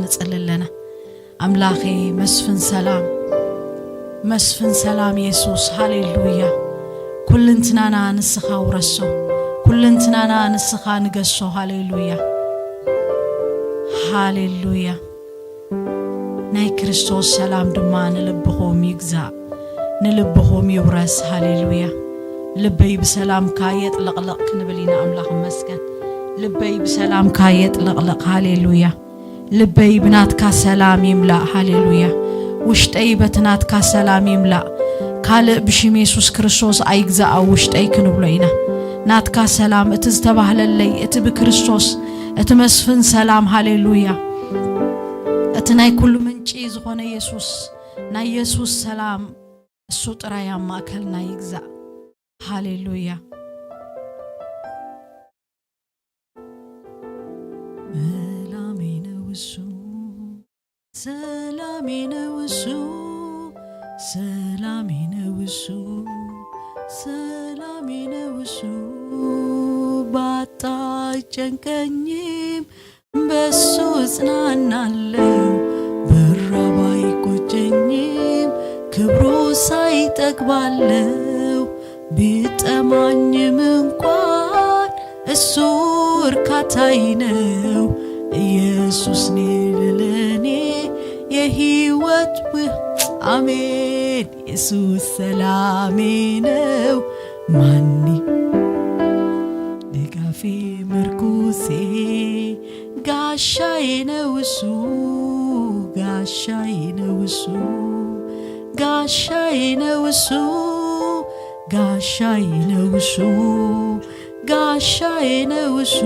ንጽሊ ኣለና። ኣምላኸ መስፍን ሰላም፣ መስፍን ሰላም የሱስ፣ ሃሌሉያ። ኩልንትናና ንስኻ ውረሶ፣ ኩልንትናና ንስኻ ንገሶ፣ ሃሌሉያ፣ ሃሌሉያ። ናይ ክርስቶስ ሰላም ድማ ንልብኹም ይግዛእ፣ ንልብኹም ይውረስ፣ ሃሌሉያ። ልበይ ብሰላምካ የጥለቕለቕ ክንብል ኢና፣ ኣምላኽ ይመስገን። ልበይ ብሰላምካ የጥለቕለቕ፣ ሃሌሉያ። ልበይ ብናትካ ሰላም ይምላእ፣ ሃሌሉያ። ውሽጠይ በቲ ናትካ ሰላም ይምላእ። ካልእ ብሽም የሱስ ክርስቶስ ኣይግዛእ ኣብ ውሽጠይ ክንብሎ ኢና። ናትካ ሰላም፣ እቲ ዝተባህለለይ፣ እቲ ብክርስቶስ፣ እቲ መስፍን ሰላም፣ ሃሌሉያ። እቲ ናይ ኩሉ ምንጪ ዝኾነ የሱስ፣ ናይ የሱስ ሰላም፣ እሱ ጥራይ ኣብ ማእከልና ይግዛእ። ሃሌሉያ። ሰላሜ ነው እሱ፣ ሰላሜ ነው እሱ፣ ሰላሜ ነው እሱ፣ ሰላሜ ነው እሱ። ባጣ አይጨንቀኝም፣ በሱ እጽናናለሁ። ብራብ አይቆጨኝም፣ ክብሩ ሳይጠግባለሁ። ቢጠማኝም እንኳን እሱ እርካታዬ ነው። ኢየሱስ ነው ለኔ የህይወት ብ-፣ አሜን። ኢየሱስ ሰላሜ ነው። ማን ድጋፌ ምርኩሴ፣ ጋሻዬ ነው እሱ፣ ጋሻዬ ነው እሱ፣ ጋሻዬ ነው እሱ፣ ጋሻዬ ነው እሱ፣ ጋሻዬ ነው እሱ፣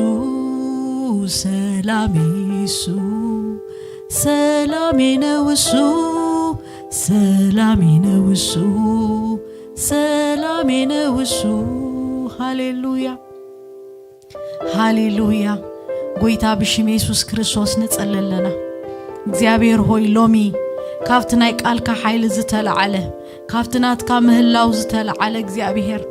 ሰላሜ እሱ፣ ሰላሜ ነው እሱ፣ ሰላሜ ነው እሱ፣ ሰላሜ ነው እሱ። ሃሌሉያ፣ ሃሌሉያ። ጎይታ፣ ብሽም የሱስ ክርስቶስ ንጽሊ ኣለና። እግዚኣብሔር ሆይ፣ ሎሚ ካብቲ ናይ ቃልካ ሓይሊ ዝተለዓለ፣ ካብቲ ናትካ ምህላው ዝተለዓለ፣ እግዚኣብሔር፣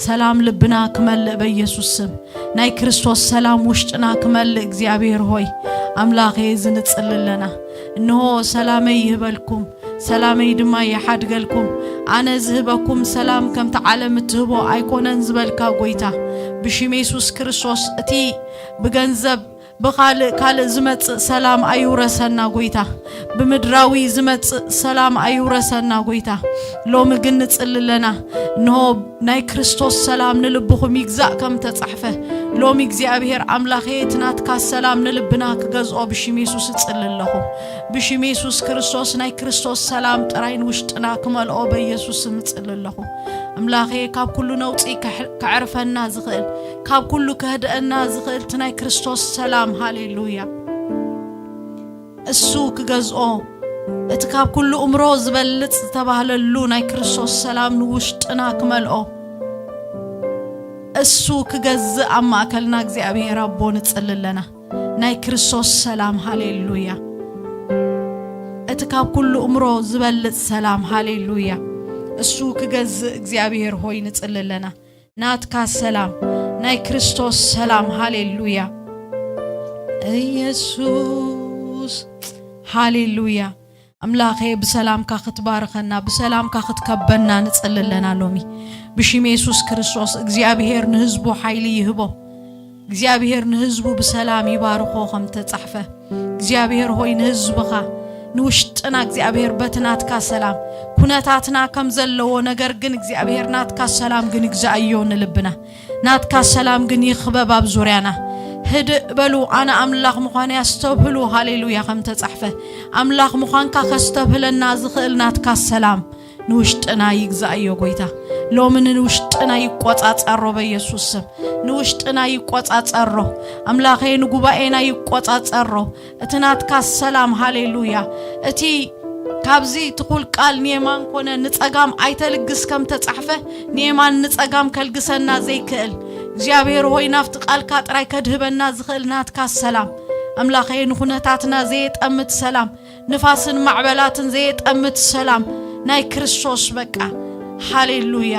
ሰላም ልብና ክመልእ በኢየሱስ ስም፣ ናይ ክርስቶስ ሰላም ውሽጥና ክመልእ፣ እግዚኣብሔር ሆይ፣ ኣምላኸ፣ እዚ ንጽሊ ኣለና። እንሆ፣ ሰላመይ ይህበልኩም፣ ሰላመይ ድማ ይሓድገልኩም። ኣነ ዝህበኩም ሰላም ከምቲ ዓለም እትህቦ ኣይኮነን ዝበልካ ጎይታ፣ ብሽም የሱስ ክርስቶስ፣ እቲ ብገንዘብ፣ ብኻልእ ካልእ ዝመጽእ ሰላም ኣይውረሰና ጎይታ፣ ብምድራዊ ዝመጽእ ሰላም ኣይውረሰና ጎይታ። ሎሚ ግን ንጽሊ ኣለና፣ እንሆ ናይ ክርስቶስ ሰላም ንልብኹም ይግዛእ ከም ተጻሕፈ። ሎሚ እግዚኣብሔር ኣምላኸ፣ እቲ ናትካ ሰላም ንልብና ክገዝኦ ብሽም የሱስ እጽሊ ኣለኹ። ብሽም የሱስ ክርስቶስ፣ ናይ ክርስቶስ ሰላም ጥራይ ንውሽጥና ክመልኦ በኢየሱስ ስም እጽሊ ኣለኹ። ኣምላኸ፣ ካብ ኩሉ ነውጺ ከሕ-፣ ከዕርፈና ዝኽእል፣ ካብ ኩሉ ከህድአና ዝኽእል እቲ ናይ ክርስቶስ ሰላም፣ ሃሌሉያ፣ እሱ ክገዝኦ፣ እቲ ካብ ኩሉ እምሮ ዝበልጽ ዝተባህለሉ ናይ ክርስቶስ ሰላም ንውሽጥና ክመልኦ፣ እሱ ክገዝእ ኣብ ማእከልና እግዚኣብሔር ኣቦ ንጽሊ ኣለና። ናይ ክርስቶስ ሰላም፣ ሃሌሉያ። እቲ ካብ ኩሉ እምሮ ዝበልጽ ሰላም፣ ሃሌሉያ። እሱ ክገዝእ እግዚኣብሔር ሆይ ንጽሊ ኣለና። ናትካ ሰላም፣ ናይ ክርስቶስ ሰላም፣ ሃሌሉያ። ኢየሱስ፣ ሃሌሉያ። ኣምላኸ፣ ብሰላምካ ክትባርኸና፣ ብሰላምካ ክትከበና ንጽሊ ኣለና ሎሚ። ብሽም የሱስ ክርስቶስ፣ እግዚኣብሔር ንህዝቡ ሓይሊ ይህቦ። እግዚኣብሔር ንህዝቡ ብሰላም ይባርኾ ከም ተጻሕፈ። እግዚኣብሔር ሆይ፣ ንህዝብኻ፣ ንውሽጥና እግዚኣብሔር በቲ ናትካ ሰላም፣ ኩነታትና ከም ዘለዎ፣ ነገር ግን እግዚኣብሔር ናትካ ሰላም ግን ይግዛእዮ ንልብና። ናትካ ሰላም ግን ይኽበብ ኣብ ዙርያና። ህድእ በሉ፣ ኣነ ኣምላኽ ምዃነይ ኣስተብህሉ። ሃሌሉያ፣ ከም ተጻሕፈ፣ ኣምላኽ ምዃንካ ከስተብህለና ዝኽእል ናትካ ሰላም ንውሽጥና ይግዛእዮ ጎይታ። ሎሚ ንውሽጥና ይቆጻጸሮ በኢየሱስ ስም። ንውሽጥና ይቆጻጸሮ። ኣምላኸይ፣ ንጉባኤና ይቆጻጸሮ። እቲ ናትካ ሰላም፣ ሃሌሉያ። እቲ ካብዚ ትኹል ቃል ንየማን ኮነ ንጸጋም ኣይተልግስ ከም ተጻሕፈ፣ ንየማን ንጸጋም ከልግሰና ዘይክእል፣ እግዚኣብሔር ሆይ፣ ናብቲ ቃልካ ጥራይ ከድህበና ዝኽእል ናትካ ሰላም፣ ኣምላኸይ፣ ንኹነታትና ዘየጠምት ሰላም፣ ንፋስን ማዕበላትን ዘየጠምት ሰላም ናይ ክርስቶስ፣ በቃ፣ ሃሌሉያ።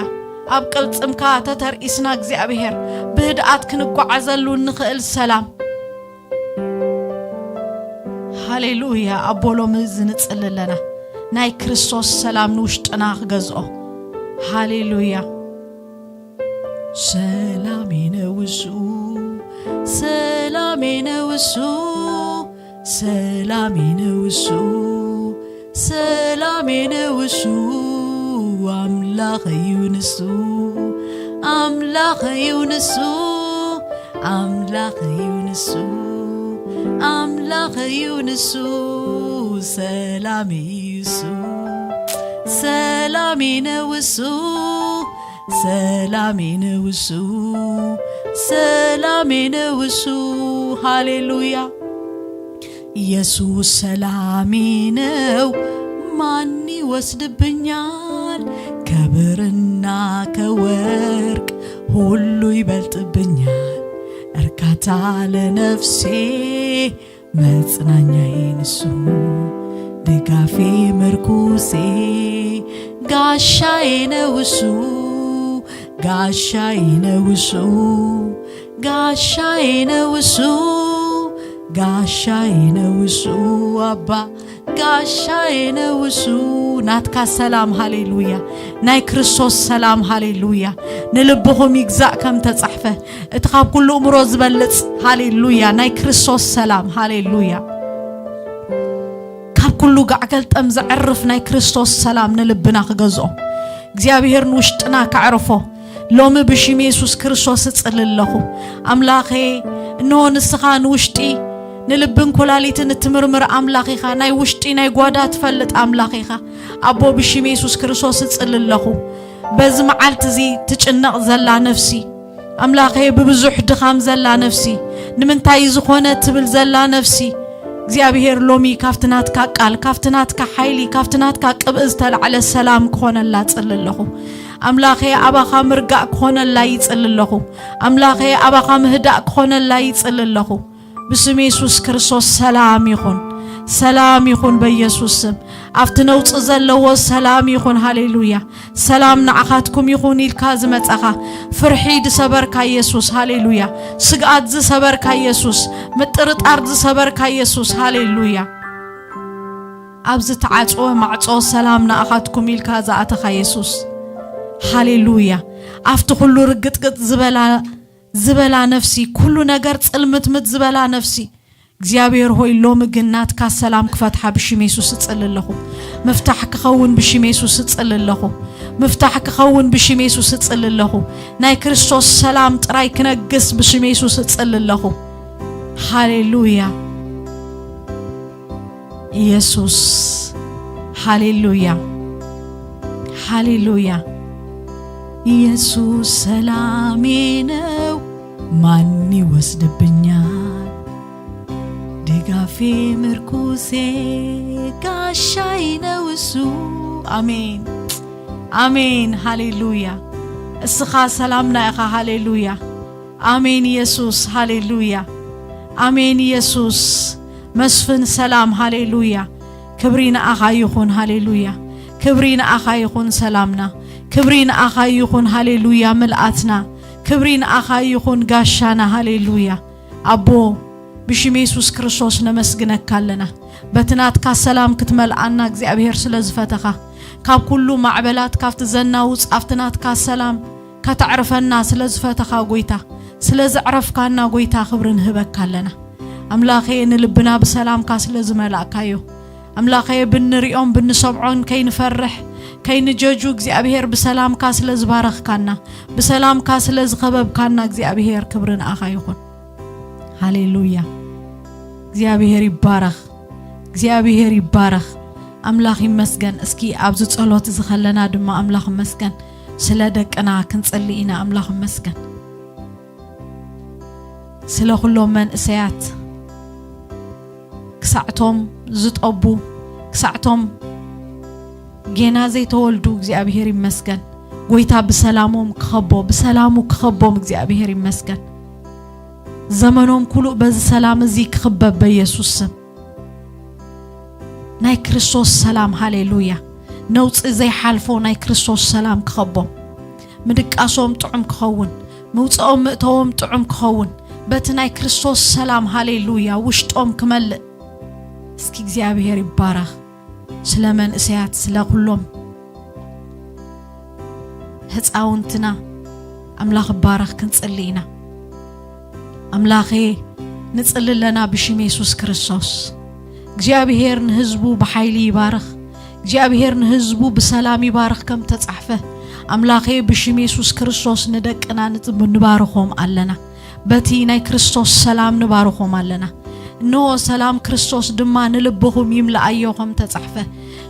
ኣብ ቅልጽምካ ተተርኢስና፣ እግዚኣብሔር፣ ብህድኣት ክንጓዓዘሉ እንኽእል ሰላም። ሃሌሉያ። ኣቦ ሎሚ እዚ ንጽሊ ኣለና። ናይ ክርስቶስ ሰላም ንውሽጥና ክገዝኦ። ሃሌሉያ። ሰላም ይነውሱ፣ ሰላም ይነውሱ፣ ሰላም ይነውሱ፣ ሰላም ይነውሱ። ኣምላኽ እዩ ንሱ፣ ኣምላኽ እዩ ንሱ፣ ኣምላኽ እዩ ንሱ፣ ኣምላኽ እዩ ንሱ። ሰላም እዩ እሱ፣ ሰላም ይነውሱ፣ ሰላም ይነውሱ፣ ሰላም ይነውሱ። ሃሌሉያ። ኢየሱስ ሰላሜ ነው፣ ማን ይወስድብኛል? ከብርና ከወርቅ ሁሉ ይበልጥብኛል። እርካታ ለነፍሴ፣ መጽናኛዬ ንሱ፣ ድጋፌ ምርኩሴ፣ ጋሻዬ ነው እሱ፣ ጋሻዬ ነው እሱ፣ ጋሻዬ ነው እሱ፣ ጋሻዬ ነው እሱ። ኣባ ጋሻዬ ነው እሱ። ናትካ ሰላም፣ ሃሌሉያ። ናይ ክርስቶስ ሰላም፣ ሃሌሉያ፣ ንልብኹም ይግዛእ ከም ተጻሕፈ፣ እቲ ካብ ኩሉ እምሮ ዝበልጽ፣ ሃሌሉያ፣ ናይ ክርስቶስ ሰላም፣ ሃሌሉያ። ካብ ኩሉ ጋዕ ገልጠም ዘዕርፍ ናይ ክርስቶስ ሰላም ንልብና ክገዝኦ፣ እግዚኣብሔር ንውሽጥና ከዕርፎ፣ ሎሚ ብሽም የሱስ ክርስቶስ እጽሊ ኣለኹ። ኣምላኸ፣ እንሆ ንስኻ ንውሽጢ ንልብን ኩላሊትን እትምርምር ኣምላኽ ኢኻ። ናይ ውሽጢ ናይ ጓዳ ትፈልጥ ኣምላኽ ኢኻ። ኣቦ፣ ብሽም የሱስ ክርስቶስ እጽሊ ኣለኹ። በዚ መዓልቲ እዚ ትጭነቕ ዘላ ነፍሲ፣ ኣምላኸ፣ ብብዙሕ ድኻም ዘላ ነፍሲ፣ ንምንታይ ዝኾነ ትብል ዘላ ነፍሲ፣ እግዚኣብሔር ሎሚ ካብቲ ናትካ ቃል፣ ካብቲ ናትካ ሓይሊ፣ ካብቲ ናትካ ቅብኢ ዝተላዕለ ሰላም ክኾነላ እጽሊ ኣለኹ። ኣምላኸ፣ ኣባኻ ምርጋእ ክኾነላ ይጽሊ ኣለኹ። ኣምላኸ፣ ኣባኻ ምህዳእ ክኾነላ ይጽሊ ኣለኹ። ብስም የሱስ ክርስቶስ ሰላም ይኹን፣ ሰላም ይኹን በኢየሱስ ስም። ኣብቲ ነውጺ ዘለዎ ሰላም ይኹን። ሃሌሉያ። ሰላም ንዓኻትኩም ይኹን ኢልካ ዝመጻኻ፣ ፍርሒ ዝሰበርካ የሱስ፣ ሃሌሉያ። ስግኣት ዝሰበርካ የሱስ፣ ምጥርጣር ዝሰበርካ የሱስ፣ ሃሌሉያ። ኣብ ዝተዓጽወ ማዕጾ ሰላም ንኣኻትኩም ኢልካ ዝኣተኻ የሱስ፣ ሃሌሉያ። ኣብቲ ኩሉ ርግጥግጥ ዝበላ፣ ዝበላ ነፍሲ፣ ኩሉ ነገር ጽልምትምት ዝበላ ነፍሲ፣ እግዚኣብሔር ሆይ፣ ሎሚ ግን ናትካ ሰላም ክፈትሓ ብሽም የሱስ እጽሊ ኣለኹ። ምፍታሕ ክኸውን ብሽም የሱስ እጽሊ ኣለኹ። ምፍታሕ ክኸውን ብሽም የሱስ እጽሊ ኣለኹ። ናይ ክርስቶስ ሰላም ጥራይ ክነግስ ብሽም የሱስ እጽሊ ኣለኹ። ሃሌሉያ። ኢየሱስ፣ ሃሌሉያ፣ ሃሌሉያ። ኢየሱስ ሰላሜ ነው፣ ማን ይወስድብኛል? ድጋፌ ምርኩሴ ጋሻዬ ነው እሱ። ኣሜን፣ ኣሜን፣ ሃሌሉያ። እስኻ ሰላምና ኢኻ። ሃሌሉያ፣ ኣሜን። ኢየሱስ፣ ሃሌሉያ፣ ኣሜን። ኢየሱስ መስፍን ሰላም፣ ሃሌሉያ። ክብሪ ንኣኻ ይኹን፣ ሃሌሉያ። ክብሪ ንኣኻ ይኹን ሰላምና፣ ክብሪ ንኣኻ ይኹን፣ ሃሌሉያ፣ ምልኣትና። ክብሪ ንኣኻ ይኹን ጋሻና፣ ሃሌሉያ። ኣቦ፣ ብሽም የሱስ ክርስቶስ ነመስግነካ ኣለና። በቲ ናትካ ሰላም ክትመልኣና እግዚኣብሔር ስለ ዝፈተኻ፣ ካብ ኩሉ ማዕበላት፣ ካብቲ ዘናውጽ፣ ኣብቲ ናትካ ሰላም ከተዕርፈና ስለ ዝፈተኻ ጎይታ፣ ስለ ዘዕረፍካና ጎይታ፣ ክብሪ ንህበካ ኣለና። ኣምላኸ፣ ንልብና ብሰላምካ ስለ ዝመላእካዮ፣ ኣምላኸ፣ ብንሪኦም ብንሰምዖን ከይንፈርሕ፣ ከይንጀጁ እግዚኣብሔር ብሰላምካ ስለ ዝባረኽካና፣ ብሰላምካ ስለ ዝኸበብካና እግዚኣብሔር ክብሪ ንኣኻ ይኹን። ሃሌሉያ። እግዚኣብሔር ይባረኽ። እግዚኣብሔር ይባረኽ። ኣምላኽ ይመስገን። እስኪ ኣብዚ ጸሎት እዚ ከለና ድማ ኣምላኽ ይመስገን። ስለ ደቅና ክንጽሊ ኢና። ኣምላኽ ይመስገን። ስለ ኩሎም መንእሰያት ክሳዕቶም ዝጠቡ፣ ክሳዕቶም ጌና ዘይተወልዱ እግዚኣብሔር ይመስገን። ጎይታ ብሰላሞም ክኸቦ፣ ብሰላሙ ክኸቦም እግዚኣብሔር ይመስገን። ዘመኖም ኩሉ በዚ ሰላም እዚ ክኽበብ በኢየሱስ ስም። ናይ ክርስቶስ ሰላም፣ ሃሌሉያ። ነውጺ ዘይሓልፎ ናይ ክርስቶስ ሰላም ክኸቦም። ምድቃሶም ጥዑም ክኸውን፣ ምውጽኦም ምእተዎም ጥዑም ክኸውን፣ በቲ ናይ ክርስቶስ ሰላም፣ ሃሌሉያ፣ ውሽጦም ክመልእ። እስኪ እግዚኣብሔር ይባረኽ። ስለ መንእሰያት፣ ስለ ኩሎም ህፃውንትና ኣምላኽ ይባረኽ ክንጽሊ ኢና። ኣምላኸ፣ ንጽሊ ኣለና ብሽም የሱስ ክርስቶስ። እግዚኣብሔር ንህዝቡ ብሓይሊ ይባርኽ። እግዚኣብሔር ንህዝቡ ብሰላም ይባርኽ ከም ተጻሕፈ። ኣምላኸ፣ ብሽም የሱስ ክርስቶስ ንደቅና ንጽ-፣ ንባርኾም ኣለና። በቲ ናይ ክርስቶስ ሰላም ንባርኾም ኣለና። እንሆ፣ ሰላም ክርስቶስ ድማ ንልብኹም ይምልኣዮ ከም ተጻሕፈ፣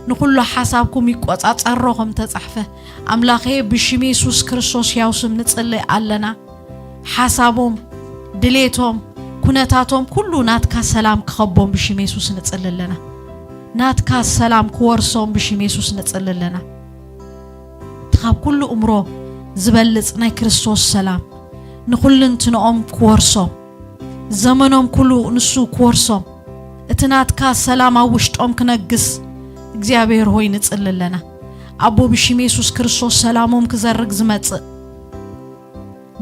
ንኹሉ ሓሳብኩም ይቆጻጸሮ ከም ተጻሕፈ። ኣምላኸ፣ ብሽም የሱስ ክርስቶስ ያው ስም ንጽሊ ኣለና። ሓሳቦም፣ ድሌቶም፣ ኩነታቶም ኩሉ ናትካ ሰላም ክኸቦም ብሽም የሱስ ንጽሊ ኣለና። ናትካ ሰላም ክወርሶም ብሽም የሱስ ንጽሊ ኣለና። እቲ ካብ ኩሉ እምሮ ዝበልጽ ናይ ክርስቶስ ሰላም ንኹልንትንኦም ክወርሶም፣ ዘመኖም ኩሉ ንሱ ክወርሶም፣ እቲ ናትካ ሰላም ኣብ ውሽጦም ክነግስ እግዚኣብሔር ሆይ ንጽሊ ኣለና። ኣቦ ብሽም የሱስ ክርስቶስ ሰላሞም ክዘርግ ዝመጽእ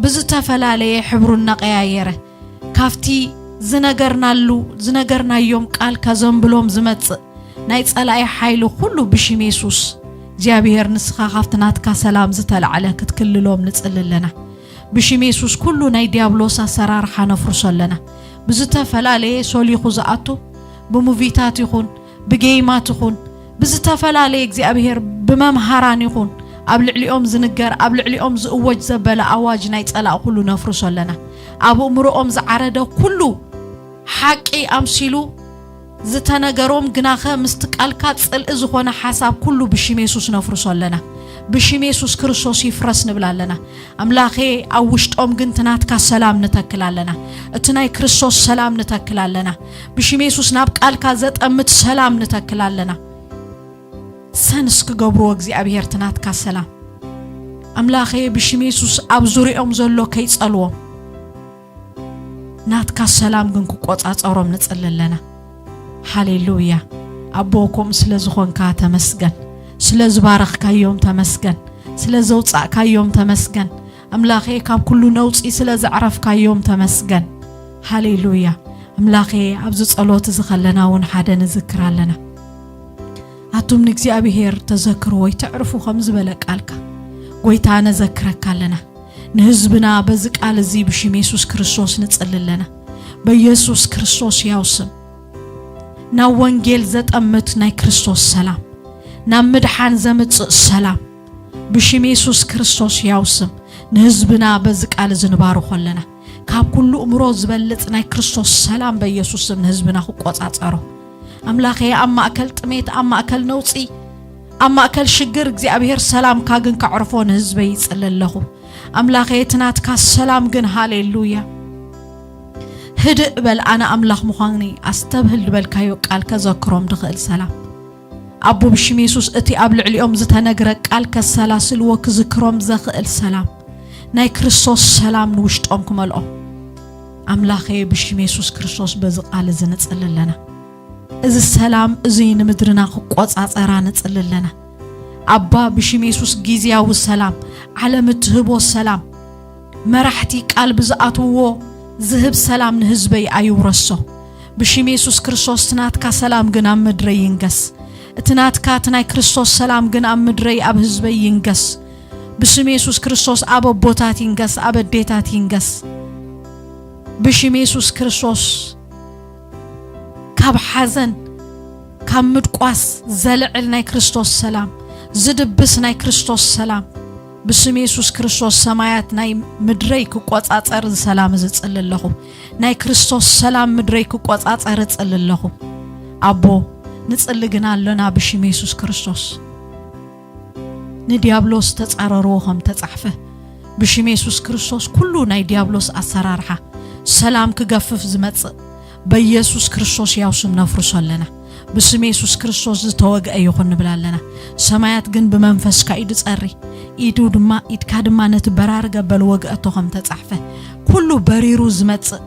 ብዝተፈላለየ ሕብሩ እናቐያየረ ካብቲ ዝነገርናሉ ዝነገርናዮም ቃል ከዘንብሎም ዝመጽእ ናይ ጸላኢ ሓይሊ ኩሉ ብሽም የሱስ እግዚኣብሔር ንስኻ ካብቲ ናትካ ሰላም ዝተላዕለ ክትክልሎም ንጽሊ ኣለና። ብሽም የሱስ ኩሉ ናይ ዲያብሎስ ኣሰራርሓ ነፍርሶ ኣለና። ብዝተፈላለየ ሶሊኹ ዝኣቱ ብሙቪታት ይኹን ብጌይማት ይኹን ብዝተፈላለየ እግዚኣብሔር ብመምሃራን ይኹን ኣብ ልዕሊኦም ዝንገር ኣብ ልዕሊኦም ዝእወጅ ዘበለ ኣዋጅ ናይ ጸላእ ኩሉ ነፍርሶ ኣለና። ኣብ እምሮኦም ዝዓረደ ኩሉ ሓቂ ኣምሲሉ ዝተነገሮም ግናኸ ምስቲ ቃልካ ጽልኢ ዝኾነ ሓሳብ ኩሉ ብሽም የሱስ ነፍርሶ ኣለና። ብሽም የሱስ ክርስቶስ ይፍረስ ንብል ኣለና። ኣምላኸ፣ ኣብ ውሽጦም ግን እቲ ናትካ ሰላም ንተክል ኣለና። እቲ ናይ ክርስቶስ ሰላም ንተክል ኣለና። ብሽም የሱስ ናብ ቃልካ ዘጠምት ሰላም ንተክል ኣለና። ሰንስ ክገብርዎ እግዚኣብሔር እቲ ናትካ ሰላም። ኣምላኸ፣ ብሽም የሱስ ኣብ ዙሪኦም ዘሎ ከይጸልዎም ናትካ ሰላም ግን ክቆጻጸሮም ንጽሊ ኣለና። ሃሌሉያ። ኣቦ፣ ከምኡ ስለ ዝኾንካ ተመስገን። ስለ ዝባረኽካዮም ተመስገን። ስለ ዘውጻእካዮም ተመስገን። ኣምላኸ፣ ካብ ኩሉ ነውጺ ስለ ዘዕረፍካዮም ተመስገን። ሃሌሉያ። ኣምላኸ፣ ኣብዚ ጸሎት እዚ ከለና እውን ሓደ ንዝክር ኣለና። ኣቱም ንእግዚኣብሔር ተዘክሩ ወይ ተዕርፉ ከም ዝበለ ቃልካ፣ ጎይታ፣ ነዘክረካ ኣለና። ንህዝብና በዚ ቃል እዚ ብሽም የሱስ ክርስቶስ ንጽሊ ኣለና። በየሱስ ክርስቶስ ያው ስም፣ ናብ ወንጌል ዘጠምት ናይ ክርስቶስ ሰላም፣ ናብ ምድሓን ዘምጽእ ሰላም፣ ብሽም የሱስ ክርስቶስ ያው ስም ንህዝብና በዚ ቃል እዚ ንባርኾ ኣለና። ካብ ኩሉ እምሮ ዝበልጽ ናይ ክርስቶስ ሰላም በየሱስ ስም ንህዝብና ክቆጻጸሮ። ኣምላኸ፣ ኣብ ማእከል ጥሜት፣ ኣብ ማእከል ነውጺ፣ ኣብ ማእከል ሽግር እግዚኣብሔር ሰላምካ ግን ከዕርፎ ንህዝበይ ይጽሊ ኣለኹ። ኣምላኸ፣ እቲ ናትካ ሰላም ግን፣ ሃሌሉያ። ህድእ በል፣ ኣነ ኣምላኽ ምዃንኒ ኣስተብህል ዝበልካዮ ቃል ከዘክሮም ድኽእል ሰላም። ኣቦ፣ ብሽም የሱስ እቲ ኣብ ልዕሊኦም ዝተነግረ ቃል ከሰላስልዎ ክዝክሮም ዘኽእል ሰላም፣ ናይ ክርስቶስ ሰላም ንውሽጦም ክመልኦም። ኣምላኸ፣ ብሽም የሱስ ክርስቶስ በዚ ቃል እዚ ንጽሊ ኣለና። እዚ ሰላም እዚ ንምድርና ክቆጻጸራ ንጽሊ ኣለና። ኣባ፣ ብሽም የሱስ ግዝያዊ ሰላም፣ ዓለም እትህቦ ሰላም፣ መራሕቲ ቃል ብዝኣትውዎ ዝህብ ሰላም ንህዝበይ ኣይውረሶ። ብሽም የሱስ ክርስቶስ እቲ ናትካ ሰላም ግን ኣብ ምድረይ ይንገስ። እቲ ናትካ እቲ ናይ ክርስቶስ ሰላም ግን ኣብ ምድረይ ኣብ ህዝበይ ይንገስ። ብስም የሱስ ክርስቶስ ኣብ ኣቦታት ይንገስ፣ ኣብ ኣዴታት ይንገስ። ብሽም የሱስ ክርስቶስ ካብ ሓዘን፣ ካብ ምድቋስ ዘልዕል ናይ ክርስቶስ ሰላም፣ ዝድብስ ናይ ክርስቶስ ሰላም፣ ብስም የሱስ ክርስቶስ ሰማያት ናይ ምድረይ ክቆጻጸር እዚ ሰላም እዚ እጽሊ ኣለኹ። ናይ ክርስቶስ ሰላም ምድረይ ክቆጻጸር እጽሊ ኣለኹ። ኣቦ፣ ንጽሊ ግና ኣሎና ብሽም የሱስ ክርስቶስ። ንዲያብሎስ ተጻረርዎ ከም ተጻሕፈ፣ ብሽም የሱስ ክርስቶስ ኩሉ ናይ ዲያብሎስ ኣሰራርሓ ሰላም ክገፍፍ ዝመጽእ በኢየሱስ ክርስቶስ ያው ስም ነፍርሶ ኣለና። ብስም የሱስ ክርስቶስ ዝተወግአ ይኹን ንብል ኣለና። ሰማያት ግን ብመንፈስካ ኢዱ ጸሪ፣ ኢዱ ድማ፣ ኢድካ ድማ ነቲ በራሪ ገበል ወግአቶ ከም ተጻሕፈ፣ ኩሉ በሪሩ ዝመጽእ፣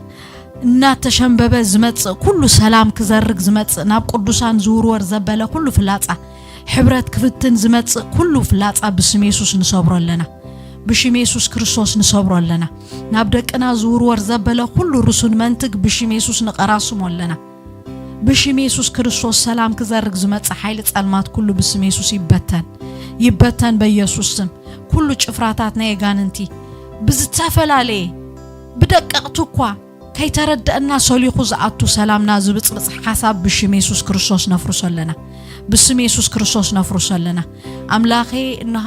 እናተሸምበበ ዝመጽእ ኩሉ ሰላም ክዘርግ ዝመጽእ፣ ናብ ቅዱሳን ዝውርወር ዘበለ ኩሉ ፍላጻ፣ ሕብረት ክፍትን ዝመጽእ ኩሉ ፍላጻ ብስም የሱስ ንሰብሮ ኣለና። ብሽም የሱስ ክርስቶስ ንሰብሮ ኣለና። ናብ ደቅና ዝውርወር ዘበለ ኩሉ ርሱን መንትግ ብሽም የሱስ ንቐራስሞ ኣለና። ብሽም የሱስ ክርስቶስ ሰላም ክዘርግ ዝመጽእ ሓይሊ ጸልማት ኩሉ ብስም የሱስ ይበተን። ይበተን በኢየሱስ ስም። ኩሉ ጭፍራታት ናይ ኣጋንንቲ ብዝተፈላለየ ብደቀቕቲ እኳ ከይተረደአና ሰሊኹ ዝኣቱ ሰላምና ዝብጽብጽ ሓሳብ ብሽም የሱስ ክርስቶስ ነፍርሶ ኣለና። ብስም የሱስ ክርስቶስ ነፍርሶ ኣለና። ኣምላኸ እንሃ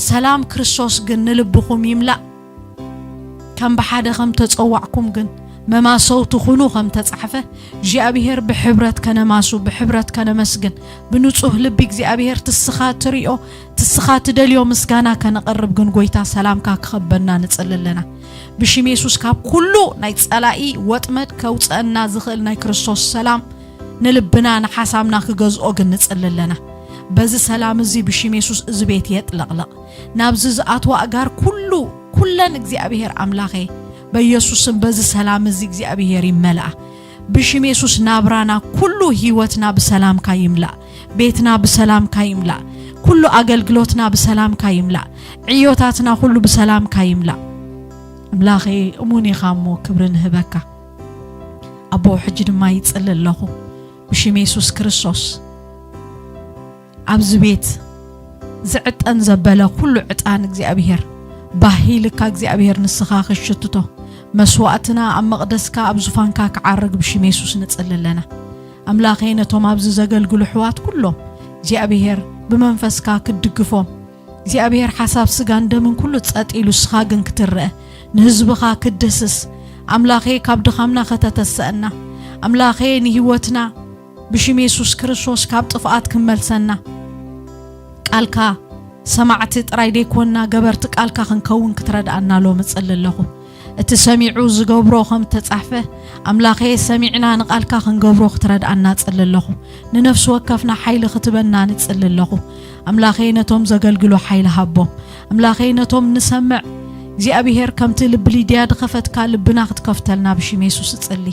ሰላም ክርስቶስ ግን ንልብኹም ይምላእ። ከም ብሓደ ከም ተጸዋዕኩም ግን መማሰውቲ ኩኑ ከም ተጻሕፈ፣ እግዚኣብሔር ብሕብረት ከነማሱ፣ ብሕብረት ከነመስግን፣ ብንጹህ ልቢ እግዚኣብሔር ትስኻ ትሪኦ፣ ትስኻ ትደልዮ ምስጋና ከነቐርብ ግን ጎይታ ሰላምካ ክኸበና ንጽሊ ኣለና። ብሽም የሱስ ካብ ኩሉ ናይ ጸላኢ ወጥመድ ከውጸአና ዝኽእል ናይ ክርስቶስ ሰላም ንልብና ንሓሳብና ክገዝኦ ግን ንጽሊ ኣለና። በዚ ሰላም እዚ ብሽም የሱስ እዚ ቤት የጥለቕለቕ። ናብዚ ዝኣትዋ ኣጋር ኩሉ ኩለን እግዚኣብሔር ኣምላኸ በኢየሱስም በዚ ሰላም እዚ እግዚኣብሔር ይመልኣ። ብሽም የሱስ ናብራና ኩሉ ህይወትና ብሰላምካ ይምላእ። ቤትና ብሰላምካ ይምላእ። ኩሉ ኣገልግሎትና ብሰላምካ ይምላእ። ዕዮታትና ኩሉ ብሰላምካ ይምላእ። ኣምላኸ እሙን ኢኻ እሞ ክብሪ ንህበካ። ኣቦ ሕጂ ድማ ይጽሊ ኣለኹ ብሽም የሱስ ክርስቶስ። ኣብዚ ቤት ዝዕጠን ዘበለ ኩሉ ዕጣን እግዚኣብሔር ባህ ኢልካ እግዚኣብሔር ንስኻ ክሽትቶ መስዋዕትና ኣብ መቕደስካ ኣብ ዙፋንካ ክዓርግ ብሽም የሱስ ንጽሊ ኣለና። ኣምላኸይ ነቶም ኣብዚ ዘገልግሉ ኣሕዋት ኩሎም እግዚኣብሔር ብመንፈስካ ክትድግፎም እግዚኣብሔር ሓሳብ ስጋን ደምን ኩሉ ጸጥ ኢሉ ንስኻ ግን ክትረአ ንህዝብኻ ክትድህስስ ኣምላኸይ ካብ ድኻምና ከተተሰአና ኣምላኸይ ንህይወትና ብሽም የሱስ ክርስቶስ ካብ ጥፍኣት ክመልሰና ቃልካ ሰማዕቲ ጥራይ ደይኮንና ገበርቲ ቃልካ ክንከውን ክትረድኣና ሎሚ እጽሊ ኣለኹ። እቲ ሰሚዑ ዝገብሮ ከም እተጻሕፈ ኣምላኸ ሰሚዕና ንቃልካ ክንገብሮ ክትረድኣና እጽሊ ኣለኹ። ንነፍሲ ወከፍና ሓይሊ ክትበና ንጽሊ ኣለኹ። ኣምላኸ ነቶም ዘገልግሉ ሓይሊ ሃቦም። ኣምላኸ ነቶም ንሰምዕ እግዚኣብሔር ከምቲ ልቢ ሊድያ ድኸፈትካ ልብና ክትከፍተልና ብሽም የሱስ እጽሊ።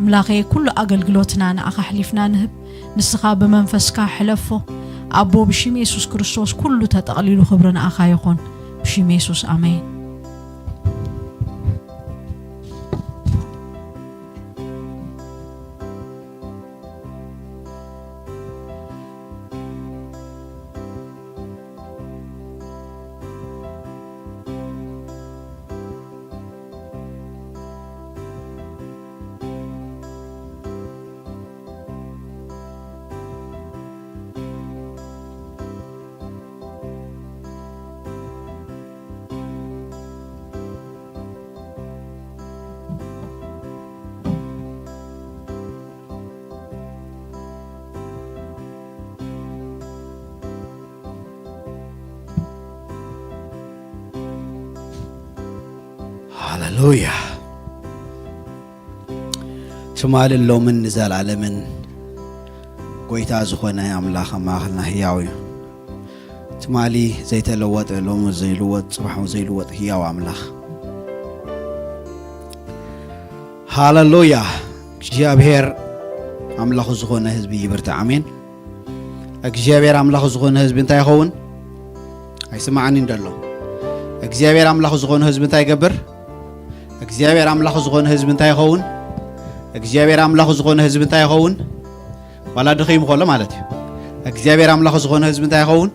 ኣምላኸ ኩሉ ኣገልግሎትና ንኣኻ ኣሕሊፍና ንህብ። ንስኻ ብመንፈስካ ሕለፎ። ኣቦ ብሽም የሱስ ክርስቶስ ኩሉ ተጠቕሊሉ ክብሪ ንኣኻ ይኹን። ብሽም የሱስ ኣሜን። ሃሌሉያ። ትማልን ሎምን ንዘለኣለምን ጎይታ ዝኾነ ኣምላኽ ኣብ ማእኸልና ህያው እዩ። ትማሊ ዘይተለወጠ፣ ሎሚ ዘይልወጥ፣ ጽባሕ ዘይልወጥ ህያው ኣምላኽ። ሃሌሉያ። እግዚኣብሔር ኣምላኹ ዝኾነ ህዝቢ ይብርታ። ኣሜን። እግዚኣብሔር ኣምላኹ ዝኾነ ህዝቢ እንታይ ይኸውን? ኣይስማዓኒ እንደሎ። እግዚኣብሔር ኣምላኹ ዝኾነ ህዝቢ እንታይ ይገብር? እግዚኣብሔር ኣምላኹ ዝኾነ ህዝቢ እንታይ ይኸውን? እግዚኣብሔር ኣምላኹ ዝኾነ ህዝቢ እንታይ ይኸውን? ዋላ ድኺሙ ከሎ ማለት እዩ። እግዚኣብሔር ኣምላኹ ዝኾነ ህዝቢ እንታይ ይኸውን?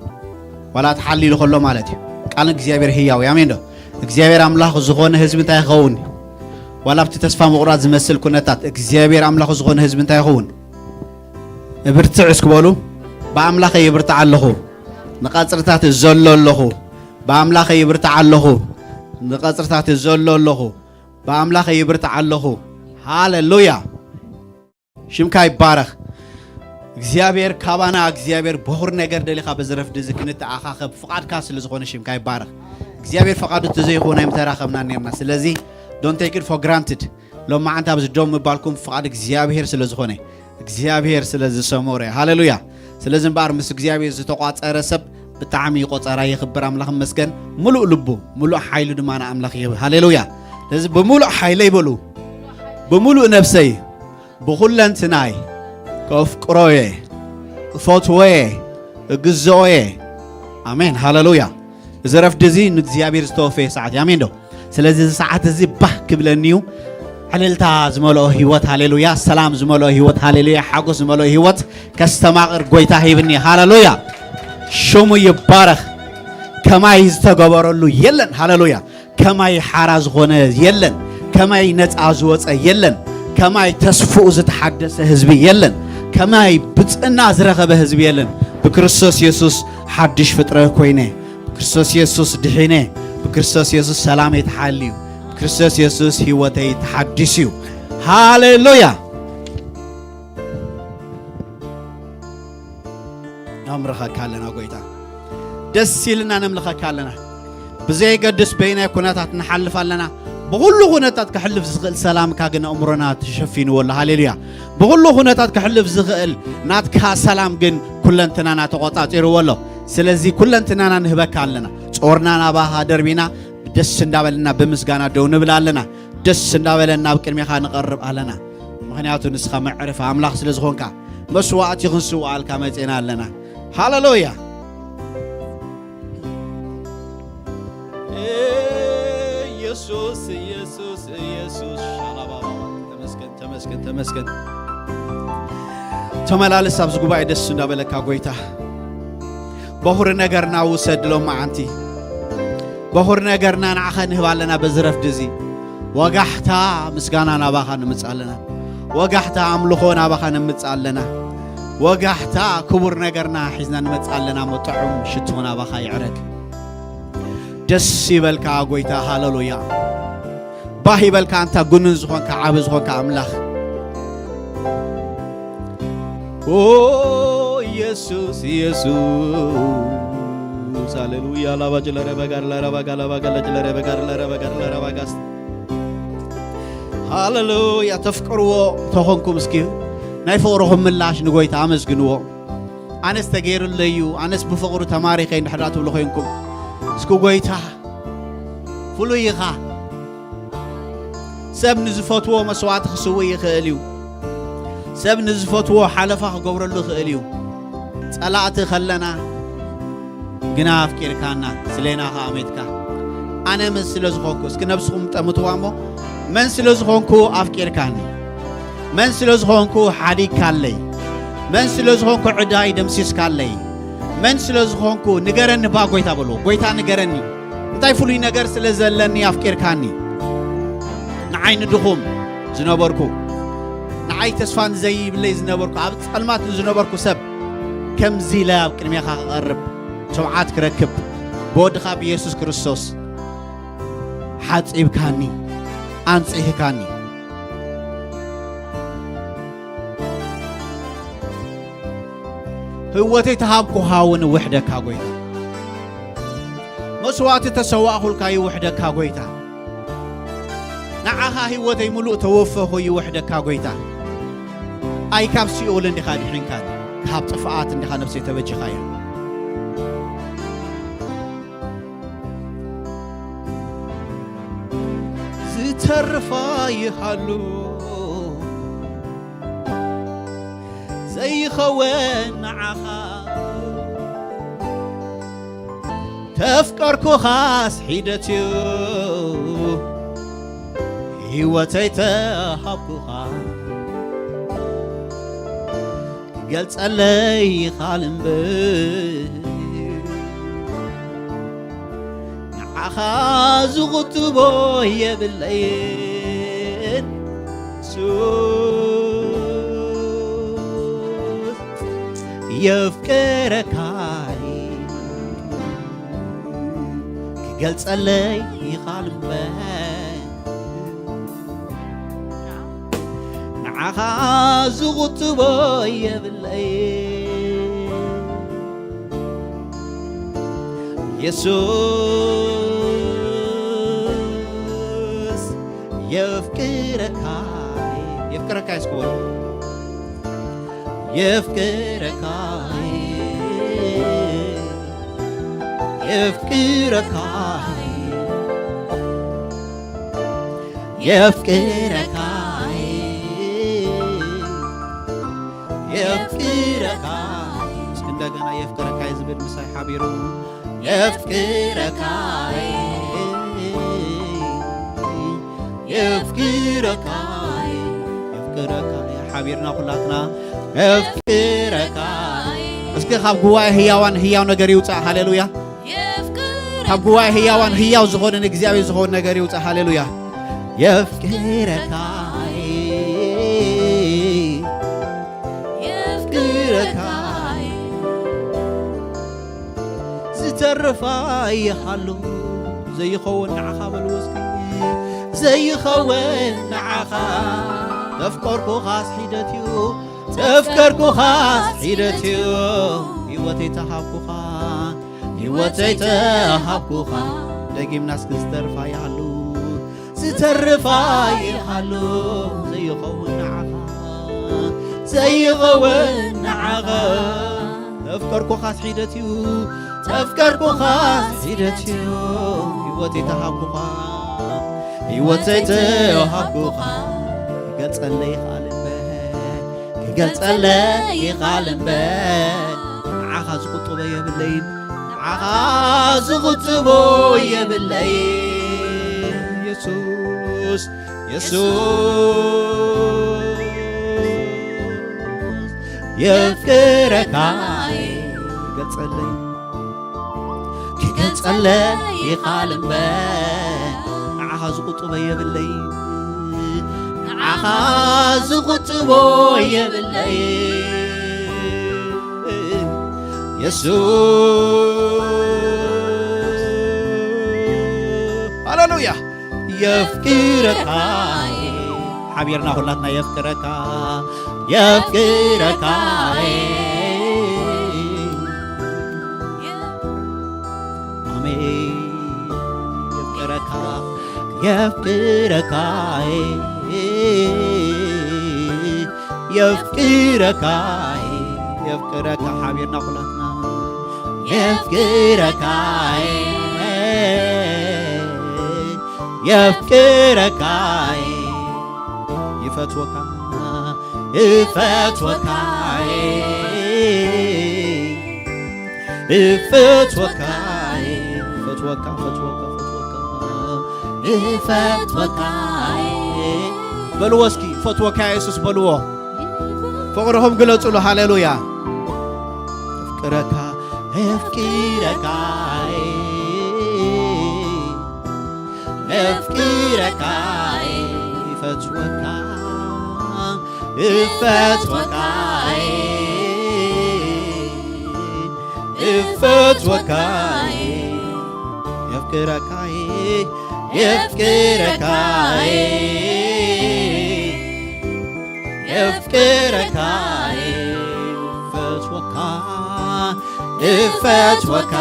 ዋላ ተሓሊሉ ከሎ ማለት እዩ። ቃል እግዚኣብሔር ህያው እዩ። ኣሜን ዶ? እግዚኣብሔር ኣምላኽ ዝኾነ ህዝቢ እንታይ ይኸውን? ዋላ ኣብቲ ተስፋ ምቑራጽ ዝመስል ኩነታት እግዚኣብሔር ኣምላኹ ዝኾነ ህዝቢ እንታይ ይኸውን? እብርትዕ እስኪ በሉ። ብኣምላኸ ይብርትዕ ኣለኹ። ንቐጽርታት ዘሎ ኣለኹ። ብኣምላኸ ይብርትዕ ኣለኹ። ንቐጽርታት ዘሎ ኣለኹ። ብኣምላኸ ይብርትዕ ኣለኹ። ሃሌሉያ። ሽምካ ይባረኽ። እግዚኣብሔር ካባና፣ እግዚኣብሔር በኹር ነገር ደሊኻ በዚ ረፍዲ እዚ ክንተኣኻኸብ ፍቓድካ ስለ ዝኾነ ሽምካ ይባረኽ። እግዚኣብሔር ፍቓዱ ተዘይኾነ ኣይምተራኸብና ነርና። ስለዚ don't take it for granted። ሎማዓንቲ ኣብዚ ደው ምባልኩም ፍቓድ እግዚኣብሔር ስለ ዝኾነ፣ እግዚኣብሔር ስለ ዝሰመረ። ሃሌሉያ። ስለዚ እምበኣር ምስ እግዚኣብሔር ዝተቋጸረ ሰብ ብጣዕሚ እዩ ቆጸራ። የኽብር ኣምላኽ ይመስገን። ምሉእ ልቡ፣ ምሉእ ሓይሉ ድማ ንኣምላኽ ይህብ። ሃሌሉያ። ስለዚ ብምሉእ ሓይለይ በሉ፣ ብምሉእ ነፍሰይ፣ ብኹለንትናይ ከፍቅሮ እየ፣ እፈትዎ እየ፣ እግዝኦ እየ። ኣሜን። ሃሌሉያ። እዚ ረፍዲ እዚ ንእግዚኣብሔር ዝተወፈየ ሰዓት እዩ። ኣሜን ዶ? ስለዚ እዚ ሰዓት እዚ ባህ ክብለኒ እዩ። ዕልልታ ዝመልኦ ህይወት፣ ሃሌሉያ። ሰላም ዝመልኦ ህይወት፣ ሃሌሉያ። ሓጎስ ዝመልኦ ህይወት ከስተማቕር ጎይታ ሂብኒ፣ ሃሌሉያ። ሽሙ ይባረኽ። ከማይ ዝተገበረሉ የለን፣ ሃሌሉያ። ከማይ ሓራ ዝኾነ የለን፣ ከማይ ነፃ ዝወፀ የለን፣ ከማይ ተስፍኡ ዝተሓደሰ ህዝቢ የለን፣ ከማይ ብፅና ዝረኸበ ህዝቢ የለን። ብክርስቶስ የሱስ ሓድሽ ፍጥረት ኮይነ፣ ብክርስቶስ የሱስ ድሒነ፣ ብክርስቶስ የሱስ ሰላመይ ተሓልዩ፣ ብክርስቶስ የሱስ ህይወተይ ተሓዲሱ እዩ። ሃሌሉያ። ነምልኸካ ኣለና ጎይታ፣ ደስ ኢልና ነምልኸካ ኣለና። ብዘይገድስ በይናይ ኩነታት ንሓልፍ ኣለና። ብኹሉ ኩነታት ክሕልፍ ዝኽእል ሰላምካ ግን ኣእምሮና ተሸፊንዎ ኣሎ። ሃሌሉያ። ብኹሉ ኩነታት ክሕልፍ ዝኽእል ናትካ ሰላም ግን ኩለንትናና ተቖጻጺርዎ ኣሎ። ስለዚ ኩለንትናና ንህበካ ኣለና። ጾርና ናባኻ ደርቢና ደስ እንዳበለና ብምስጋና ደው ንብል ኣለና። ደስ እንዳበለና ኣብ ቅድሜኻ ንቐርብ ኣለና። ምኽንያቱ ንስኻ መዕረፊ ኣምላኽ ስለ ዝኾንካ፣ መስዋዕቲ ክንስውኣልካ መጺና ኣለና። ሃሌሉያ። ኢየሱስ፣ ኢየሱስ፣ ኢየሱስ። ሻላባባ። ተመስገን፣ ተመስገን፣ ተመስገን። ተመላለስ ኣብዚ ጉባኤ ደስ እንዳበለካ ጎይታ። በኹሪ ነገርና ውሰድ ሎማዓንቲ። በኹሪ ነገርና ንዓኻ ንህብ ኣለና በዚ ረፍዲ እዚ። ወጋሕታ ምስጋና ናባኻ ንምጽእ ኣለና። ወጋሕታ ኣምልኾ ናባኻ ንምጽእ ኣለና። ወጋሕታ ክቡር ነገርና ሒዝና ንመጽእ ኣለና። እሞ ጥዑም ሽቶ ናባኻ ይዕረግ። ደስ ይበልካ ጎይታ፣ ሃሌሉያ። ባህ ይበልካ ኣንታ ጉንን ዝኾንካ ዓቢ ዝኾንካ ኣምላኽ። ኦ ኢየሱስ፣ ኢየሱስ፣ ሃሌሉያ። ላባ ጀለረ በጋር ለረ በጋ ለባ ገለ ጀለረ በጋር ለረ በጋር ለረ በጋስ። ሃሌሉያ። ተፍቅርዎ ተኾንኩም እስኪ ናይ ፍቕርኹም ምላሽ ንጎይታ ኣመስግንዎ። ኣነስ ተገይሩለይ እዩ፣ ኣነስ ብፍቕሩ ተማሪኸ እንድሕር ደኣ ትብሉ ኮይንኩም፣ እስኪ ጎይታ ፍሉይ ኢኻ። ሰብ ንዝፈትዎ መስዋዕቲ ክስውእ ይኽእል እዩ። ሰብ ንዝፈትዎ ሓለፋ ክገብረሉ ይኽእል እዩ። ጸላእቲ ከለና ግና ኣፍቂርካና፣ ስሌና ከኣ ሜትካ። ኣነ መን ስለ ዝኾንኩ፣ እስኪ ነብስኹም ጠምትዋ እሞ፣ መን ስለ ዝኾንኩ ኣፍቂርካኒ? መን ስለ ዝኾንኩ ሓዲግካለይ? መን ስለ ዝኾንኩ ዕዳይ ደምሲስካለይ? መን ስለ ዝኾንኩ ንገረኒ፣ ባ ጎይታ በልዎ። ጎይታ ንገረኒ፣ እንታይ ፍሉይ ነገር ስለ ዘለኒ ኣፍቂርካኒ? ንዓይ ንድኹም ዝነበርኩ፣ ንዓይ ተስፋ ንዘይብለይ ዝነበርኩ፣ ኣብ ጸልማት ንዝነበርኩ ሰብ ከምዚ ኢለ ኣብ ቅድሜኻ ክቐርብ ትብዓት ክረክብ ብወድኻ ብየሱስ ክርስቶስ ሓጺብካኒ፣ ኣንጺህካኒ። ህይወተይ ተሃብኩኻ እውን እውሕደካ ጎይታ። መስዋዕቲ ተሰዋእኹልካ ይውሕደካ ጎይታ። ንዓኻ ህይወተይ ምሉእ ተወፈኹ ይውሕደካ ጎይታ። ኣይ ካብ ሲኦል እንዲኻ ድሒንካኒ፣ ካብ ጥፍኣት እንዲኻ ነፍሰይ ተበጂኻያ። ዝተርፋ ይሃሉ ዘይኸውን ንዓኻ ተፍቀርኩኻስ ሒደት እዩ ህይወተይ ተሃብኩኻ። ክገልጸለይ ይኻል እምበር ንዓኻ ዝቕጥቦ የብለይን። ሱስ የፍቅረካይ ክገልጸለይ ይኻል እምበር ንዓኻ ዝቑጥቦ የብለይ። የሱስ የፍቅረካ፣ የፍቅረካ እስኪ በሉ። የፍቅረካ፣ የፍቅረካ፣ የፍቅረካ፣ የፍቅረካ። እስኪ እንደገና የፍቅረካ ዝብል ምሳይ ሓቢሩ። የፍቅረካ፣ የፍቅረካ የፍቅረካ ሓቢርና ኩላትና የፍቅረካ እስኪ ካብ ጉባኤ ህያዋን ህያው ነገር ይውፃእ። ሃሌሉያ። ካብ ጉባኤ ህያዋን ህያው ዝኾነ ንእግዚኣብሔር ዝኾነ ነገር ይውፃእ። ሃሌሉያ። የፍቅረካ የፍቅረካ ዝተርፋ ይሃሉ ዘይኸውን ንዓኻ በልዎ እስኪ። ዘይኸውን ንዓኻ ዘፍቀርኩኻስ ሒደት እዩ። ዘፍቀርኩኻስ ሒደት እዩ። ህይወተይ ተሃብኩኻ ህይወተይ ተሃብኩኻ። ደጊምና እስኪ ዝተርፋ ይሃሉ ዝተርፋ ይሃሉ ዘይኸውን ንዓኻ ዘይኸውን ንዓኻ ዘፍቀርኩኻስ ሒደት እዩ። ዘፍቀርኩኻስ ሒደት እዩ። ህይወተይ ተሃብኩኻ ህይወተይ ተሃብኩኻ። ክገልጸለይ ይኽኣል እምበር ክገልጸለይ ይኽኣል እምበር ንዓኻ ዝቁጥቦ የብለይን። ንዓኻ ዝቁጥቦ የብለይን። የሱስ የሱስ የፍቅረካ ክገልጸለይ ክገልጸለይ ይኽኣል እምበር ንዓኻ ዝቁጥቦ የብለይ። ንዓኻ ዝቁጥቦ የብለይ። የሱስ ሃሌሉያ። የፍቅረካ ሓቢርና ኩላትና የፍቅረካ የፍቅረካ ኣሜን። የፍቅረካ የፍቅረካ የፍቅረካ የፍቅረካ ሓቢርና ኩላትና የፍቅረካ የፍቅረካ ይፈትወካ እፈትወካ እፈትወካ እፈትወካ እፈትወካ እፈትወካ በልዎ እስኪ እፈትወካ የሱስ በልዎ ፍቕርኹም ግለጹሉ ሃሌሉያ ፍቅረካ እፍቅረካ እፍቅረካ እፈትወካ እፈትወካ እፈትወካ የፍቅረካ የፍቅረካ የፍቅረካ እፈትወካ እፈትወካ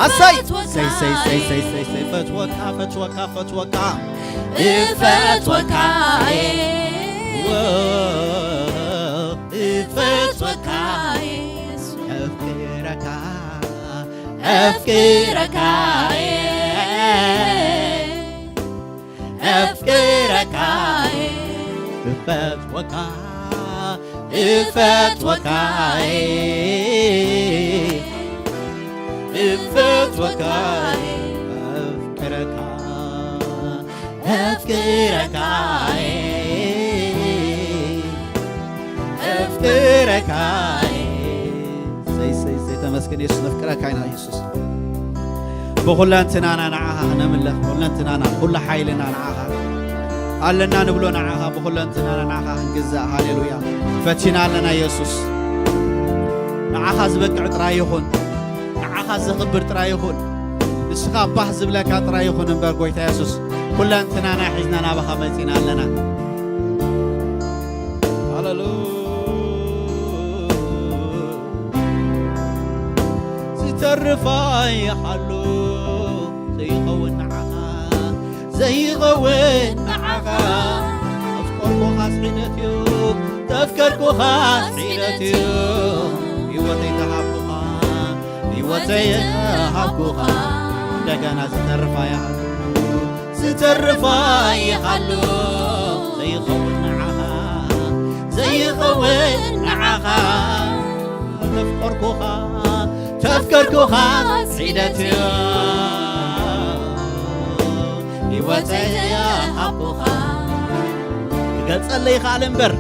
ኣሳይ ሰይ ሰይ ሰይ ሰይ ሰይ ሰይ ፈትወካ ፈትወካ ፈትወካ እፈትወካ እፈትወካ እፍቅረካ እፍቅረካ እፍቅረካ እፈትወካ እፈትወካ እፈትወካ እፍቅረካ እፍቅረካ እፍቅረካ ሰይ ሰይ ሰይ ተመስገን የሱስ ነፍቅረካ ኢና የሱስ ብኹለንትናና ንዓኻ ክነምልኽ ብኹለንትናና ኩሉ ሓይልና ንዓኻ ኣለና ንብሎ ንዓኻ ብኹለንትናና ንዓኻ ክንግዛእ ሃሌሉያ ፈቲና ኣለና የሱስ ንዓኻ ዝበቅዕ ጥራይ ይኹን ንዓኻ ዘኽብር ጥራይ ይኹን ንስኻ ባህ ዝብለካ ጥራይ ይኹን እምበር ጎይታ የሱስ ኩለንትናና ሒዝና ናባኻ መፂና ኣለና ሃሌሉ ዝተርፋ ይሓሉ ዘይኸውን ንዓኻ ዘይኸውን ንዓኻ ኣፍቀርኩኻ ስዒደት እዩ ተፍቀርኩኻ ስዒደት እዩ ህይወተይ ተሃብኩኻ ህይወተይ ተሃብኩኻ እንደገና ዝተርፋ ይሓሉ ዝተርፋ ይሓሉ ዘይኸውን ንዓኻ ዘይኸውን ንዓኻ ተፍቀርኩኻ ተፍቀርኩኻ ስዒደት እዩ ወጸያ ሃቡኻ ክገልጸለይ ይኽኣል እምበር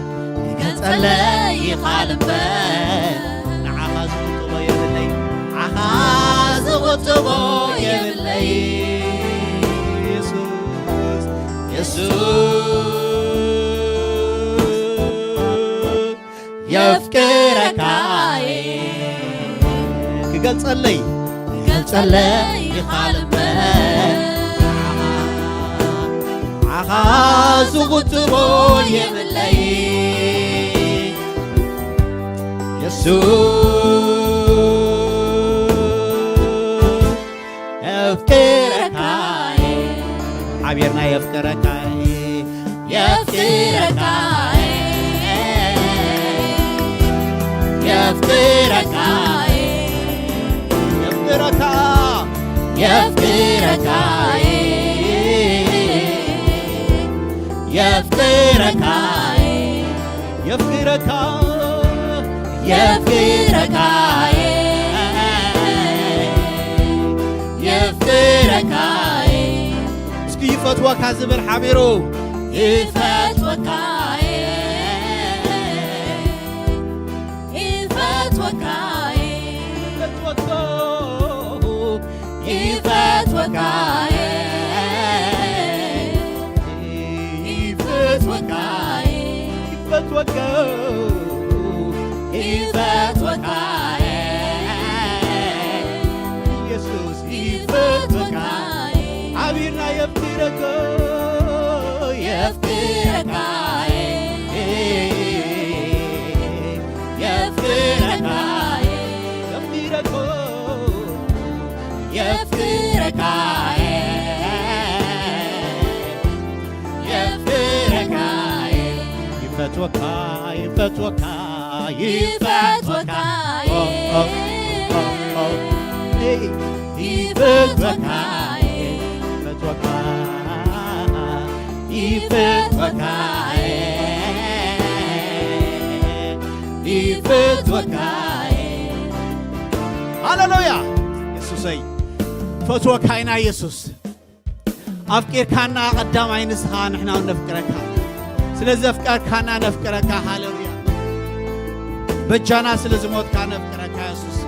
ክገልጸለይ ይኽኣል እምበር ንዓኻ ዝቕጽቦ የብለይ ንዓኻ ዝቕጽቦ የብለይ የሱስ የሱስ የፍቅረካ ክገልጸለይ ክገልጸለይ ይኻል እምበር ዓኻ ዝቑጥቦ የብለይ የሱስ የፍቅረካ ሓቢርና የፍቅረካ የፍቅረካ የፍቅረካ የፍቅረካ የፍቅረካ የፍቅረካ የፍቅረካ የፍቅረካ የፍቅረካ እስኪ ይፈትወካ ዝብል ሓቢሩ ይፈትወካ ይፈትወካ ይፈትወካ ይፈትወካ ይፈትወካ ይፈትወካ ይፈትወካ ኢየሱስ ይፈትወካ ሓቢርና የፍቅረካ የፍቅረካ የፍቅረካ የፍቅረካ የፍቅረካ የፍቅረካ ይፈትወካ ይፈትወካ ይፈትወካ ይፈትወካ ይፈትወካ ይፈትወካ ይፈትወካ ሃሌሉያ የሱሰይ ፈትወካ ኢና የሱስ ኣፍቂርካና ቀዳማይ ንስኻ ንሕና እውን ነፍቅረካ ስለ ዘፍቀርካና ነፍቅረካ ሃሌሉያ በጃና ስለ ዝሞትካ ነፍቅረካ የሱስ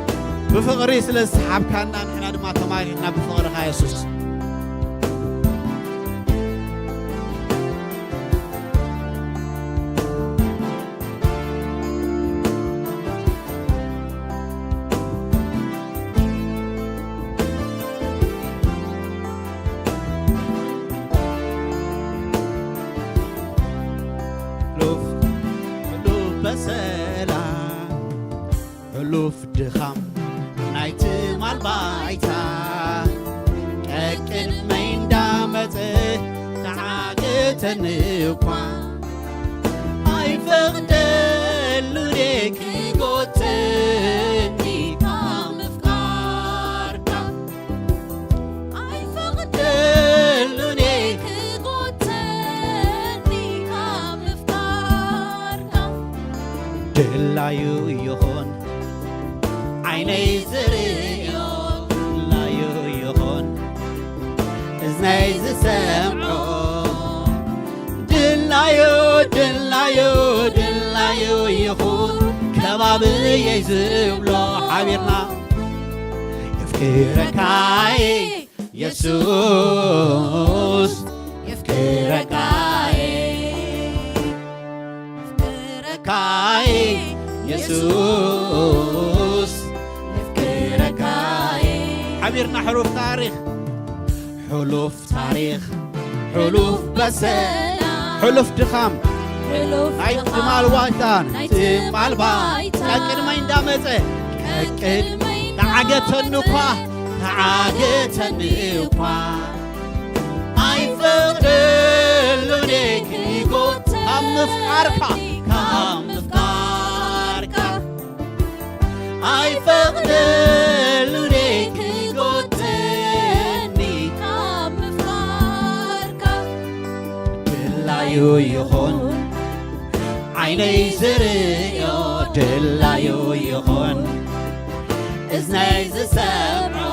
ብፍቕሪ ስለ ዝሰሓብካና ንሕና ድማ ተማሪኽና ብፍቕርኻ የሱስ ሕሉፍ ሕሉፍ በሰላ ሕሉፍ ድኻም ናይ ትማል ባይታ ቀቅድመይ እንዳመጸ ተዓገተኒ እኳ ኣይፈቕደሉን ክጎተኒ ካብ ምፍቃርካ ኣይፈቕደሉን ክጎተኒ ካብ ምፍቃርካ ድላዩ ይኹን ዓይነይ ዝርእዮ ድላዩ ይኹን እዝነይ ዝሰምዖ ድላዩ ድላዩ ድላዩ ይኹን ከባብየይ ዝብሎ ሓቢርና የፍቅረካይ የሱስ የፍቅረካይ የፍቅረካይ የሱስ የፍቅረካይ ሓቢርና ሕሉፍ ታሪኽ ሕሉፍ ታሪኽ ሕሉፍ በሰላ ሕሉፍ ድኻም ናይ ትማል ዋይታን ትማል ባይታ ቀቅድመይ እንዳመጸ ቀቅድመይ ተዓገተኒ እኳ ተዓገተኒ እኳ ኣይፈቕደሉን ክጎተኒ ካብ ምፍቃርካ ካብ ምፍቃርካ ኣይፈቕደሉን ክጎተኒ ካብ ምፍቃርካ ድላዩ ይኹን ዓይነይ ዝርእዮ ድላዩ ይኹን እዝነይ ዝሰምዖ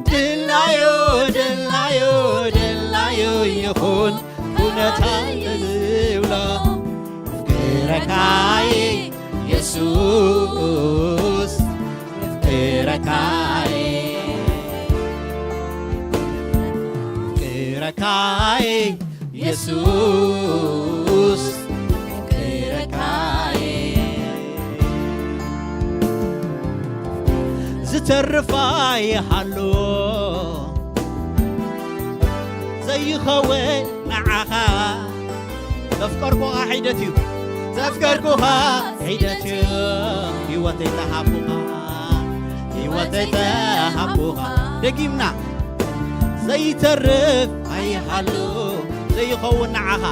ድላዩ ድላዩ ትብሎ ኣፍቅረካይ የሱስ ኣፍቅረካይ ኣፍቅረካይ የሱስ ኣፍቅረካይ ዝተርፋ ይሃሎ ዘይኸውን ንዓኻ ዘፍቀርኩኻ ሒደት እዩ ዘፍቀርኩኻ ሒደት እዩ ህይወተይ ተሃብኩኻ ህይወተይ ተሃብኩኻ ደጊምና ዘይተርፍ ኣይሃሉ ዘይኸውን ንዓኻ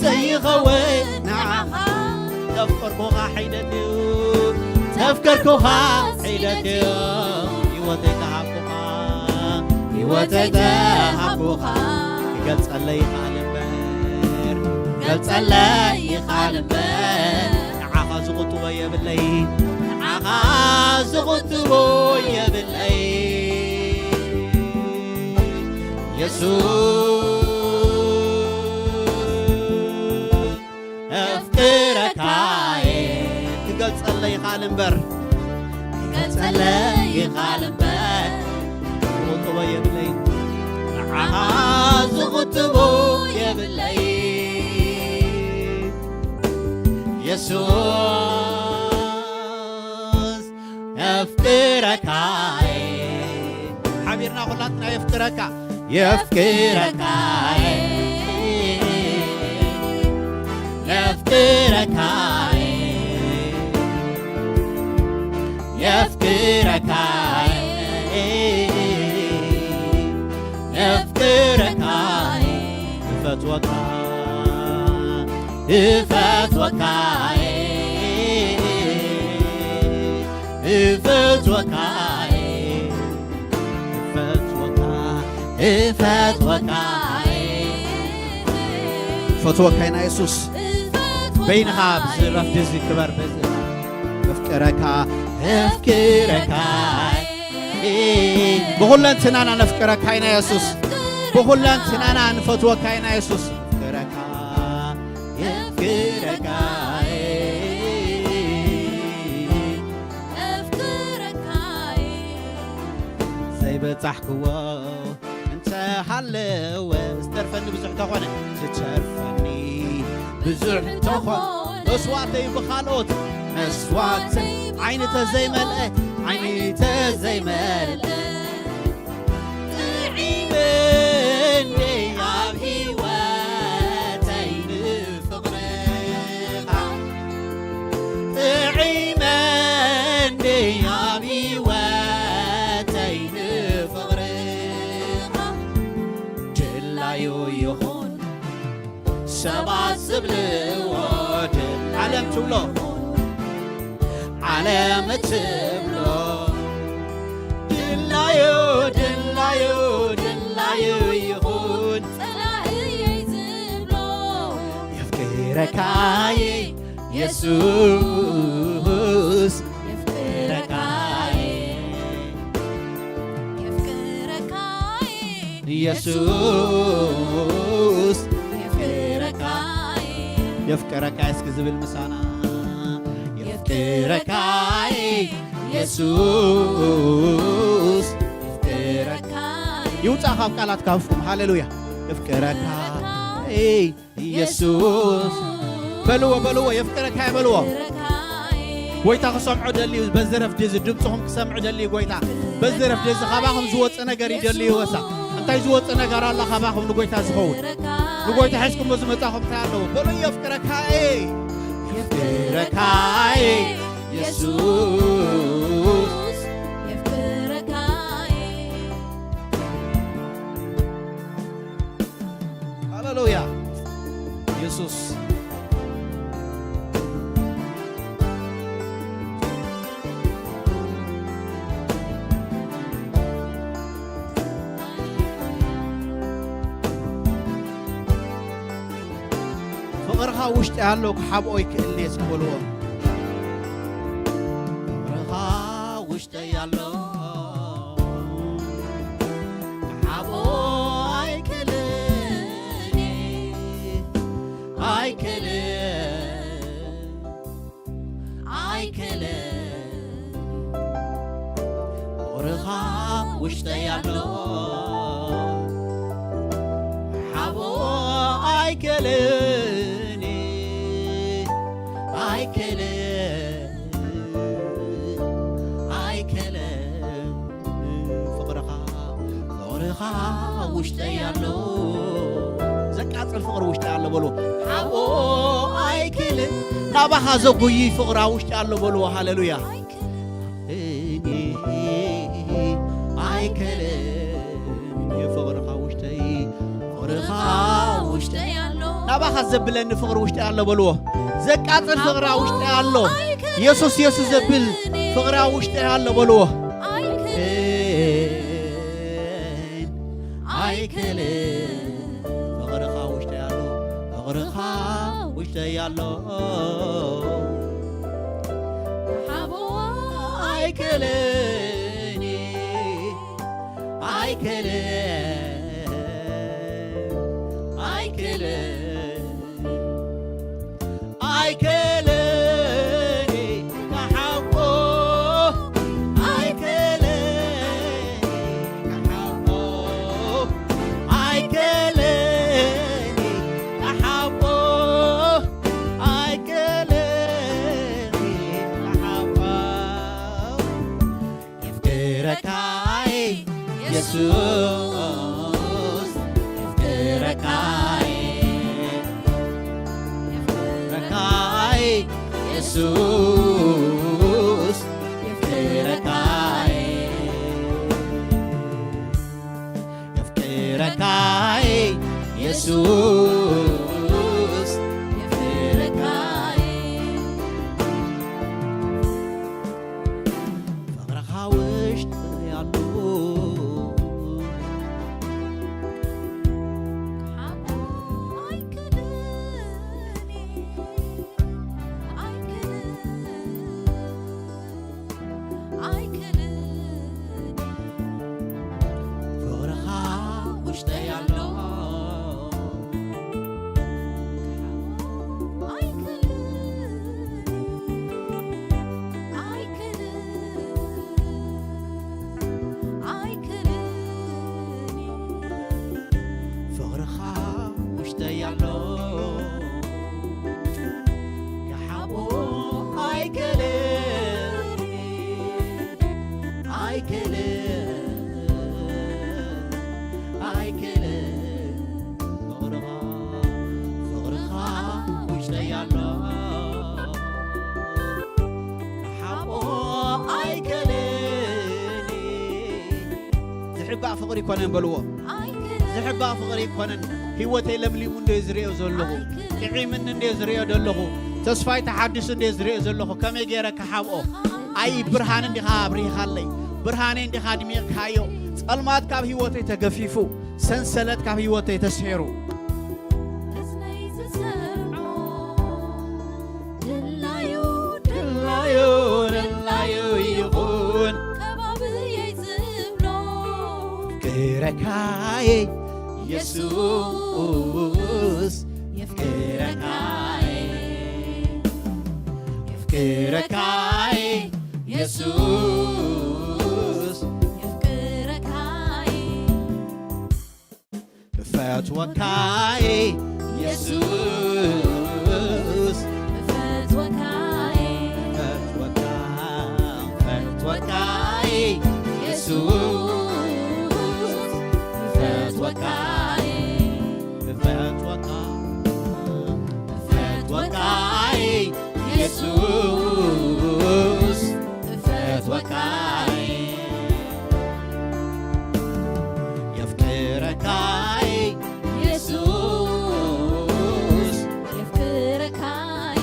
ዘይኸውን ንዓኻ ዘፍቀርኩኻ ሒደት እዩ ዘፍቀርኩኻ ሒደት እዩ ህይወተይ ተሃብኩኻ ህይወተይ ተሃብኩኻ ክገልጸለይ ይኽኣል እምበር ክገልጸለይ ይኽኣል እምበር ንዓኻ ዝቕጥቦ የብለይ ንዓኻ ዝቕጥቦ የብለይ የሱስ ኣፍቅረካየ ክገልጸለይ ይኽኣል እምበር ክገልጸለይ ይኽኣል እምበር ዝቕጥቦ የብለይ ንዓኻ ዝቕጥቦ የብለይ የሱስ ኣፍቅረካየ ሓቢርና ኩላትና የፍቅረካ የፍቅረካየ የፍቅረካየ የፍቅረካየ የፍቅረካየ እፈትወካ እፈትወካየ እፈትወካየ እፈትወካ እፈትወካየ ፈትወካይና የሱስ በይንኻ ኣብዚ ረፍዲ እዚ ክበር በዚ የፍቅረካ የፍቅረካ ብኹለንትናና ነፍቅረካ ኢና የሱስ ብኹለንትናና ንፈትወካ ኢና የሱስ የፍቅረካ የፍቅረካ ዘይበጻሕክዎ እንተሃለወ ዝተርፈኒ ብዙሕ ተኾነ ዝተርፈኒ ብዙሕ ተኾነ መስዋዕተይ ብኻልኦት መስዋዕተይ ዓይኒ ተዘይመልአ ዓይኒ ተዘይመልአ ጥዒመኒ ኣብ ህይወተይ ንፍቕርኻ ጥዒመኒ ኣብ ህይወተይ ንፍቕርኻ ድላዩ ይኹን ሰባት ዝብልዎ ድል ዓለም ትብሎ ዓለም ትብሎ ድላዩ ድላዩ ድላዩ ይኹን ጸላእየይ ዝብሎ የፍቅረካይ የሱስ የፍቅረካይ የፍቅረካይ የሱስ የፍቅረካይ የፍቅረካይ እስኪ ዝብል ምሳና የፍቅረካይ የሱስ የፍቅረካይ ይውፃእ ካብ ቃላት ካፍኩም ሃሌሉያ የፍቅረካይ የሱስ በልዎ በልዎ የፍቅረካይ በልዎ ጎይታ ክሰምዖ ደልዩ በዚ ረፍዲ እዚ ድምፅኹም ክሰምዑ ደልዩ ጎይታ በዚ ረፍዲ እዚ ካባኹም ዝወፅ ነገር ይደልዩ ወሳ እንታይ ዝወፅ ነገር ኣላ ካባኹም ንጎይታ ዝኸውን ንጎይታ ሒዝኩሞ ዝመፃኹም እንታይ ኣለዎ በሎ የፍቅረካይ የፍቅረካይ የሱስ የፍቅረካይ ሃሌሉያ የሱስ ፍቕርኻ ውሽጢ ኣሎ ክሓብኦ ይክእልኒ እስኪ በልዎ ፍቕርኻ ውሽጠይ ኣሎ ክሓብኦ ኣይክእልኒ ውሽጠይ ኣሎ ሓቦ ኣይከለኒ ኣይከለ ኣይከለ ፍቕርኻ ፍቕርኻ ውሽጠይ ኣሎ ዘቃጽል ፍቕሪ ውሽጠይ ኣሎ በልዎ ሓቦ ኣይከለ ናባኻ ዘጉይ ፍቕራ ውሽጠይ ኣሎ በልዎ ሃሌሉያ ኣይከለኒ ፍቕርኻ ውሽጠይ ፍቕርኻ ውሽጠይ ኣሎ ናባኻ ዘብለኒ ፍቕሪ ውሽጠይ ኣሎ በልዎ ዘቃጽል ፍቕራ ውሽጠይ ኣሎ ኢየሱስ ኢየሱስ ዘብል ፍቕራ ውሽጠይ ኣሎ በልዎ ኣይከለኒ ፍቕርኻ ውሽጠይ ኣሎ ፍቕርኻ ውሽጠይ ኣሎ ሓቦ ኣይከለኒ ኣይከለ ኣይከለ ኣይከለኒ ካሓቦ ኣይከለኒ ካሓቦ ኣይከለኒ ካሓቦ ኣይከለኒ ካሓቦ የፍቅረካ የሱስ የፍቅረካ የፍቅረካ የሱስ የፍቅረካ የፍቅረካ የሱስ የፍቅረካ ፍቕርኻ ውሽጠይ ኣሎ ፍቕርኻ ውሽጠይ ኣሎ ፍቕርኻ ውሽጠይ ኣሎ ክሓቦ ኣይክእልን ኣይክእልን ኣይክእልን ፍቕርኻ ፍቕርኻ ውሽጠይ ኣሎ ክሓቦ ኣይክእልን ዝሕባእ ፍቕሪ ይኮነን በልዎ ዝሕባእ ፍቕሪ ይኮነን ህይወተይ ለምሊሙ እንደ ዝሪኦ ዘለኹ ጥዒምኒ እንደ ዝሪኦ ዘለኹ ተስፋይ ተሓዲሱ እንደ ዝሪኦ ዘለኹ ከመይ ገይረ ክሓብኦ ኣይ ብርሃን እንዲኻ ኣብሪኻለይ ብርሃነይ እንዲኻ ኣድሚቕካዮ ጸልማት ካብ ህይወተይ ተገፊፉ ሰንሰለት ካብ ህይወተይ ተስሄሩ ድላዩ ድላዩ ድላዩ ይኹን ከባብየይ ዝብሎ የፍቅረካየ የሱስ የፍቅረካየ የፍቅረካየ የሱስ የፍቅረካየ እፈትወካየ የሱስ እፈትወካየ እፈትወካየ የሱስ እፈትወካየ እፈትወካ እፈትወካየ የሱስ እፈትወካየ የፍቅረካየ የሱስ የፍቅረካየ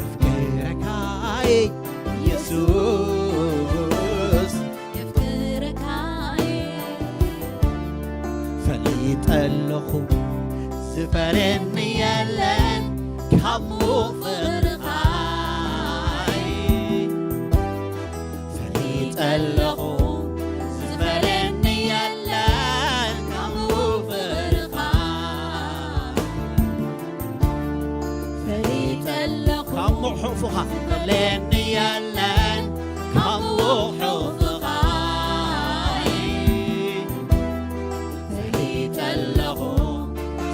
የፍቅረካየ የሱስ የፍቅረካየ ፈሊጠለኹ ዝፈለኒ የለን ካብ ፍቕርኻይ ፈሊጠለኹ ዝፈለኒ የለን ካብ ፍቕርኻ ፈሊጠለኹ ካብ ምሕፉኻ ዝፈለኒ የለን ካብ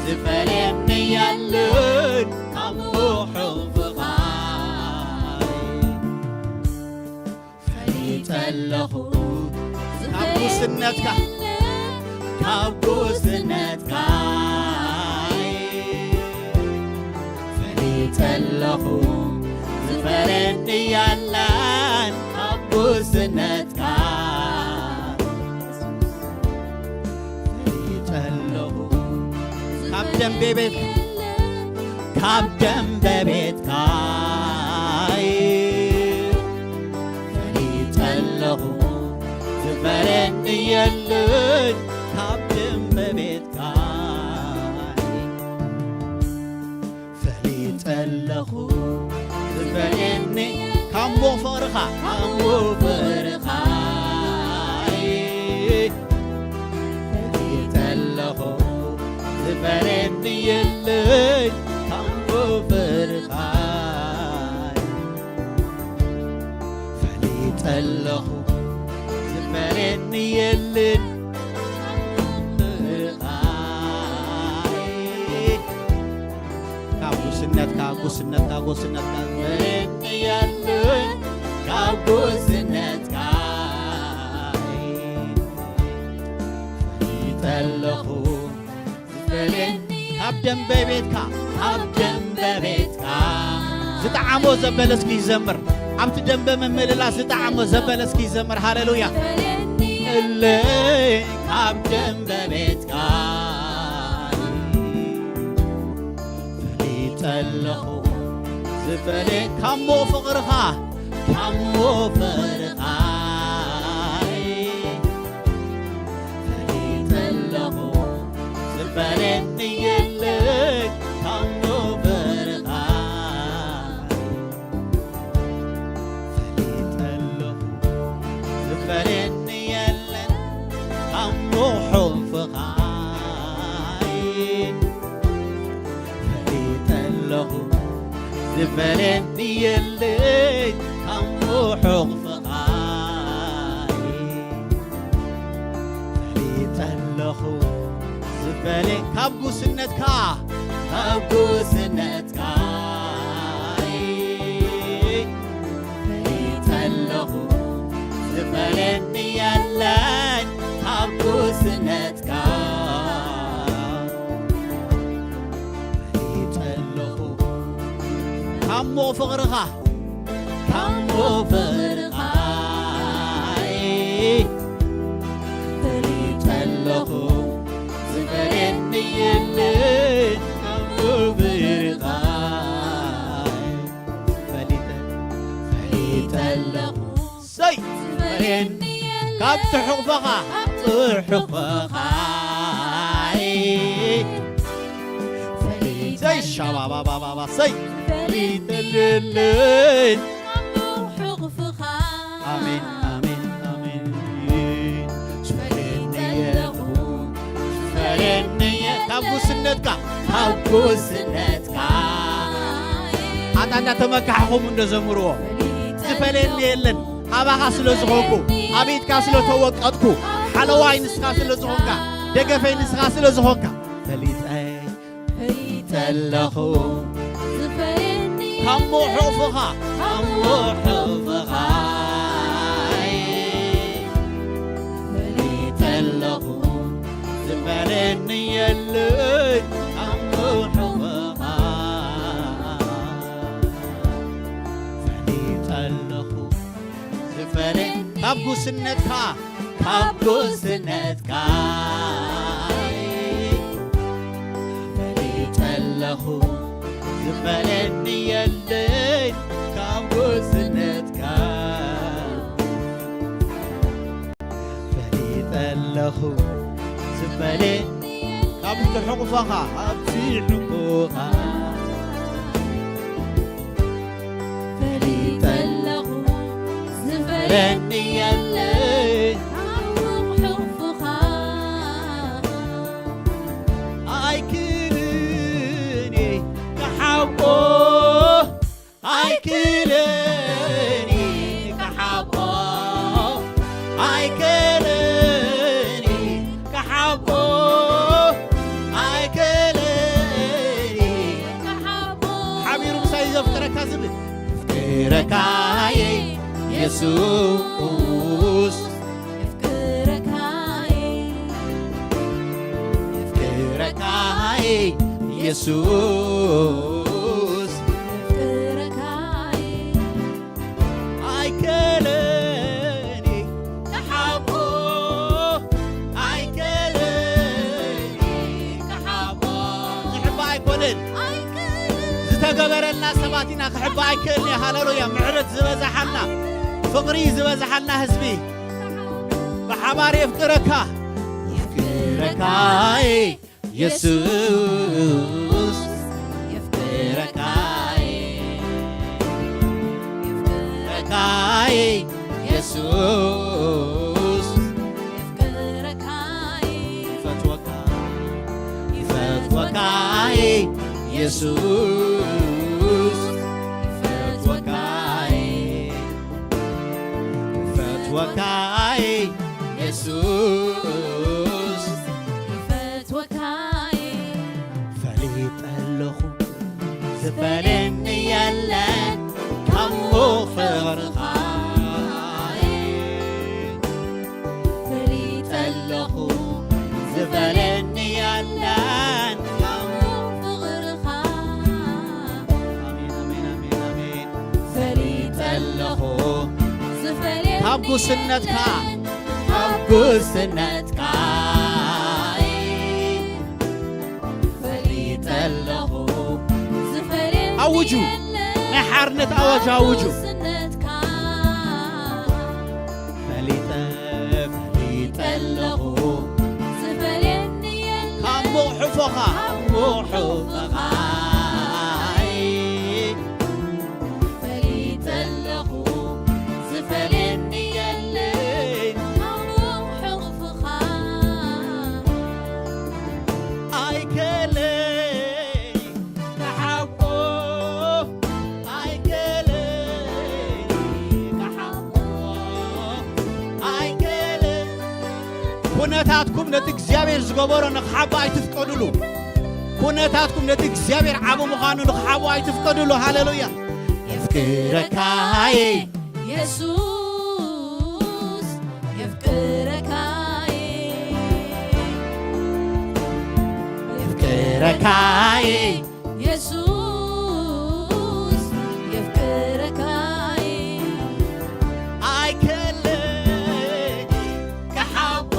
ዝፈልየኒ የለን ካብ ርሑቕ ፍቓይ። ፈሊጠ ኣለኹ ካብ ጉስነትካ፣ ካብ ጉስነትካ። ፈሊጠ ኣለኹ ዝፈልየኒ የለን ካብ ጉስነትካ። ፈሊጠ ኣለኹ ካብ ደንበ ቤት፣ ካብ ደንበ ቤትካ። ፈሊጠ ኣለኹ ዝፈልየኒ የለን ካብ ደንበ ቤትካ። ፈሊጠ ኣለኹ ዝፈልየኒ ካብ ሞቕ ፍቕርኻ፣ ካብ ሞቕ ፍቕርኻ። ፈሊጠ ኣለኹ ዝፈልየኒ የለን ካብ ሞቕ ፍቕርኻ። ፈሊጠ ኣለኹ ዝፈልየኒ የለን ካብ ጉስነትካ፣ ጉስነትካ፣ ጉስነትካ። ዝፈልየኒ የለን ካብ ጉስነትካ። ፈሊጠ ኣለኹ ዝፈልየኒ ካብ ደንበ ቤትካ፣ ካብ ደንበ ቤትካ። ዝጠዓሞ ዘበለ እስኪ ይዘምር። ኣብቲ ደንበ ምምልላስ ዝጠዓሞ ዘበለ እስኪ ይዘምር። ሃሌሉያ። እለ ካብ ደንበ ቤትካ። ፈሊጠ ኣለኹ ዝፈልየ ካብ ሞቕ ፍቕርኻ፣ ካብ ሞቕ ፍቕርኻ። ፈሊጠ ኣለኹ ዝፈልየኒ የለን ካብ ሞቕ ፍቕርኻ። ፈሊጠ ኣለኹ ዝፈልየኒ የለን ካብ ርሑቕ ፍቓይ። ፈሊጠ ኣለኹ ዝፈልየኒ የለን ካብ ርሑቕ ፍቓይ። ፈሊጠ ኣለኹ ዝፈልየ ካብ ጉስነትካ፣ ካብ ጉስነትካ። ፈሊጠ ኣለኹ ዝፈልየኒ የለን ካብ ጉስነትካ። ፈሊጠ ኣለኹ ካብ ሞቕ ፍቕርኻ፣ ካብ ሞቕ ፍቕርኻ። ፈሊጠ ኣለኹ ዝፈልየኒ የለን ካብ ሞቕ ፍቕርኻ። ፈሊጠ፣ ፈሊጠ ኣለኹ። ሰይ! ዝፈልየኒ የለን ካብ ትሕቑፈኻ፣ ካብ ትሕቑፈኻ። ፈሊጠ ሰይ! ሻባባባባባ! ሰይ! ዝፈልየኒ የለን ካብ ሕቑፍኻ። ኣሜን፣ ኣሜን፣ ኣሜን። ዝፈልየኒ የለን፣ ዝፈልየኒ የለን ካብ ጉስነትካ፣ ካብ ጉስነትካ። ኣታ እንዳተመካሕኹም እንዶ ዘምርዎ። ዝፈልየኒ የለን፣ ኣባኻ ስለ ዝኾንኩ፣ ኣብ ኢድካ ስለ ተወቀጥኩ፣ ሓለዋይ ንስኻ ስለ ዝኾንካ፣ ደገፈይ ንስኻ ስለ ዝኾንካ። ፈሊጠ፣ ፈሊጠ ኣለኹ። ዝፈልየኒ ካብ ሞቕ ሕቑፍኻ፣ ካብ ሞቕ ሕቑፍኻ። ፈሊጠ ኣለኹ። ዝፈልየኒ የለን ካብ ሞቕ ሕቑፍኻ። ፈሊጠ ኣለኹ። ዝፈልየኒ ካብ ጉስነትካ፣ ካብ ጉስነትካ። ፈሊጠ ኣለኹ። ዝፈልየኒ የለን ካብ ጉስነትካ። ፈሊጠ ኣለኹ ዝፈልየኒ ካብ ትሕቑፈኻ፣ ኣብ ትሕቑኻ። ፈሊጠ ኣለኹ ዝፈልየኒ የለን ካብ ሕቑፍኻ። ኣይክእልን እየ ክሓብኦ፣ ኣይክእልን እየ ክሓብኦ፣ ኣይክእልን እየ ክሓብኦ፣ ኣይክእልን የፍቅረካይ የሱስ፣ የፍቅረካይ፣ የፍቅረካይ የሱስ፣ የፍቅረካይ። ኣይከለኒ ክሓቦ፣ ኣይከለኒ ክሓቦ። ዝሕባ ኣይኮነን። ኣይከለኒ። ዝተገበረልና ሰባት ኢና ክሕባ ኣይክእልን እዩ። ሃለሉያ። ምሕረት ዝበዛሓልና፣ ፍቕሪ ዝበዛሓልና ህዝቢ። ብሓባር የፍቅረካ። የፍቅረካይ የሱስ፣ የፍቅረካይ፣ የፍቅረካይ የሱስ፣ የፍቅረካይ፣ ይፈትወካ፣ ይፈትወካይ የሱስ፣ ይፈትወካይ፣ ይፈትወካይ የሱስ፣ ይፈትወካይ። ፈሊጠ ኣለኹ ዝፈልየኒ የለን ካብ ፍቕርኻ። ፈሊጠ ኣለኹ ዝፈልየኒ የለን ካብ ፍቕርኻ። ኣሜን፣ ኣሜን፣ ኣሜን፣ ኣሜን። ፈሊጠ ኣለኹ ዝፈልየኒ ካብ ጉስነትካ፣ የለን ካብ ጉስነትካ። ፈሊጠ ኣለኹ ዝፈልየኒ ኣውጁ። የለን ናይ ሓርነት ኣዋጅ ኣውጁ። ጉስነትካ። ፈሊጠ፣ ፈሊጠ ኣለኹ ዝፈልየኒ የለን ካብ ሙቕ ሕፎኻ፣ ካብ ሙቕ ሕፎኻ። ፈሊጠ ኣለኹ ዝፈልየኒ የለን ካብ ሕቑፍኻ። ኣይከለይ ክሓቦ፣ ኣይከለይ ክሓቦ፣ ኣይከለይ። ኩነታትኩም ነቲ እግዚኣብሔር ዝገበሮ ንኽሓቦ ኣይትፍቀዱሉ። ኩነታትኩም ነቲ እግዚኣብሔር ዓቢ ምዃኑ ንኽሓቦ ኣይትፍቀዱሉ። ሃሌሉያ። የፍቅረካይ የሱስ፣ የፍቅረካይ፣ የፍቅረካይ የሱስ፣ የፍቅረካይ። ኣይከለኒ ክሓቦ፣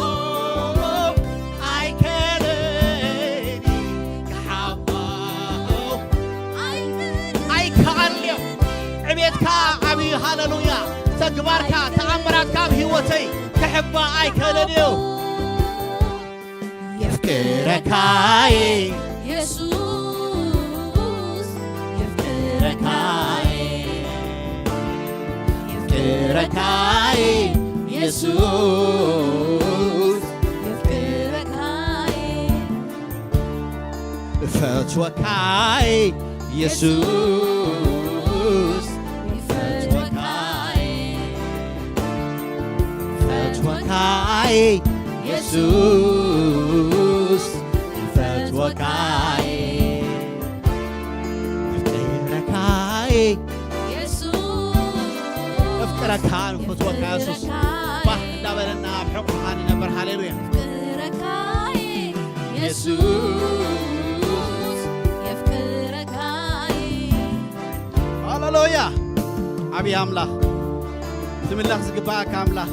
ኣይከለኒ ክሓቦ። ኣይከኣልንዮ። ዕቤትካ ዓብዪ፣ ሃሌሉያ። ተግባርካ፣ ተኣምራትካ ኣብ ህይወተይ ክሕባ ኣይከኣልንዮ። የፍቅረካይ የሱስ፣ የፍቅረካይ፣ የፍቅረካይ የሱስ፣ የፍቅረካይ። እፈትወካይ የሱስ፣ እፈትወካይ፣ እፈትወካይ የሱስ፣ እፈትወካይ፣ እፍቅረካይ የሱስ፣ እፍቅረካ፣ ንፈትወካ የሱስ። የፍቅረካይ ባህ እንዳበለና ኣብ ሕቑኻ ንነብር። ሃሌሉያ። የፍቅረካይ የሱስ፣ የፍቅረካይ። ሃሌሉያ። ዓብዪ ኣምላኽ፣ ክትምለኽ ዝግባኣካ ኣምላኽ፣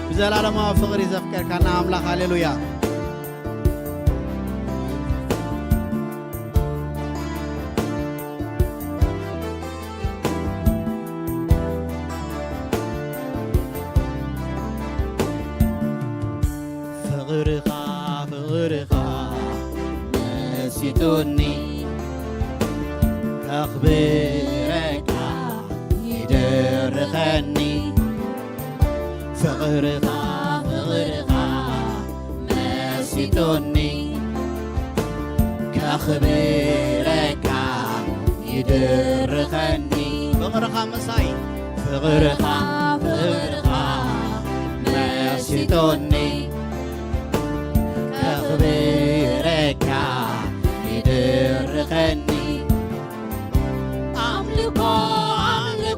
ብዘላለማዊ ፍቕሪ ዘፍቀርካና ኣምላኽ። ሃሌሉያ። ፍቕርኻ፣ ፍቕርኻ መሲጡኒ፣ ከኽብረካ ይደርኸኒ። ፍቕርኻ፣ ፍቕርኻ መሲጡኒ፣ ከኽብረካ ይድርኸኒ። ፍቕርኻ ምሳይ፣ ፍቕርኻ፣ ፍቕርኻ መሲጡኒ፣ ከኽብረካ ይድርኸኒ። ኣምልኮ፣ ኣምልኮ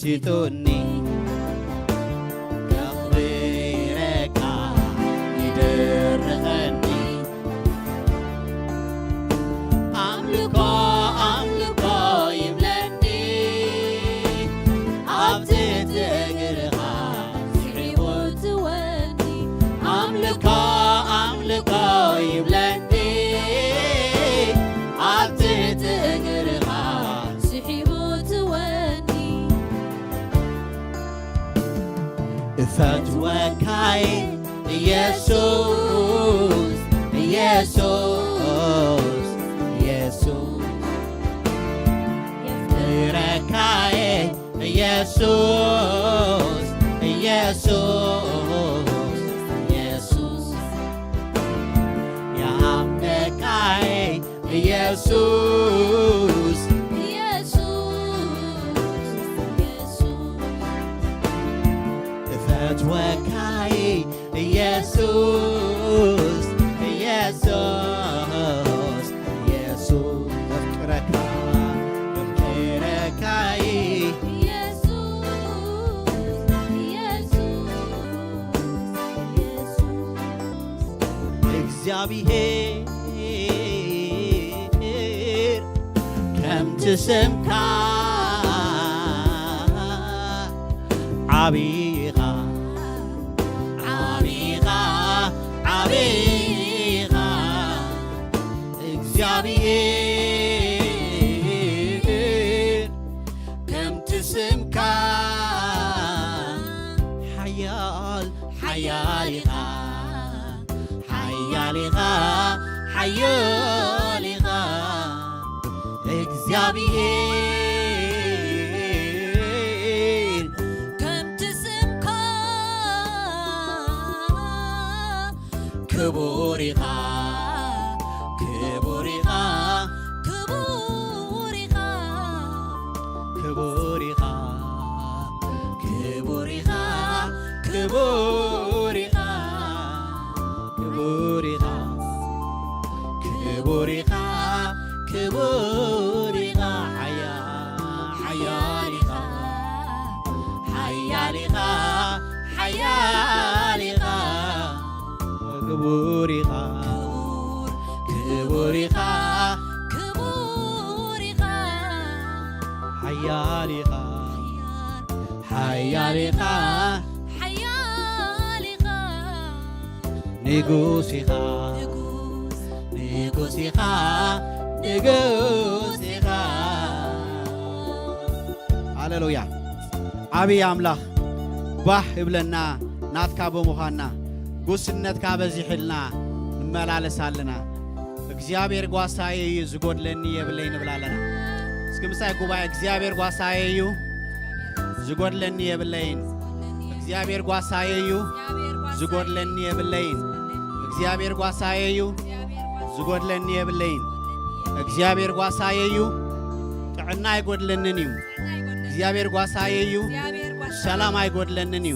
ቲቶኒ ከኽብረካ ይደርኸኒ። ኣምልኮ ኣምልኮ ይብለኒ፣ ኣብ ትሕቲ እግርኻ ስሒቡ ትወኒ። ኣምልኮ ኣምልኮ ይብለኒ፣ ኣብ ትሕቲ እግርኻ ስሒቡ ትወኒ። እፈትወካይ ኢየሱስ፣ ኢየሱስ፣ ኢየሱስ። የፍቅረካይ ኢየሱስ፣ ኢየሱስ፣ ኢየሱስ። የሃምነካይ ኢየሱስ፣ ኢየሱስ፣ ኢየሱስ። እፈትወካይ ኢየሱስ፣ ኢየሱስ፣ ኢየሱስ። እፍቅረካ፣ እፍቅረካይ ኢየሱስ፣ ኢየሱስ፣ ኢየሱስ። እግዚኣብሔር ከምቲ ስምካ ዓቢኻ፣ ዓቢኻ፣ ዓቢኻ። እግዚኣብሔር ከምቲ ስምካ ሓያል፣ ሓያል ኢኻ፣ ሓያል ኢኻ፣ ሓያል ኢኻ። እግዚኣብሔር ከምቲ ስምካ ክቡር ኢኻ፣ ክቡር ኢኻ፣ ክቡር ኢኻ፣ ክቡር ኢኻ፣ ክቡር ኢኻ፣ ክቡር ኢኻ፣ ክቡር ኢኻ፣ ክቡር ኢኻ፣ ክቡር ኢኻ። ሓያ-፣ ሓያል ኢኻ፣ ሓያል ኢኻ፣ ሓያል ኢኻ። ክቡር ኢኻ፣ ክቡር ኢኻ፣ ክቡር ኢኻ። ሓያል ኢኻ፣ ሓያል ኢኻ፣ ሓያል ኢኻ። ንጉስ ኢኻ፣ ንጉስ፣ ንጉስ ኢኻ፣ ንጉስ ኢኻ። ሃሌሉያ። ዓብዪ ኣምላኽ ባህ ይብለና፣ ናትካ ብምዃንና፣ ጉስነትካ በዚሕልና ንመላለስ ኣለና። እግዚኣብሔር ጓሳየ እዩ፣ ዝጎድለኒ የብለይን ንብል ኣለና። እስኪ ምሳይ ጉባኤ፣ እግዚኣብሔር ጓሳየ እዩ፣ ዝጎድለኒ የብለይን። እግዚኣብሔር ጓሳየ እዩ፣ ዝጎድለኒ የብለይን። እግዚኣብሔር ጓሳየ እዩ፣ ዝጎድለኒ የብለይን። እግዚኣብሔር ጓሳየ እዩ፣ ጥዕና ኣይጎድለንን እዩ። እግዚኣብሔር ጓሳየ እዩ፣ ሰላም ኣይጎድለንን እዩ።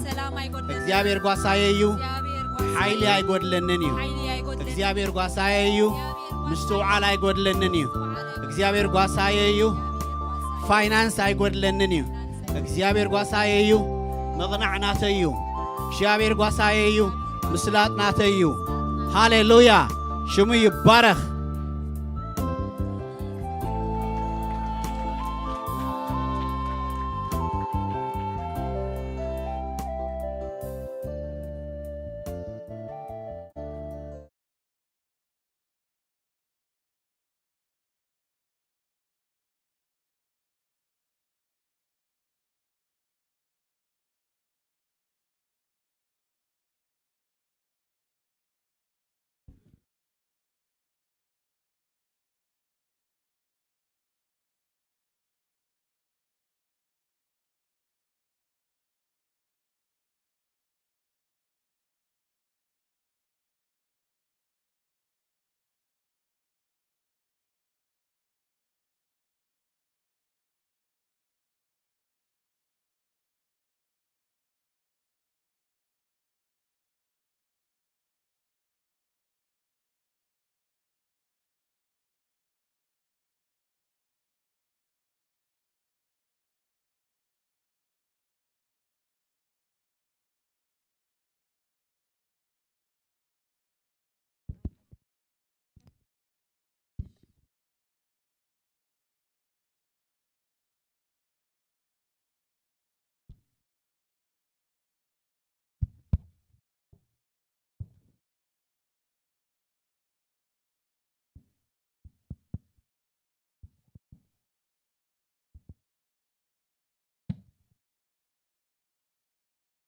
እግዚኣብሔር ጓሳየ እዩ፣ ሓይሊ ኣይጎድለንን እዩ። እግዚኣብሔር ጓሳየ እዩ፣ ምስትውዓል ኣይጎድለንን እዩ። እግዚኣብሔር ጓሳየ እዩ፣ ፋይናንስ ኣይጎድለንን እዩ። እግዚኣብሔር ጓሳየ እዩ፣ ምቕናዕ ናተይ እዩ። እግዚኣብሔር ጓሳየ እዩ፣ ምስላጥ ናተይ እዩ። ሃሌሉያ፣ ሽሙ ይባረኽ።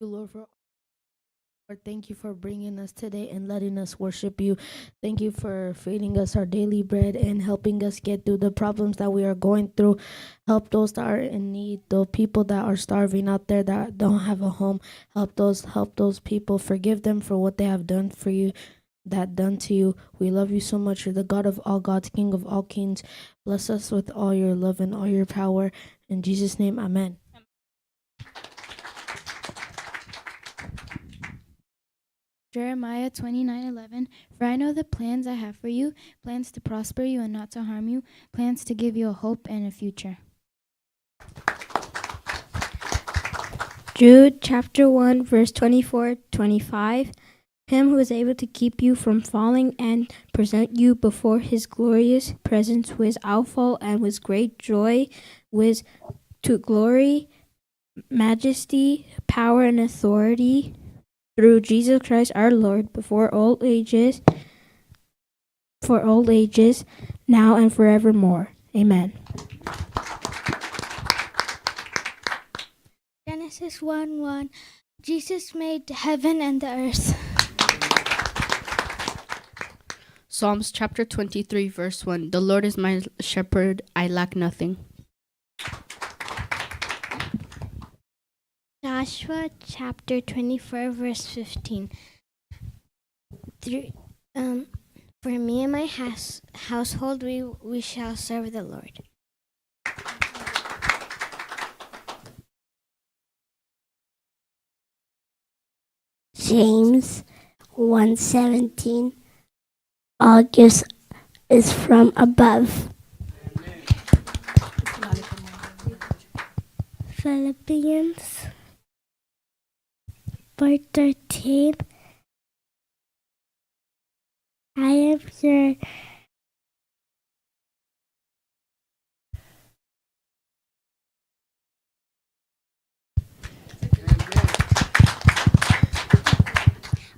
you, Lord, for Lord, thank you for bringing us today and letting us worship you. Thank you for feeding us our daily bread and helping us get through the problems that we are going through. Help those that are in need, the people that are starving out there that don't have a home. Help those, help those people. Forgive them for what they have done for you, that done to you. We love you so much. You're the God of all gods, King of all kings. Bless us with all your love and all your power. In Jesus' name, amen. Jeremiah twenty-nine eleven. For I know the plans I have for you, plans to prosper you and not to harm you, plans to give you a hope and a future. Jude chapter one, verse twenty-four, twenty-five. Him who is able to keep you from falling and present you before his glorious presence with alpha and with great joy, with to glory, majesty, power, and authority, through Jesus Christ our Lord, before all ages, for all ages, now and forevermore. Amen. Genesis one one. Jesus made heaven and the earth. Psalms chapter twenty-three, verse one. The Lord is my shepherd, I lack nothing. Joshua chapter twenty-four, verse fifteen. Through, um, for me and my house, household, we, we shall serve the Lord. James one seventeen. All gifts is from above. Philippians four thirteen. I am your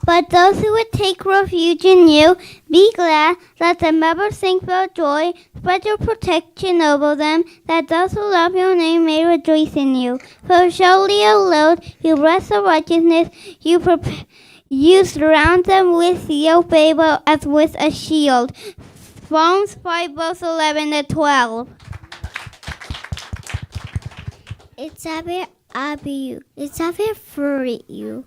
But those who would take refuge in you, be glad, let them ever sing for joy, spread your protection over them, that those who love your name may rejoice in you. For surely, O Lord, you bless the righteousness, you prepare, you surround them with your favor as with a shield. Psalms five, verse eleven to twelve. እግዚኣብሔር ኣብ እዩ እግዚኣብሔር ፍርይ እዩ።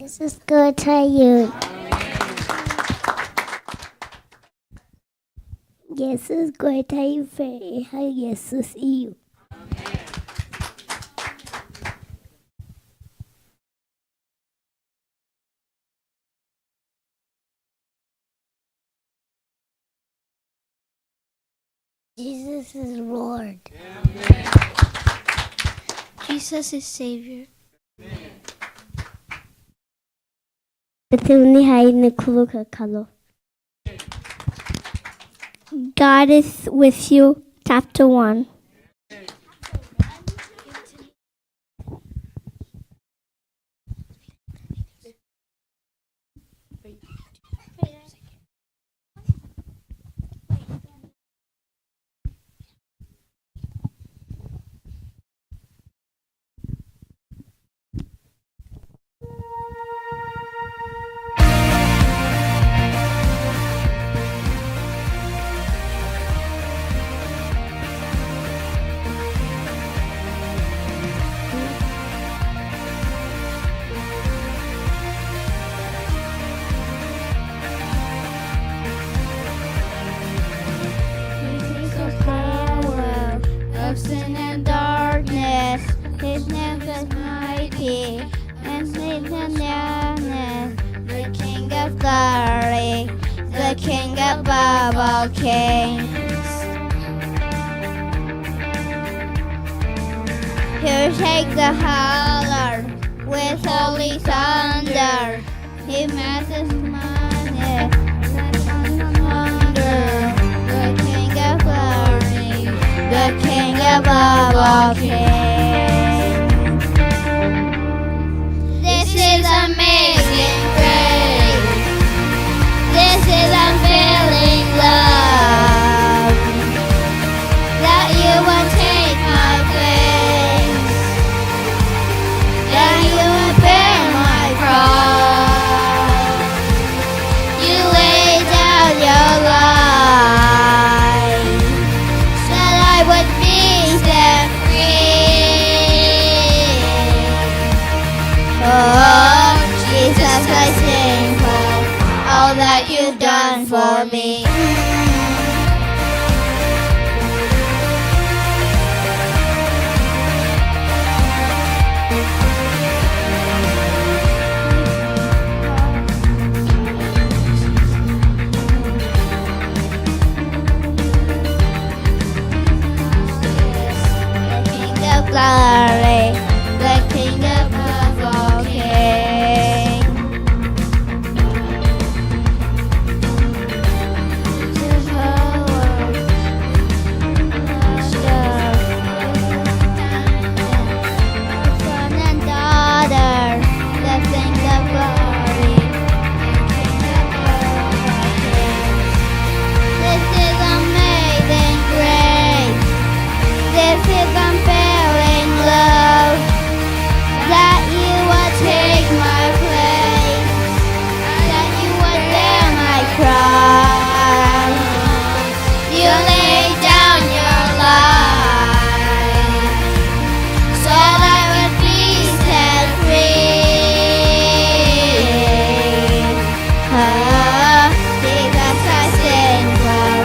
This is good to you. This is good to you. Very high. This is you. Jesus is Lord. Jesus is Savior. Between the high and the Kulukakalo. God is with you, chapter one. He takes the power of sin and darkness. His name is mighty and his name is the King of glory, the King above all kings. He shakes the whole earth with holy thunder. He messes money, wonder, the King above all king. This is amazing grace. This is unfailing love. That you would take my place. That you would bear my cross. You laid down your life so that I would be set free. Oh, Jesus, I thank you for all that you've done for me. The King of glory, the King above all kings. Jehovah, Master, Son and daughter, the King of glory, King of all kings. This is amazing grace. This is unfailing love. That you would take my place. That you would bear my cross. You laid down your life so that I would be set free. Ah, Jesus, I thank you for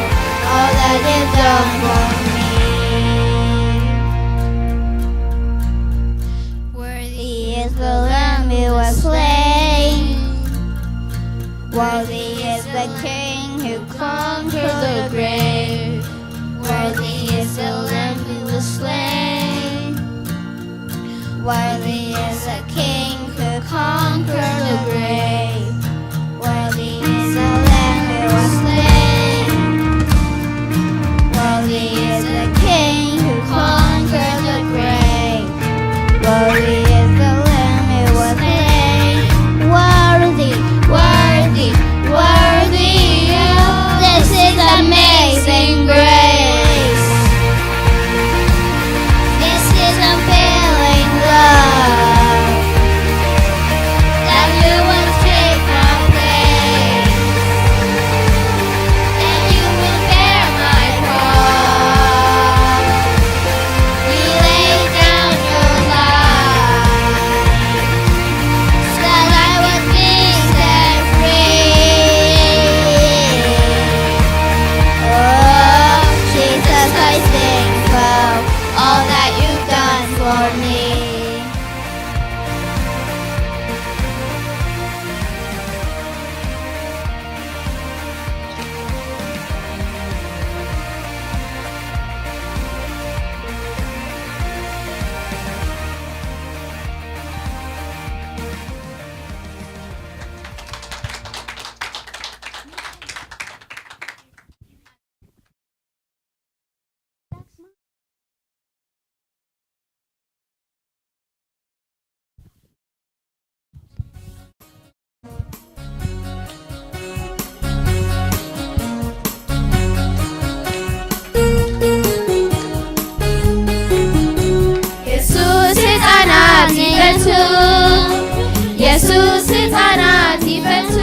all that you've done for me. Worthy is the Lamb who was slain. Worthy is the King who conquered the grave. Worthy is the Lamb who was slain. Worthy is the King who conquered the grave. Worthy is the Lamb who was slain. Worthy is the King who conquered the grave. Worthy is the Lamb who was slain. Worthy, worthy, worthy you. This is amazing grace. This is unfailing love. That you would take my place. That you would bear my cross. You laid down your life so that I would be set free. Oh, Jesus, I thank you for all that you've done for me. የሱስ ህፃናት ይፈቱ። የሱስ ህፃናት ይፈቱ።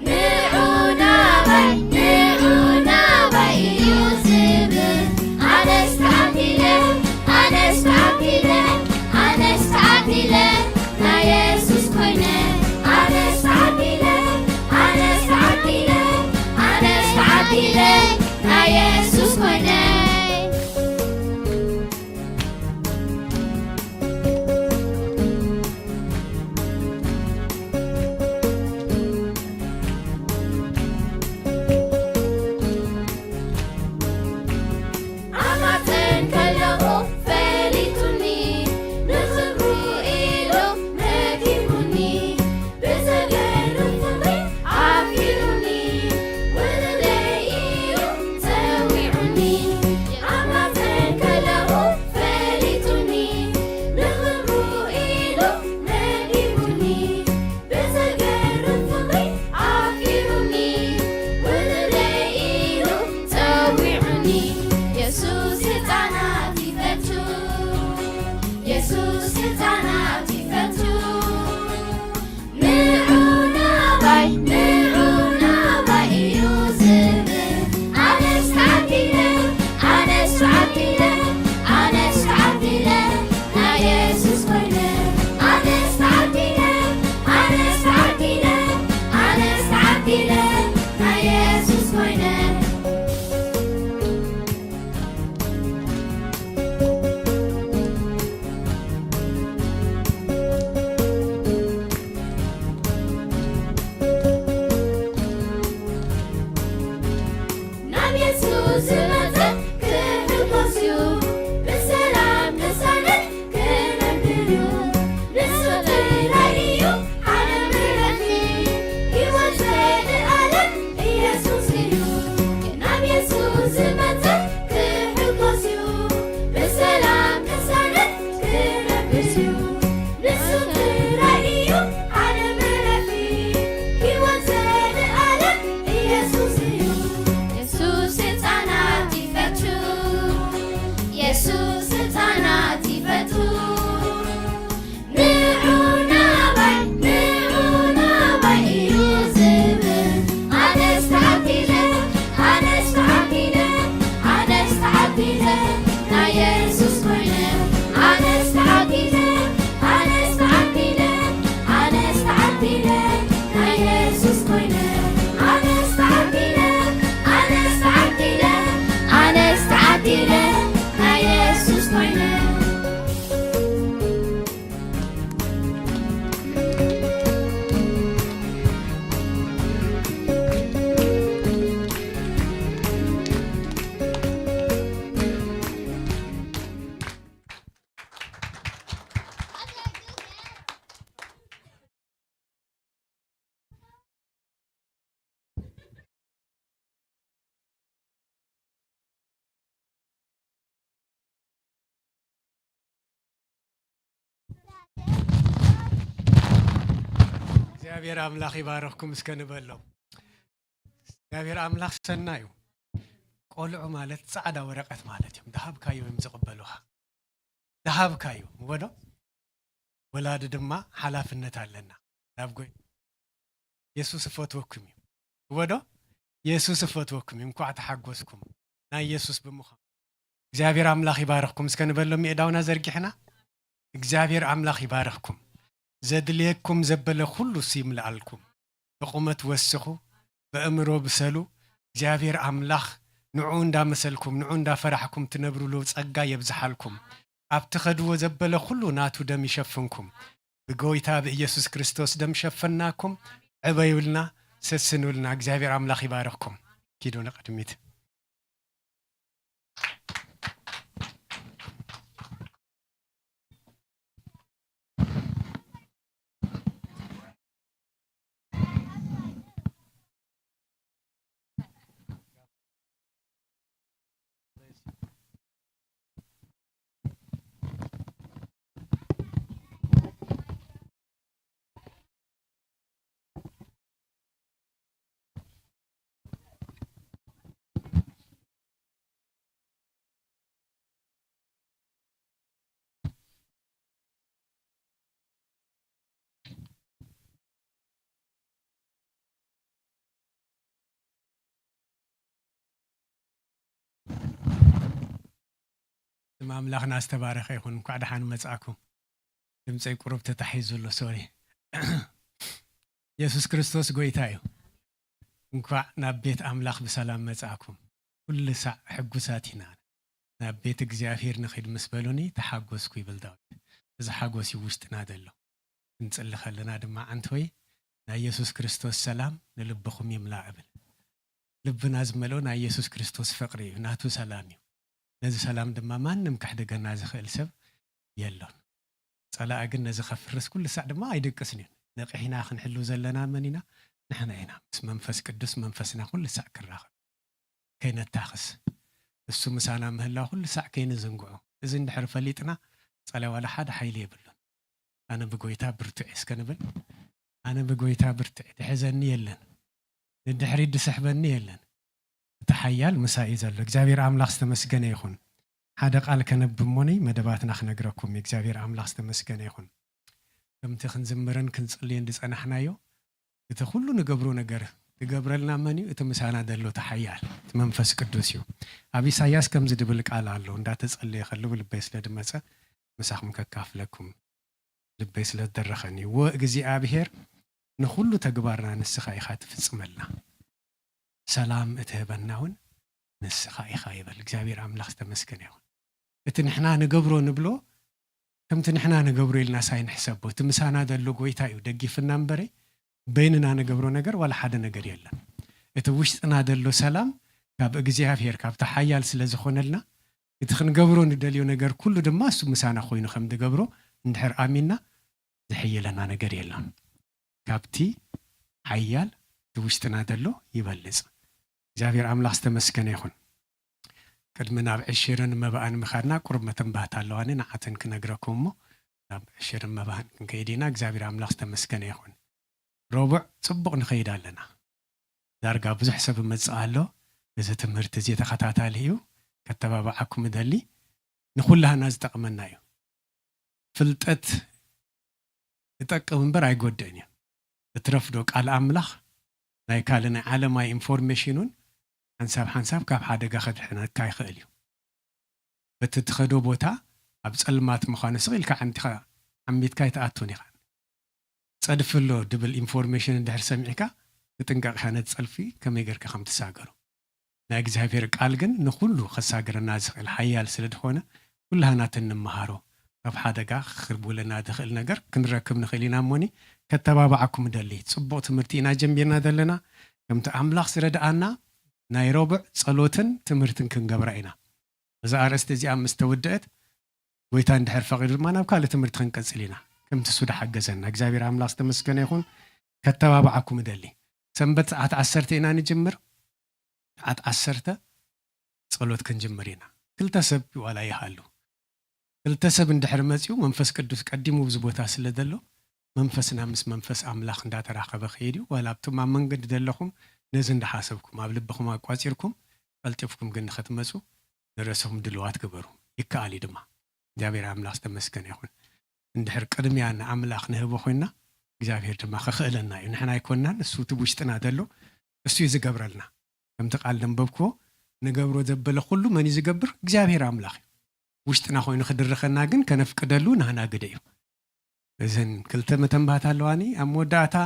ንዑ ናባይ፣ ንዑ ናባይ እዩ ዝብል። ኣነስ ተዓዲለ፣ ኣነስ ተዓዲለ፣ ኣነስ ተዓዲለ፣ ናይ የሱስ ኮይነ። ኣነስ ተዓዲለ፣ ኣነስ ተዓዲለ፣ ኣነስ ተዓዲለ፣ ናይ የሱስ ኮይነ። ኣማጽን ከለኹ ፈሊጡኒ፣ ንኽብሩ ኢሉ ህፃናት ይፈቱ። ንዑ ናባይ፣ ንዑ ናባይ እዩ ዝብል። ኣነስ ተዓዲለ፣ ኣነስ ተዓዲለ፣ ኣነስ ተዓዲለ፣ ናይ የሱስ ኮይነ። ኣነስ ተዓዲለ፣ ኣነስ ተዓዲለ፣ ኣነስ ተዓዲለ፣ ናይ የሱስ ኮይነ። ናብ የሱስ ዝመጸ ክሕጎስ እዩ፣ ብሰላም ቅሳነት ክነብር እዩ። ንሱ ጥራይ እዩ ዓለም ዕረፍቲ፣ ህይወት ዘልኣለም ኢየሱስ እዩ። ናብ የሱስ ዝመጸ ክሕጎስ እዩ፣ ብሰላም ቅሳነት ክነብር እዩ። ንሱ ጥራይ እዩ ዓለም ዕረፍቲ፣ ህይወት ዘልኣለም ኢየሱስ እዩ። የሱስ ህፃናት ይፈቱ፣ የሱስ ህፃናት ይፈቱ። ንዑ ናባይ፣ ንዑ ናባይ እዩ ዝብል። ኣነስ ተዓዲለ፣ ኣነስ ተዓዲለ፣ ኣነስ ተዓዲለ፣ ናይ የሱስ ኮይነ። ኣነስ ተዓዲለ፣ ኣነስ ተዓዲለ፣ ኣነስ ተዓዲለ፣ ናይ የሱስ ኮይነ። ኣነስ ተዓዲለ፣ ኣነስ ተዓዲለ፣ ኣነስ ተዓዲለ፣ ናይ የሱስ ኮይነ። እግዚኣብሔር ኣምላኽ ይባርኽኩም እስከ ንበሎም። እግዚኣብሔር ኣምላኽ ሰናይ እዩ። ቆልዑ ማለት ጻዕዳ ወረቀት ማለት እዮም። ዝሃብካዮም እዮም ዝቕበሉኻ። ዝሃብካዮም፣ እወ ዶ? ወላዲ ድማ ሓላፍነት ኣለና። ናብ ጎይ-፣ የሱስ እፈትወኩም እዩ። እወ ዶ? የሱስ እፈትወኩም እዩ። እንኳዕ ተሓጎስኩም ናይ የሱስ ብምዃን። እግዚኣብሔር ኣምላኽ ይባርኽኩም እስከ ንበሎም፣ የእዳውና ዘርጊሕና። እግዚኣብሔር ኣምላኽ ይባርኽኩም። ዘድልየኩም ዘበለ ኩሉ እሱ ይምልኣልኩም። ብቑመት ወስኹ፣ በእምሮ ብሰሉ። እግዚኣብሔር ኣምላኽ ንዕኡ እንዳመሰልኩም፣ ንዕኡ እንዳፈራሕኩም ትነብሩሉ ጸጋ የብዝሓልኩም። ኣብ ትኸድዎ ዘበለ ኩሉ ናቱ ደም ይሸፍንኩም። ብጎይታ ብኢየሱስ ክርስቶስ ደም ሸፈናኩም። ዕበዩልና፣ ሰስኑልና። እግዚኣብሔር ኣምላኽ ይባርኽኩም። ኪዱ ንቕድሚት። ስም ኣምላኽና ዝተባረኸ ይኹን። እንኳዕ ደሓን መጻእኩም። ድምፀይ ቁሩብ ተታሒዙ ኣሎ፣ ሶሪ። የሱስ ክርስቶስ ጎይታ እዩ። እንኳዕ ናብ ቤት ኣምላኽ ብሰላም መጻእኩም። ኩሉ ሳዕ ሕጉሳት ኢና። ናብ ቤት እግዚኣብሔር ንኺድ ምስ በሉኒ ተሓጎስኩ ይብል ዳዊት። እዚ ሓጎስ እዩ ውሽጥና ዘሎ። ክንጽሊ ከለና ድማ ኣንተ ሆይ ናይ የሱስ ክርስቶስ ሰላም ንልብኹም ይምላእ እብል። ልብና ዝመልኦ ናይ የሱስ ክርስቶስ ፍቕሪ እዩ፣ ናቱ ሰላም እዩ። ነዚ ሰላም ድማ ማንም ከሕድገና ዝኽእል ሰብ የሎን። ጸላኢ ግን ነዚ ከፍርስ ኩሉ ሳዕ ድማ ኣይድቅስን እዩ። ነቒሕና ክንሕሉ ዘለና መን ኢና? ንሕና ኢና። ምስ መንፈስ ቅዱስ መንፈስና ኩሉ ሳዕ ክራኸብ፣ ከይነታኽስ። እሱ ምሳና ምህላው ኩሉ ሳዕ ከይንዝንግዖ። እዚ እንድሕር ፈሊጥና፣ ጸላኢ ዋላ ሓደ ሓይሊ የብሉን። ኣነ ብጎይታ ብርቱዕ እየ እስከ ንብል። ኣነ ብጎይታ ብርቱዕ እየ፣ ድሕዘኒ የለን፣ ንድሕሪት ድስሕበኒ የለን። እቲ ሓያል ምሳይ እዩ ዘሎ። እግዚኣብሔር ኣምላኽ ዝተመስገነ ይኹን። ሓደ ቃል ከነብብ እሞኒ መደባትና ክነግረኩም። እግዚኣብሔር ኣምላኽ ዝተመስገነ ይኹን። ከምቲ ክንዝምርን ክንጽልይን ዝጸናሕናዮ፣ እቲ ኩሉ ንገብሮ ነገር ዝገብረልና መን እዩ? እቲ ምሳና ዘሎ እቲ ሓያል፣ እቲ መንፈስ ቅዱስ እዩ። ኣብ ኢሳይያስ ከምዚ ድብል ቃል ኣሎ፣ እንዳተጸለየ ከለዉ ልበይ ስለ ድመጸ ምሳኹም ከካፍለኩም። ልበይ ስለ ዝደረኸኒ፣ "ወእግዚኣብሔር ንኹሉ ተግባርና ንስኻ ኢኻ ትፍጽመልና፣ ሰላም እትህበና እውን ንስኻ ኢኻ" ይበል። እግዚኣብሔር ኣምላኽ ዝተመስገነ ይኹን። እቲ ንሕና ንገብሮ ንብሎ፣ ከምቲ ንሕና ንገብሮ ኢልና ሳይንሕሰቦ፣ እቲ ምሳና ዘሎ ጎይታ እዩ ደጊፍና እምበረይ፣ በይንና ንገብሮ ነገር ዋላ ሓደ ነገር የለን። እቲ ውሽጥና ዘሎ ሰላም ካብ እግዚኣብሔር፣ ካብቲ ሓያል ስለ ዝኾነልና፣ እቲ ክንገብሮ ንደልዮ ነገር ኩሉ ድማ እሱ ምሳና ኮይኑ ከም ዝገብሮ እንድሕር ኣሚንና፣ ዝሕይለና ነገር የለን። ካብቲ ሓያል እቲ ውሽጥና ዘሎ ይበልጽ። እግዚኣብሔር ኣምላኽ ዝተመስገነ ይኹን። ቅድሚ ናብ ዕሽርን መባእን ምኻድና ቁሩብ መተንባህታ ኣለዋኒ፣ ንዓተን ክነግረኩም እሞ ናብ ዕሽርን መባእን ክንከይድ ኢና። እግዚኣብሔር ኣምላኽ ዝተመስገነ ይኹን። ረቡዕ ጽቡቕ ንኸይድ ኣለና። ዳርጋ ብዙሕ ሰብ ይመጽእ ኣሎ። እዚ ትምህርቲ እዚ ተኸታታሊ እዩ። ከተባብዓኩም እደሊ። ንኹላህና ዝጠቕመና እዩ። ፍልጠት ይጠቅም እምበር ኣይጎድእን እዩ። እትረፍዶ ቃል ኣምላኽ ናይ ካልእ ናይ ዓለማይ ኢንፎርሜሽን እውን ሓንሳብ ሓንሳብ ካብ ሓደጋ ከድሕነካ ይኽእል እዩ። በቲ ትኸዶ ቦታ ኣብ ጸልማት ምዃኑ ስቕ ኢልካ ዓንዲኻ ዓሚትካ ኣይትኣቱን ኢኻ። ጸድፊ ኣሎ ድብል ኢንፎርሜሽን እንድሕር ሰሚዕካ፣ ክጥንቀቕ ኢኻ፣ ነቲ ጸልፊ ከመይ ጌርካ ከም ትሳገሮ። ናይ እግዚኣብሔር ቃል ግን ንኹሉ ከሳግረና ዝኽእል ሓያል ስለ ዝኾነ፣ ኩላህና እቲ እንመሃሮ፣ ካብ ሓደጋ ክኽልውለና ዝኽእል ነገር ክንረክብ ንኽእል ኢና እሞኒ፣ ከተባብዓኩም እደሊ። ጽቡቕ ትምህርቲ ኢና ጀሚርና ዘለና። ከምቲ ኣምላኽ ዝረድኣና፣ ናይ ረቡዕ ጸሎትን ትምህርትን ክንገብራ ኢና። እዛ ኣርእስቲ እዚኣ ምስ ተወድአት፣ ጎይታ እንድሕር ፈቒዱ ድማ ናብ ካልእ ትምህርቲ ክንቀጽል ኢና። ከምቲ እሱ ድሓገዘና፣ እግዚኣብሔር ኣምላኽ ዝተመስገነ ይኹን። ከተባብዓኩም እደሊ። ሰንበት ሰዓት ዓሰርተ ኢና ንጅምር። ሰዓት ዓሰርተ ጸሎት ክንጅምር ኢና። ክልተ ሰብ ዋላ ይሃሉ። ክልተ ሰብ እንድሕር መጺኡ፣ መንፈስ ቅዱስ ቀዲሙ ኣብዚ ቦታ ስለ ዘሎ፣ መንፈስና ምስ መንፈስ ኣምላኽ እንዳተራኸበ ክይድ እዩ። ዋላ ኣብቶም ኣብ መንገዲ ዘለኹም፣ ነዚ እንዳሓሰብኩም፣ ኣብ ልብኹም ኣቋጺርኩም፣ ቀልጢፍኩም ግን ንኽትመጹ ንርእስኹም ድልዋት ግበሩ። ይከኣል እዩ ድማ። እግዚኣብሔር ኣምላኽ ዝተመስገነ ይኹን። እንድሕር ቅድሚያ ንኣምላኽ ንህቦ ኮይንና፣ እግዚኣብሔር ድማ ከኽእለና እዩ። ንሕና ኣይኮንናን፣ እሱ እቲ ውሽጥና ዘሎ፣ እሱ እዩ ዝገብረልና። ከምቲ ቃል ዘንበብክዎ፣ ንገብሮ ዘበለ ኩሉ መን እዩ ዝገብር? እግዚኣብሔር ኣምላኽ እዩ። ውሽጥና ኮይኑ ክድርኸና ግን ከነፍቅደሉ ናህና ግደ እዩ። እዘን ክልተ መተንባህታ ኣለዋኒ። ኣብ መወዳእታ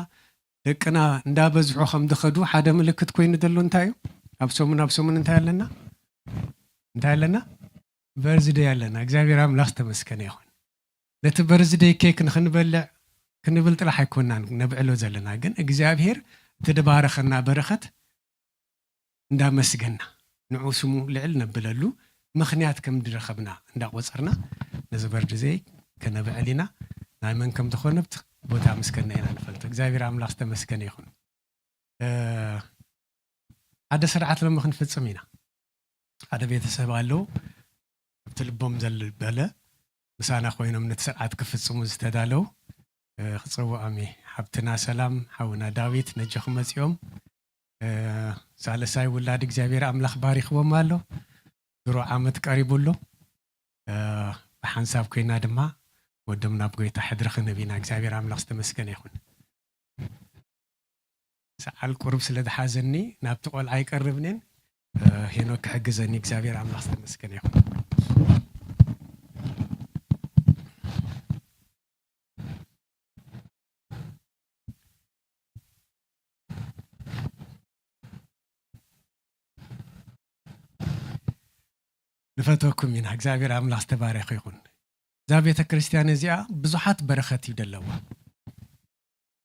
ደቅና እንዳበዝሑ ከም ዝኸዱ ሓደ ምልክት ኮይኑ ዘሎ እንታይ እዩ? ኣብ ሰሙን፣ ኣብ ሰሙን እንታይ ኣለና? እንታይ ኣለና? በርዝደይ ኣለና። እግዚኣብሔር ኣምላኽ ዝተመስገነ ይኹን። ነቲ በርዝደይ ኬክ ንኽንበልዕ ክንብል ጥራሕ ኣይኮናን ነብዕሎ ዘለና፣ ግን እግዚኣብሔር እቲ ድባረኸና በረኸት እንዳመስገና፣ ንዑ ስሙ ልዕል ነብለሉ ምኽንያት ከም ዝረኸብና እንዳቆጸርና፣ ነዚ በርዝደይ ከነብዕል ኢና። ናይ መን ከም ዝኾነ ኣብቲ ቦታ ምስ ከድና ኢና ንፈልጦ። እግዚኣብሔር ኣምላኽ ዝተመስገነ ይኹን። እ፣ ሓደ ስርዓት ሎሚ ክንፍጽም ኢና። ሓደ ቤተሰብ ኣለዉ። ኣብቲ ልቦም ዘልበለ ምሳና ኮይኖም ነቲ ስርዓት ክፍጽሙ ዝተዳለዉ፣ እ፣ ክጸውዖም እየ። ሓብትና ሰላም፣ ሓውና ዳዊት ነጆኹም መጺኦም። እ፣ ሳልሳይ ውላድ እግዚኣብሔር ኣምላኽ ባሪኽዎም ኣሎ። ድሮ ዓመት ቀሪቡ ኣሎ። እ፣ ብሓንሳብ ኮይና ድማ ወዶም ናብ ጎይታ ሕድሪ ክንህብ ኢና። እግዚኣብሔር ኣምላኽ ዝተመስገነ ይኹን። ሰዓል ቁሩብ ስለ ዝሓዘኒ ናብቲ ቆልዓ ይቀርብንን፣ እ፣ ሄኖክ ክሕግዘኒ እግዚኣብሔር ኣምላኽ ዝተመስገነ ይኹን። ንፈተኩም ኢና። እግዚኣብሔር ኣምላኽ ዝተባረኸ ይኹን። እዛ ቤተ ክርስቲያን እዚኣ ብዙሓት በረኸት እዩ ዘለዋ።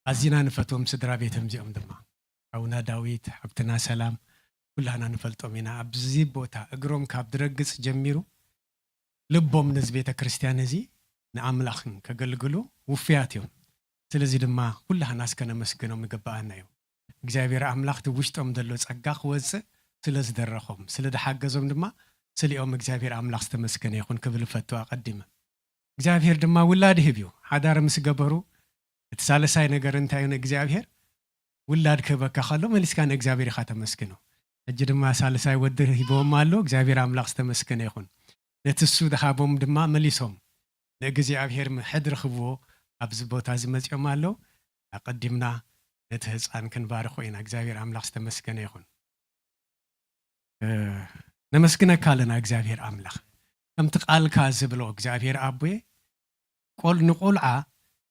ኣዚና ንፈትዎም ስድራ ቤቶም እዚኦም ድማ። ሓውና ዳዊት፣ ሓብትና ሰላም፣ ኩላህና ንፈልጦም ኢና። ኣብዚ ቦታ እግሮም ካብ ዝረግጽ ጀሚሩ ልቦም ነዚ ቤተ ክርስቲያን እዚ ንኣምላኽን ከገልግሉ ውፉያት እዮም። ስለዚ ድማ ኩላህና እስከ ነመስግኖም ይግብኣና እዩ። እግዚኣብሔር ኣምላኽ እቲ ውሽጦም ዘሎ ጸጋ ክወጽእ ስለ ዝደረኾም፣ ስለ ዝሓገዞም ድማ ስሊኦም እግዚኣብሔር ኣምላኽ ዝተመስገነ ይኹን ክብል እፈቱ ኣቐዲመ። እግዚኣብሔር ድማ ውላድ ይህብ እዩ። ሓዳር ምስ ገበሩ እቲ ሳልሳይ ነገር እንታይ እዩ? ንእግዚኣብሔር ውላድ ክህበካ ከሎ መሊስካ ንእግዚኣብሔር ኢኻ ተመስግኖ። ሕጂ ድማ ሳልሳይ ወዲ ሂብዎም ኣሎ። እግዚኣብሔር ኣምላኽ ዝተመስገነ ይኹን። ነቲ እሱ ዝሃቦም ድማ መሊሶም ንእግዚኣብሔር ምሕድሪ ክብዎ ኣብዚ ቦታ እዚ መጺኦም ኣለዉ። ኣቐዲምና ነቲ ህጻን ክንባርኾ ኢና። እግዚኣብሔር ኣምላኽ ዝተመስገነ ይኹን። እ፣ ነመስግነካ ኣለና እግዚኣብሔር ኣምላኽ። ከምቲ ቃልካ ዝብሎ እግዚኣብሔር ኣቦየ፣ ቆል-፣ ንቆልዓ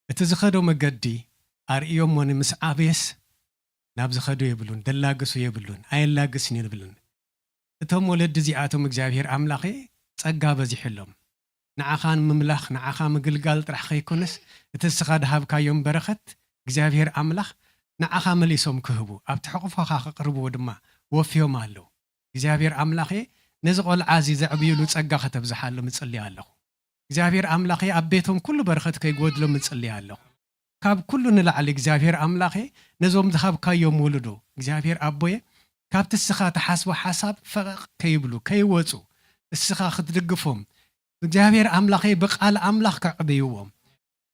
እቲ ዝኸዶ መገዲ ኣርእዮሞ፣ ንምስ ዓበየስ ናብ ዝኸዶ የብሉን፣ ደላግሱ የብሉን፣ ኣየላግስን የብሉን። እቶም ወለዲ እዚኣቶም እግዚኣብሔር ኣምላኸ ጸጋ በዚሑሎም። ንዓኻ ንምምላኽ፣ ንዓኻ ምግልጋል ጥራሕ ከይኮነስ፣ እቲ እስኻ ድሃብካዮም በረኸት እግዚኣብሔር ኣምላኽ ንዓኻ መሊሶም ክህቡ፣ ኣብቲ ሕቑፎኻ ክቕርብዎ ድማ ወፍዮም ኣለዉ። እግዚኣብሔር ኣምላኸ ነዚ ቆልዓ እዚ ዘዕብዩሉ ጸጋ ከተብዝሓሎም እጽሊ ኣለኹ። እግዚኣብሔር ኣምላኸ ኣብ ቤቶም ኩሉ በረኸት ከይጎድሎም እጽሊ ኣለኹ። ካብ ኩሉ ንላዕሊ እግዚኣብሔር ኣምላኸ ነዞም ዝሃብካዮም ውሉዶ እግዚኣብሔር ኣቦየ ካብቲ እስኻ ትሓስቦ ሓሳብ ፈቐቕ ከይብሉ፣ ከይወጹ፣ እስኻ ክትድግፎም፣ እግዚኣብሔር ኣምላኸ ብቃል ኣምላኽ ከዕብይዎም፣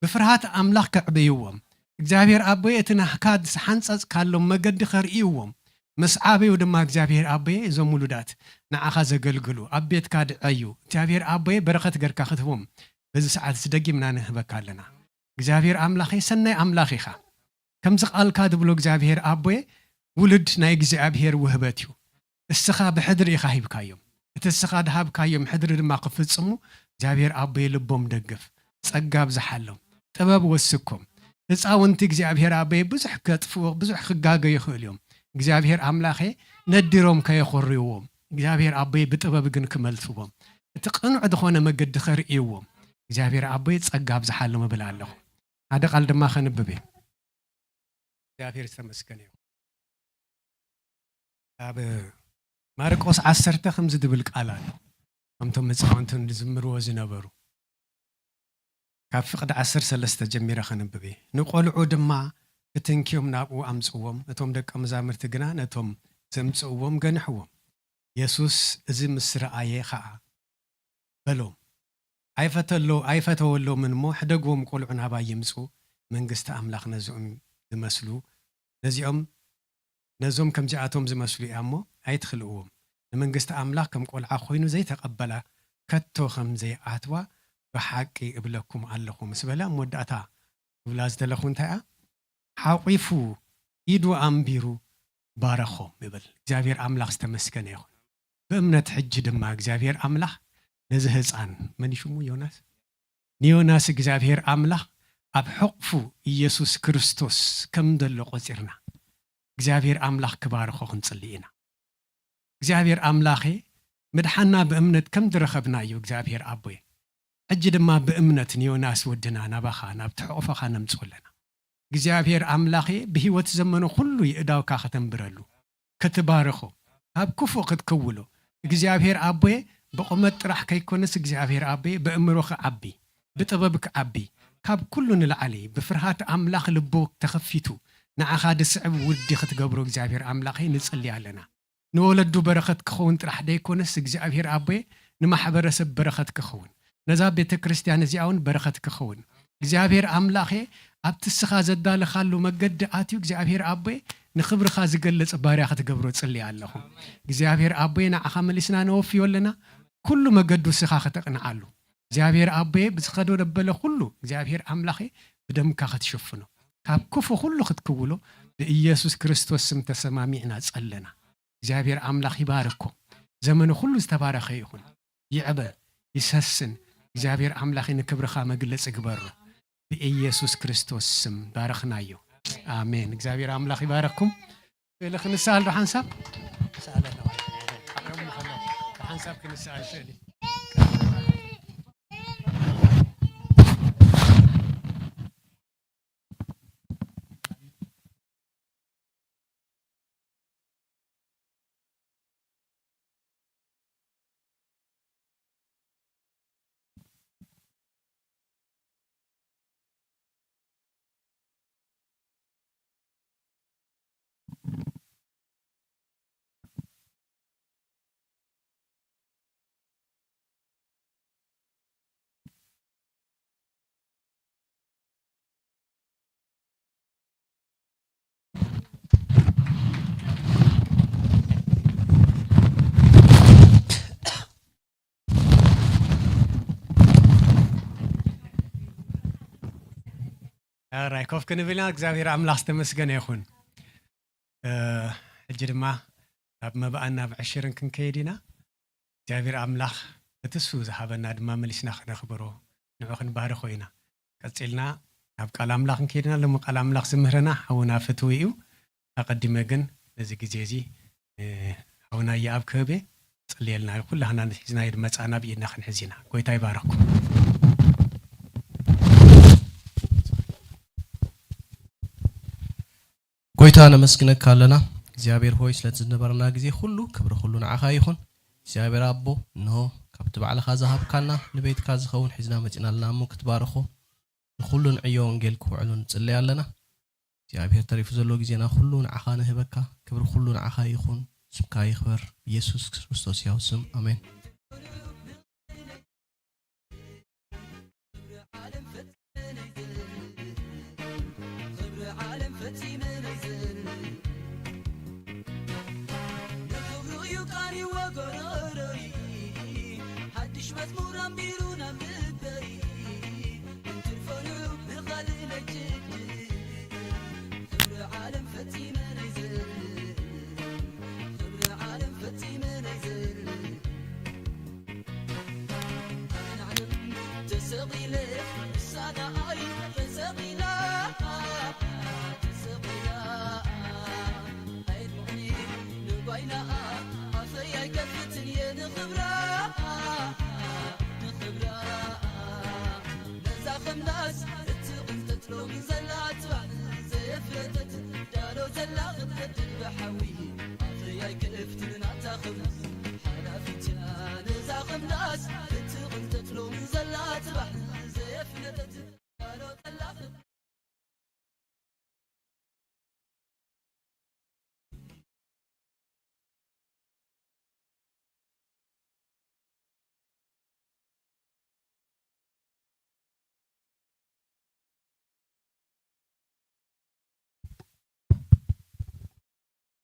ብፍርሃት ኣምላኽ ከዕብይዎም፣ እግዚኣብሔር ኣቦየ እቲ ናህካ ዝሓንጸጽካሎም መገዲ ከርእይዎም፣ ምስ ዓበዩ ድማ እግዚኣብሔር ኣቦየ እዞም ውሉዳት ንዓኻ ዘገልግሉ ኣብ ቤትካ ድዐዩ እግዚኣብሔር ኣቦየ በረኸት ገርካ ክትህቦም በዚ ሰዓት እዚ ደጊምና ንህበካ ኣለና። እግዚኣብሔር ኣምላኸ ሰናይ ኣምላኽ ኢኻ። ከምዚ ቃልካ ዝብሎ እግዚኣብሔር ኣቦየ ውሉድ ናይ እግዚኣብሔር ውህበት እዩ። እስኻ ብሕድሪ ኢኻ ሂብካዮም። እቲ እስኻ ድሃብካዮም ሕድሪ ድማ ክፍጽሙ እግዚኣብሔር ኣቦየ ልቦም ደግፍ። ጸጋ ኣብዝሓሎም። ጥበብ ወስኮም። ህፃውንቲ እግዚኣብሔር ኣቦየ ብዙሕ ከጥፍኡ፣ ብዙሕ ክጋገ ይኽእሉ እዮም። እግዚኣብሔር ኣምላኸ ነዲሮም ከየኾርይዎም። እግዚኣብሔር ኣቦየ ብጥበብ ግን ክመልስዎም። እቲ ቅኑዕ ዝኾነ መገዲ ከርእይዎም። እግዚኣብሔር ኣቦየ ጸጋ ኣብዝሓሎም እብል ኣለኹ። ሓደ ቃል ድማ ከንብብ እየ። እግዚኣብሔር ዝተመስገነ ይኹን። ኣብ ማርቆስ ዓሰርተ ከምዚ ዝብል ቃል ኣሎ። ከምቶም ህፃውንቲ ዝዝምርዎ ዝነበሩ። ካብ ፍቕዲ ዓሰርተ ሰለስተ ጀሚረ ከንብብ እየ። ንቆልዑ ድማ ብትንኪዮም ናብኡ ኣምጽዎም። እቶም ደቀ መዛሙርቲ ግና ነቶም ዘምጽእዎም ገንሕዎም። የሱስ እዚ ምስ ረኣየ ኸኣ በሎም፣ ኣይፈተሎ-፣ ኣይፈተወሎምን እሞ፣ ሕደግዎም፣ ቆልዑ ናባይ ይምጹ፣ መንግስቲ ኣምላኽ ነዚኦም ዝመስሉ፣ ነዚኦም፣ ነዞም ከምዚኣቶም ዝመስሉ እያ እሞ፣ ኣይትኽልእዎም። ንመንግስቲ ኣምላኽ ከም ቆልዓ ኮይኑ ዘይተቐበላ ከቶ ከም ዘይኣትዋ ብሓቂ እብለኩም ኣለኹ ምስ በለ፣ ኣብ መወዳእታ ክብላ ዝደለኹ እንታይ እያ? ሓቂፉ ኢዱ ኣንቢሩ ባረኾም ይብል። እግዚኣብሔር ኣምላኽ ዝተመስገነ ይኹን። ብእምነት ሕጂ ድማ እግዚኣብሔር ኣምላኽ ነዚ ህፃን፣ መን እዩ ሽሙ? ዮናስ። ንዮናስ እግዚኣብሔር ኣምላኽ ኣብ ሕቕፉ ኢየሱስ ክርስቶስ ከም ዘሎ ቆጺርና እግዚኣብሔር ኣምላኽ ክባርኾ ክንጽሊ ኢና። እግዚኣብሔር ኣምላኸ ምድሓና ብእምነት ከም ዝረኸብናዮ እግዚኣብሔር ኣቦየ፣ ሕጂ ድማ ብእምነት ንዮናስ ወድና ናባኻ ናብቲ ሕቑፎኻ ነምጽኦ ኣለና። እግዚኣብሔር ኣምላኸ ብህይወት ዘመኑ ኩሉ የእዳውካ ከተንብረሉ፣ ክትባርኾ፣ ካብ ክፉእ ክትክውሎ፣ እግዚኣብሔር ኣቦየ ብቑመት ጥራሕ ከይኮነስ እግዚኣብሔር ኣቦየ ብእምሮ ክዓቢ፣ ብጥበብ ክዓቢ፣ ካብ ኩሉ ንላዕሊ ብፍርሃት ኣምላኽ ልቡ ተኸፊቱ ንዓኻ ድስዕብ ውዲ ክትገብሮ እግዚኣብሔር ኣምላኸ ንጽሊ ኣለና። ንወለዱ በረኸት ክኸውን ጥራሕ ደይኮነስ እግዚኣብሔር ኣቦየ ንማሕበረሰብ በረኸት ክኸውን፣ ነዛ ቤተ ክርስቲያን እዚኣ እውን በረኸት ክኸውን እግዚኣብሔር ኣምላኸ ኣብቲ እስኻ ዘዳለኻሉ መገዲ ኣትዩ እግዚኣብሔር ኣቦየ ንኽብርኻ ዝገልጽ ባርያ ክትገብሮ ጽልየ ኣለኹ። እግዚኣብሔር ኣቦየ ንዓኻ መሊስና ነወፍዮ ኣለና። ኩሉ መገዱ እስኻ ከተቕንዓሉ እግዚኣብሔር ኣቦየ ብዝኸዶ ደበለ ኩሉ እግዚኣብሔር ኣምላኸ ብደምካ ክትሽፍኖ ካብ ክፉ ኩሉ ክትክውሎ ብኢየሱስ ክርስቶስ ስም ተሰማሚዕና ጸለና። እግዚኣብሔር ኣምላኽ ይባርኮ። ዘመኑ ኩሉ ዝተባረኸ ይኹን። ይዕበ፣ ይሰስን። እግዚኣብሔር ኣምላኽ ንክብርኻ መግለጺ ግበሮ። ብኢየሱስ ክርስቶስ ስም ባረኽናዮ። ኣሜን። እግዚኣብሔር ኣምላኽ ይባረኩም። ስእሊ ክንስኣል ዶ ሓንሳብ? ስኣለና ማለት እዩ። ሓንሳብ ክንስኣል ስእሊ። ሕራይ ኮፍ ክንብል ኢና። እግዚኣብሔር ኣምላኽ ዝተመስገነ ይኹን። ሕጂ ድማ ናብ መባእን ናብ ዕሽርን ክንከይድ ኢና። እግዚኣብሔር ኣምላኽ እቲ እሱ ዝሃበና ድማ መሊስና ክነኽብሮ ንዑ ክንባርኾ ኢና። ቀጺልና ናብ ቃል ኣምላኽ ክንከይድ ኢና። ሎሚ ቃል ኣምላኽ ዝምህረና ሓውና ፍትዊ እዩ። ኣቐዲመ ግን ነዚ ግዜ እዚ ሓውና ይኣብ ክህቤ ጸልየልና። ኩላህና ሒዝናዮ መጻና ብኢድና ክንሕዝ ኢና። ጎይታ ይባርኽኩም። ጎይታ ነመስግነካ ኣለና እግዚኣብሔር ሆይ ስለቲ ዝነበረና ግዜ ኩሉ ክብሪ ኩሉ ንዓኻ ይኹን እግዚኣብሔር ኣቦ እንሆ ካብቲ ባዕልኻ ዝሃብካና ንቤትካ ዝኸውን ሒዝና መፂና ኣለና እሞ ክትባርኾ ንኹሉ ንዕዮ ወንጌል ክውዕሎ ንፅለይ ኣለና እግዚኣብሔር ተሪፉ ዘሎ ግዜና ኩሉ ንዓኻ ንህበካ ክብሪ ኩሉ ንዓኻ ይኹን ስምካ ይኽበር ብየሱስ ክርስቶስ ያው ስም ኣሜን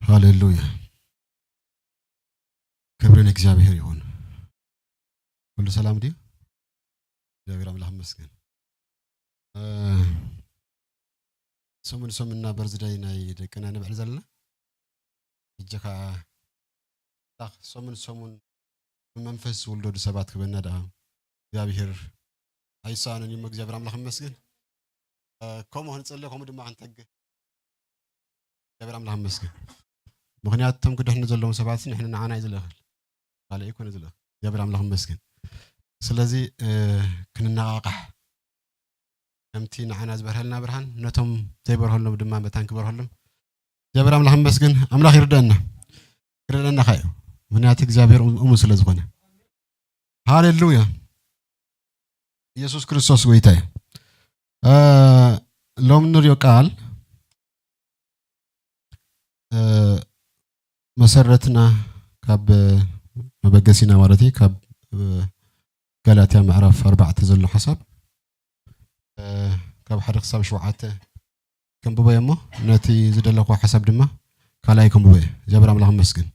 ሃሌሉያ ክብሪ ንእግዚኣብሔር ይኹን። ኩሉ ሰላም ድዩ? እግዚኣብሔር ኣምላኽ ይመስገን። ሰሙን ሰሙንና በርዝዳይ ናይ ደቅና ንብዕል ዘለና ሕጂ ከዓ ሰሙን ሰሙን ብመንፈስ ዝውለዱ ሰባት ክበና ደኣ እግዚኣብሔር ኣይሰኣንን እዩ እግዚኣብሔር ኣምላኽ ይመስገን ከምኡ ክንፅለ ከምኡ ድማ ክንተግህ እግዚኣብሔር ኣምላኽ ይመስገን ምክንያቱ እቶም ክድሕኑ ዘለዎም ሰባት ንሕን ንዓና እዩ ዝልእኽል ካልእ ኣይኮነ ዝልእኽል እግዚኣብሔር ኣምላኽ ይመስገን ስለዚ ክንነቓቓሕ ከምቲ ንዓና ዝበርሀልና ብርሃን ነቶም ዘይበርሀሎም ድማ መታን ክበርሀሎም እግዚኣብሔር ኣምላኽ ይመስገን ኣምላኽ ይርደአና ይረደና ኻዩ ምክንያቱ እግዚኣብሔር እሙ ስለ ዝኾነ ሃሌሉያ ኢየሱስ ክርስቶስ ጎይታ እዩ ሎም ንሪኦ ቃል መሰረትና ካብ መበገሲና ማለት እዩ ካብ ጋላትያ ምዕራፍ ኣርባዕተ ዘሎ ሓሳብ ካብ ሓደ ክሳብ ሸውዓተ ከንብቦ እየ እሞ ነቲ ዝደለኹ ሓሳብ ድማ ካልኣይ ከንብቦ እየ እግዚኣብሔር ኣምላኽ መስግን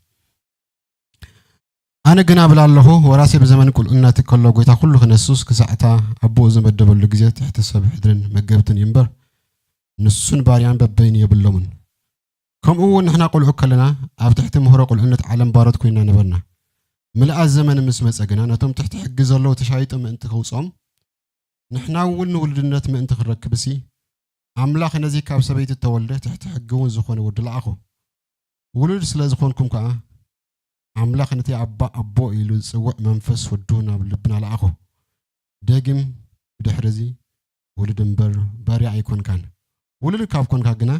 ኣነ ግን ኣብላ ኣለኹ ወራሴ ብዘመን ቁልዕነት ከሎ ጎይታ ኩሉ ክነሱስ ክሳዕታ ኣቦኡ ዝመደበሉ ግዜ ትሕቲ ሰብ ሕድርን መገብትን እዩ እምበር ንሱን ባርያን በበይኑ የብሎምን ከምኡ እውን ንሕና ቆልዑ ከለና ኣብ ትሕቲ ምህሮ ቁልዕነት ዓለም ባሮት ኮይና ነበርና ምልኣት ዘመን ምስ መጸ ግና ነቶም ትሕቲ ሕጊ ዘለዉ ተሻይጡ ምእንቲ ከውጾም ንሕና እውን ንውሉድነት ምእንቲ ክንረክብሲ ኣምላኽ ነዚ ካብ ሰበይቲ እተወልደ ትሕቲ ሕጊ እውን ዝኾነ ወዲ ለኣኹ። ውሉድ ስለ ዝኾንኩም ከኣ ኣምላኽ ነቲ ኣባ ኣቦ ኢሉ ዝጽውዕ መንፈስ ወዱ ናብ ልብና ለኣኹ። ደጊም ብድሕሪ እዚ ውሉድ እምበር ባርያ ኣይኮንካን። ውሉድ ካብ ኮንካ ግና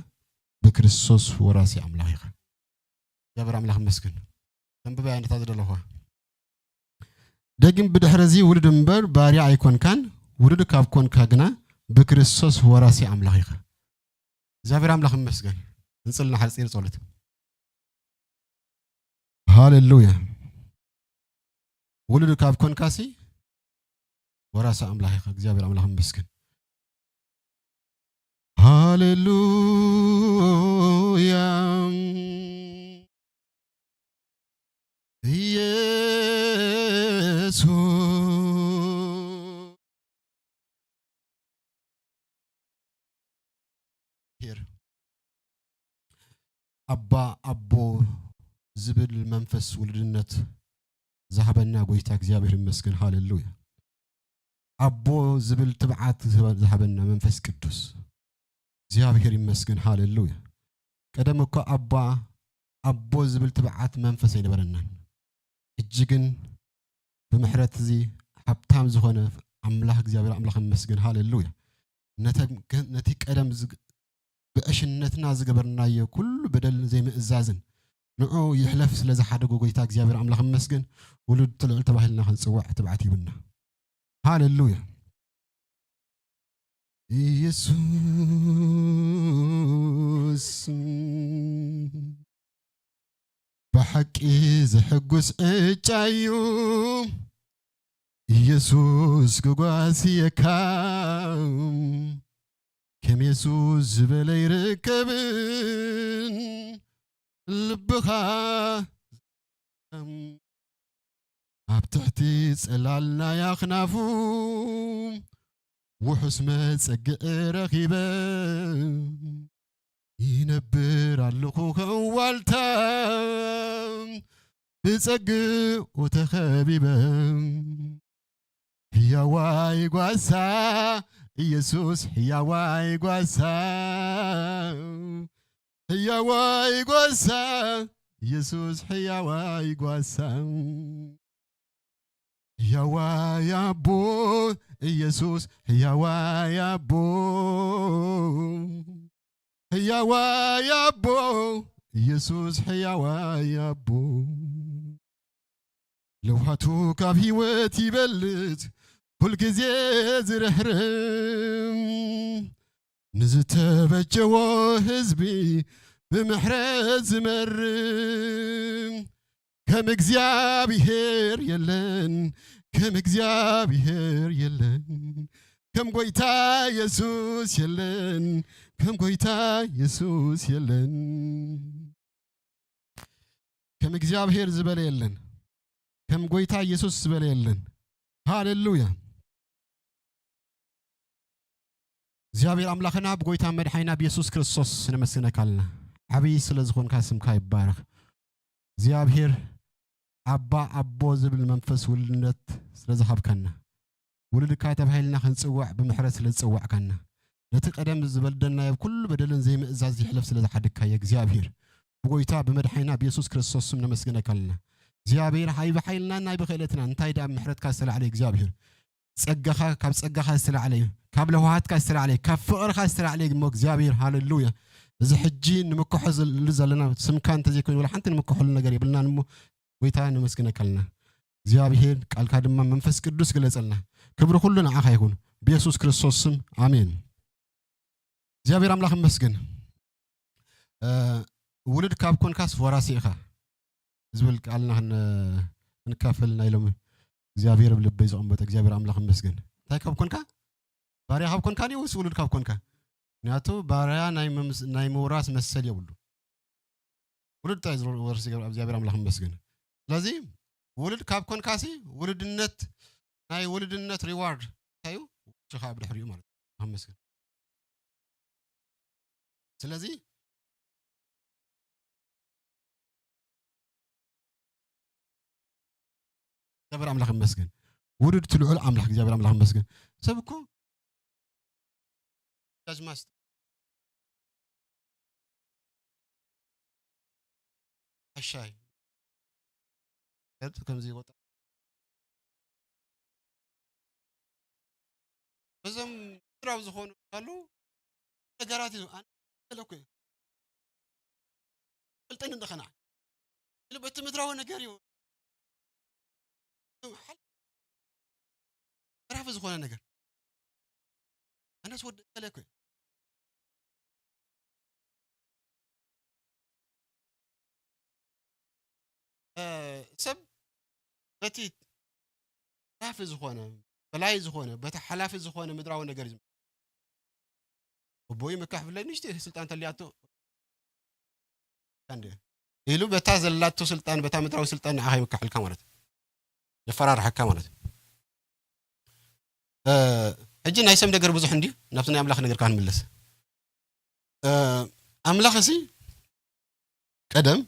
ብክርስቶስ ወራሲ ኣምላኽ ኢኻ። እግዚኣብሔር ኣምላኽ ይመስገን። ተንብበያ ነታ ዝደለኹዋ። ደጊም ብድሕሪ እዚ ውሉድ እምበር ባርያ ኣይኮንካን፣ ውሉድ ካብ ኮንካ ግና ብክርስቶስ ወራሲ ኣምላኽ ኢኻ። እግዚኣብሔር ኣምላኽ ይመስገን። ንጽሊ ንሓጺር ጸሎት። ሃሌሉያ። ውሉድ ካብ ኮንካሲ ወራሲ ኣምላኽ ኢኻ እግዚኣብሔር ኣምላኽ ይመስገን ሃሌሉያ ኢየሱስ ኣባ ኣቦ ዝብል መንፈስ ውልድነት ዝሃበና ጎይታ እግዚኣብሔር ይመስገን። ሃሌሉያ። ኣቦ ዝብል ትብዓት ዝሃበና መንፈስ ቅዱስ እግዚኣብሔር ይመስገን። ሃሌሉያ። ቀደም እኮ ኣባ ኣቦ ዝብል ትብዓት መንፈስ ኣይነበረናን። ሕጂ ግን ብምሕረት እዚ ሃብታም ዝኾነ ኣምላኽ እግዚኣብሔር ኣምላኽ ይመስገን። ሃሌሉያ። ነተ-፣ ነቲ ቀደም ዝግ-፣ ብዕሽነትና ዝገበርናዮ ኩሉ በደልን ዘይምእዛዝን ንዑ ይሕለፍ ስለ ዝሓደጎ ጎይታ እግዚኣብሔር ኣምላኽ ይመስገን። ውሉድ ልዑል ተባሂልና ክንጽዋዕ ትብዓት ሂቡና። ሃሌሉያ። ኢየሱስ ብሓቂ ዘሐጉስ ዕጫ እዩ። ኢየሱስ ክጓስየካ ከም የሱስ ዝበለ ይርከብን ልብኻ ኣብ ትሕቲ ጽላል ናይ ኣኽናፉ ውሑስ መጸግዒ ረኺበ ይነብር ኣለኹ ከም ዋልታ ብጸግኡ ተኸቢበ። ህያዋይ ጓሳ ኢየሱስ፣ ህያዋይ ጓሳ፣ ህያዋይ ጓሳ ኢየሱስ፣ ህያዋይ ጓሳ። ህያዋይ ኣቦ ኢየሱስ፣ ህያዋይ ኣቦ፣ ህያዋይ ኣቦ ኢየሱስ፣ ህያዋይ ኣቦ። ለውሃቱ ካብ ህይወት ይበልጽ፣ ኩልግዜ ዝርህርም፣ ንዝተበጀዎ ህዝቢ ብምሕረት ዝመርም። ከም እግዚኣብሔር የለን፣ ከም እግዚኣብሔር የለን፣ ከም ጎይታ የሱስ የለን፣ ከም ጎይታ የሱስ የለን። ከም እግዚኣብሔር ዝበለ የለን፣ ከም ጎይታ የሱስ ዝበለ የለን። ሃሌሉያ። እግዚኣብሔር ኣምላኽና ብጎይታ መድሓኒና ብየሱስ ክርስቶስ ነመስግነካ ኣለና። ዓብዪ ስለ ዝኾንካ ስምካ ይባረኽ። እግዚኣብሔር ኣባ ኣቦ ዝብል መንፈስ ውልድነት ስለ ዝሃብካና፣ ውሉድካ ተባሂልና ክንጽዋዕ ብምሕረት ስለ ዝጸዋዕካና፣ ነቲ ቀደም ዝበደልናዮ ኩሉ በደልን ዘይምእዛዝ ይሕለፍ ስለ ዝሓደግካዮ እግዚኣብሔር ብጎይታ ብመድሓኒና ብየሱስ ክርስቶስ ስም ነመስግነካ ኣለና። እግዚኣብሔር ሃይ ብሓይልናን ናይ ብኽእለትናን እንታይ ደኣ ምሕረትካ ዝተላዕለ እግዚኣብሔር ጸጋኻ፣ ካብ ጸጋኻ ዝተላዕለ እዩ፣ ካብ ለውሃትካ ዝተላዕለ እዩ፣ ካብ ፍቕርኻ ዝተላዕለ እዩ እሞ እግዚኣብሔር። ሃሌሉያ። እዚ ሕጂ ንምክሖ ዘሉ ዘለና ስምካ እንተዘይኮይኑ ወላ ሓንቲ ንምክሐሉ ነገር የብልናን እሞ ጎይታ ነመስግነካ ኣለና። እግዚኣብሔር ቃልካ ድማ መንፈስ ቅዱስ ግለጸልና። ክብሪ ኩሉ ንዓኻ ይኹን ብየሱስ ክርስቶስ ስም ኣሜን። እግዚኣብሔር ኣምላኽ ይመስገን። እ፣ ውሉድ ካብ ኮንካስ ወራሲ ኢኻ ዝብል ቃልና ክን-፣ ክንካፈል ናይ ሎሚ እግዚኣብሔር ኣብ ልበይ ዘቐመጠ እግዚኣብሔር ኣምላኽ ይመስገን። እንታይ ካብ ኮንካ? ባርያ ካብ ኮንካ ድዩ ወይስ ውሉድ ካብ ኮንካ? ምክንያቱ ባርያ ናይ መምስ-፣ ናይ ምውራስ መሰል የብሉ። ውሉድ ጥራይ ዝወርስ እግዚኣብሔር ኣምላኽ ይመስገን። ስለዚ ውሉድ ካብ ኮንካሲ ውሉድነት፣ ናይ ውሉድነት ሪዋርድ እንታይ እዩ? ውርሻኻ ብድሕሪኡ ማለት እዩ። ኣመስግን። ስለዚ እግዚኣብሔር ኣምላኽ ይመስገን። ውሉድ እቲ ልዑል ኣምላኽ እግዚኣብሔር ኣምላኽ ይመስገን። ሰብ እኮ ጃጅማስ ሓሻይ ከምዚ ይቆጥር። በዞም ምድራዊ ዝኾኑ ኣለዉ ነገራት እዩ። ኣነ ገለ እኮ እዩ። ፍልጠን እንደኸና ኢሉ በቲ ምድራዊ ነገር እዩ። ሓል-፣ ተራፊ ዝኾነ ነገር። ኣነስ ወዲ ገለ እኮ እዩ። እ፣ ሰብ በቲ ተራፊ ዝኾነ፣ በላይ ዝኾነ፣ በቲ ሓላፊ ዝኾነ ምድራዊ ነገር እዩ። እቦይ ምካሕ ብለይ ንእሽተይ ስልጣን ተልያቶ እንደ ኢሉ በታ ዘላቶ ስልጣን፣ በታ ምድራዊ ስልጣን ንዓኻ ይምካሐልካ ማለት እዩ። የፈራርሐካ ማለት እዩ። እ፣ ሕጂ ናይ ሰብ ነገር ብዙሕ እንድዩ፣ ናብቲ ናይ ኣምላኽ ነገር ከዓ ንምለስ። እ፣ ኣምላኽ እዚ ቀደም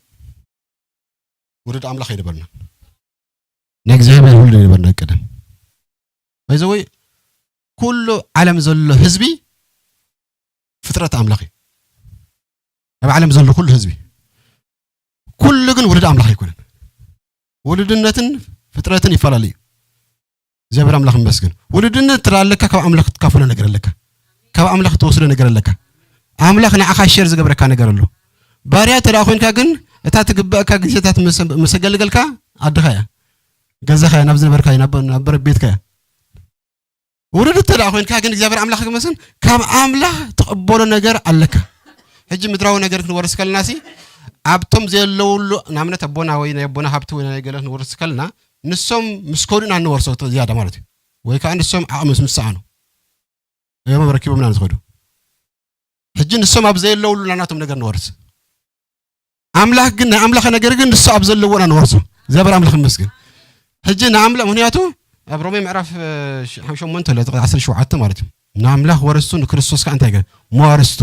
ውሉድ ኣምላኽ ኣይነበርና። ናይ እግዚኣብሔር ውሉድ ኣይነበርና ቀደም። ባይዘወይ ኩሉ ዓለም ዘሎ ህዝቢ ፍጥረት ኣምላኽ እዩ። ኣብ ዓለም ዘሎ ኩሉ ህዝቢ። ኩሉ ግን ውሉድ ኣምላኽ ኣይኮነን። ውሉድነትን ፍጥረትን ይፈላለ እዩ። እግዚኣብሔር ኣምላኽ ይመስገን። ውሉድነት እንተ ኣለካ ካብ ኣምላኽ ትካፈሎ ነገር ኣለካ። ካብ ኣምላኽ ትወስዶ ነገር ኣለካ። ኣምላኽ ንዓኻ ሸር ዝገብረካ ነገር ኣሎ። ባርያ እንተ ደኣ ኮይንካ ግን እታ ትግበእካ ግዜታት ምስ ምስ ኣገልገልካ ዓድኻ እያ። ገዛኻ እያ፣ ናብ ዝነበርካ እያ፣ ናብ ናብ ቤትካ እያ። ውሉድ እንተ ደኣ ኮይንካ ግን እግዚኣብሔር ኣምላኽ ክመስል ካብ ኣምላኽ ትቕበሎ ነገር ኣለካ። ሕጂ ምድራዊ ነገር ክንወርስ ከለና ሲ ኣብቶም ዘየለውሉ ንኣብነት ኣቦና ወይ ናይ ኣቦና ሃብቲ ወይ ናይ ገለ ክንወርስ ከለና ንሶም ምስ ከዱ ኢና ንወርሶ እቲ ዝያዳ ማለት እዩ። ወይ ከዓ ንሶም ዓቕሚ ምስ ሰኣኑ እዮም ረኪቦምና ዝኸዱ። ሕጂ ንሶም ኣብ ዘየለውሉ ናናቶም ነገር ንወርስ። ኣምላኽ ግን ናይ ኣምላኽ ነገር ግን ንሱ ኣብ ዘለዎ ኢና ንወርሶ። እግዚኣብሔር ኣምላኽ ይመስገን። ሕጂ ንኣምላኽ ምክንያቱ ኣብ ሮሜ ምዕራፍ እ፣ ሽ- ሸሞንተ ለ ዕስራን ሸውዓተን ማለት እዩ። ንኣምላኽ ወረስቱ ንክርስቶስ ከዓ እንታይ ገ መዋርስቱ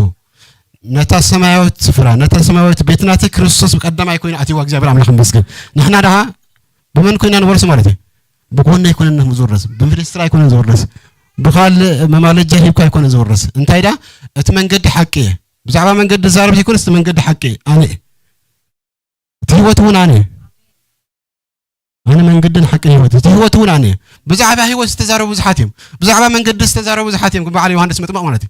ነታ ሰማያዊት ስፍራ ነታ ሰማያዊት ቤት ናቲ ክርስቶስ ቀዳማይ ኮይኑ ኣትይዋ እግዚኣብሔር ኣምላኽ ይመስገን። ንሕና ደኣ ብመን ኮይና ንወርስ ማለት እዩ? ብጎኒ ኣይኮነን ዝወርስ፣ ብምኒስትሪ ኣይኮነን ዝወርስ፣ ብኻልእ መማለጃ ሂብካ ኣይኮነን ዝወርስ። እንታይ ደኣ እቲ መንገዲ ሓቂ እየ። ብዛዕባ መንገዲ ዝዛረብ ዘይኮነስ እቲ መንገዲ ሓቂ እየ። ኣነ እየ። እቲ ህይወት እውን ኣነ እየ። ኣነ መንገድን ሓቅን ህይወት። እቲ ህይወት እውን ኣነ እየ። ብዛዕባ ህይወት ዝተዛረቡ ብዙሓት እዮም። ብዛዕባ መንገዲ ዝተዛረቡ ብዙሓት እዮም። ከም በዓል ዮሃንስ መጥምቕ ማለት እዩ።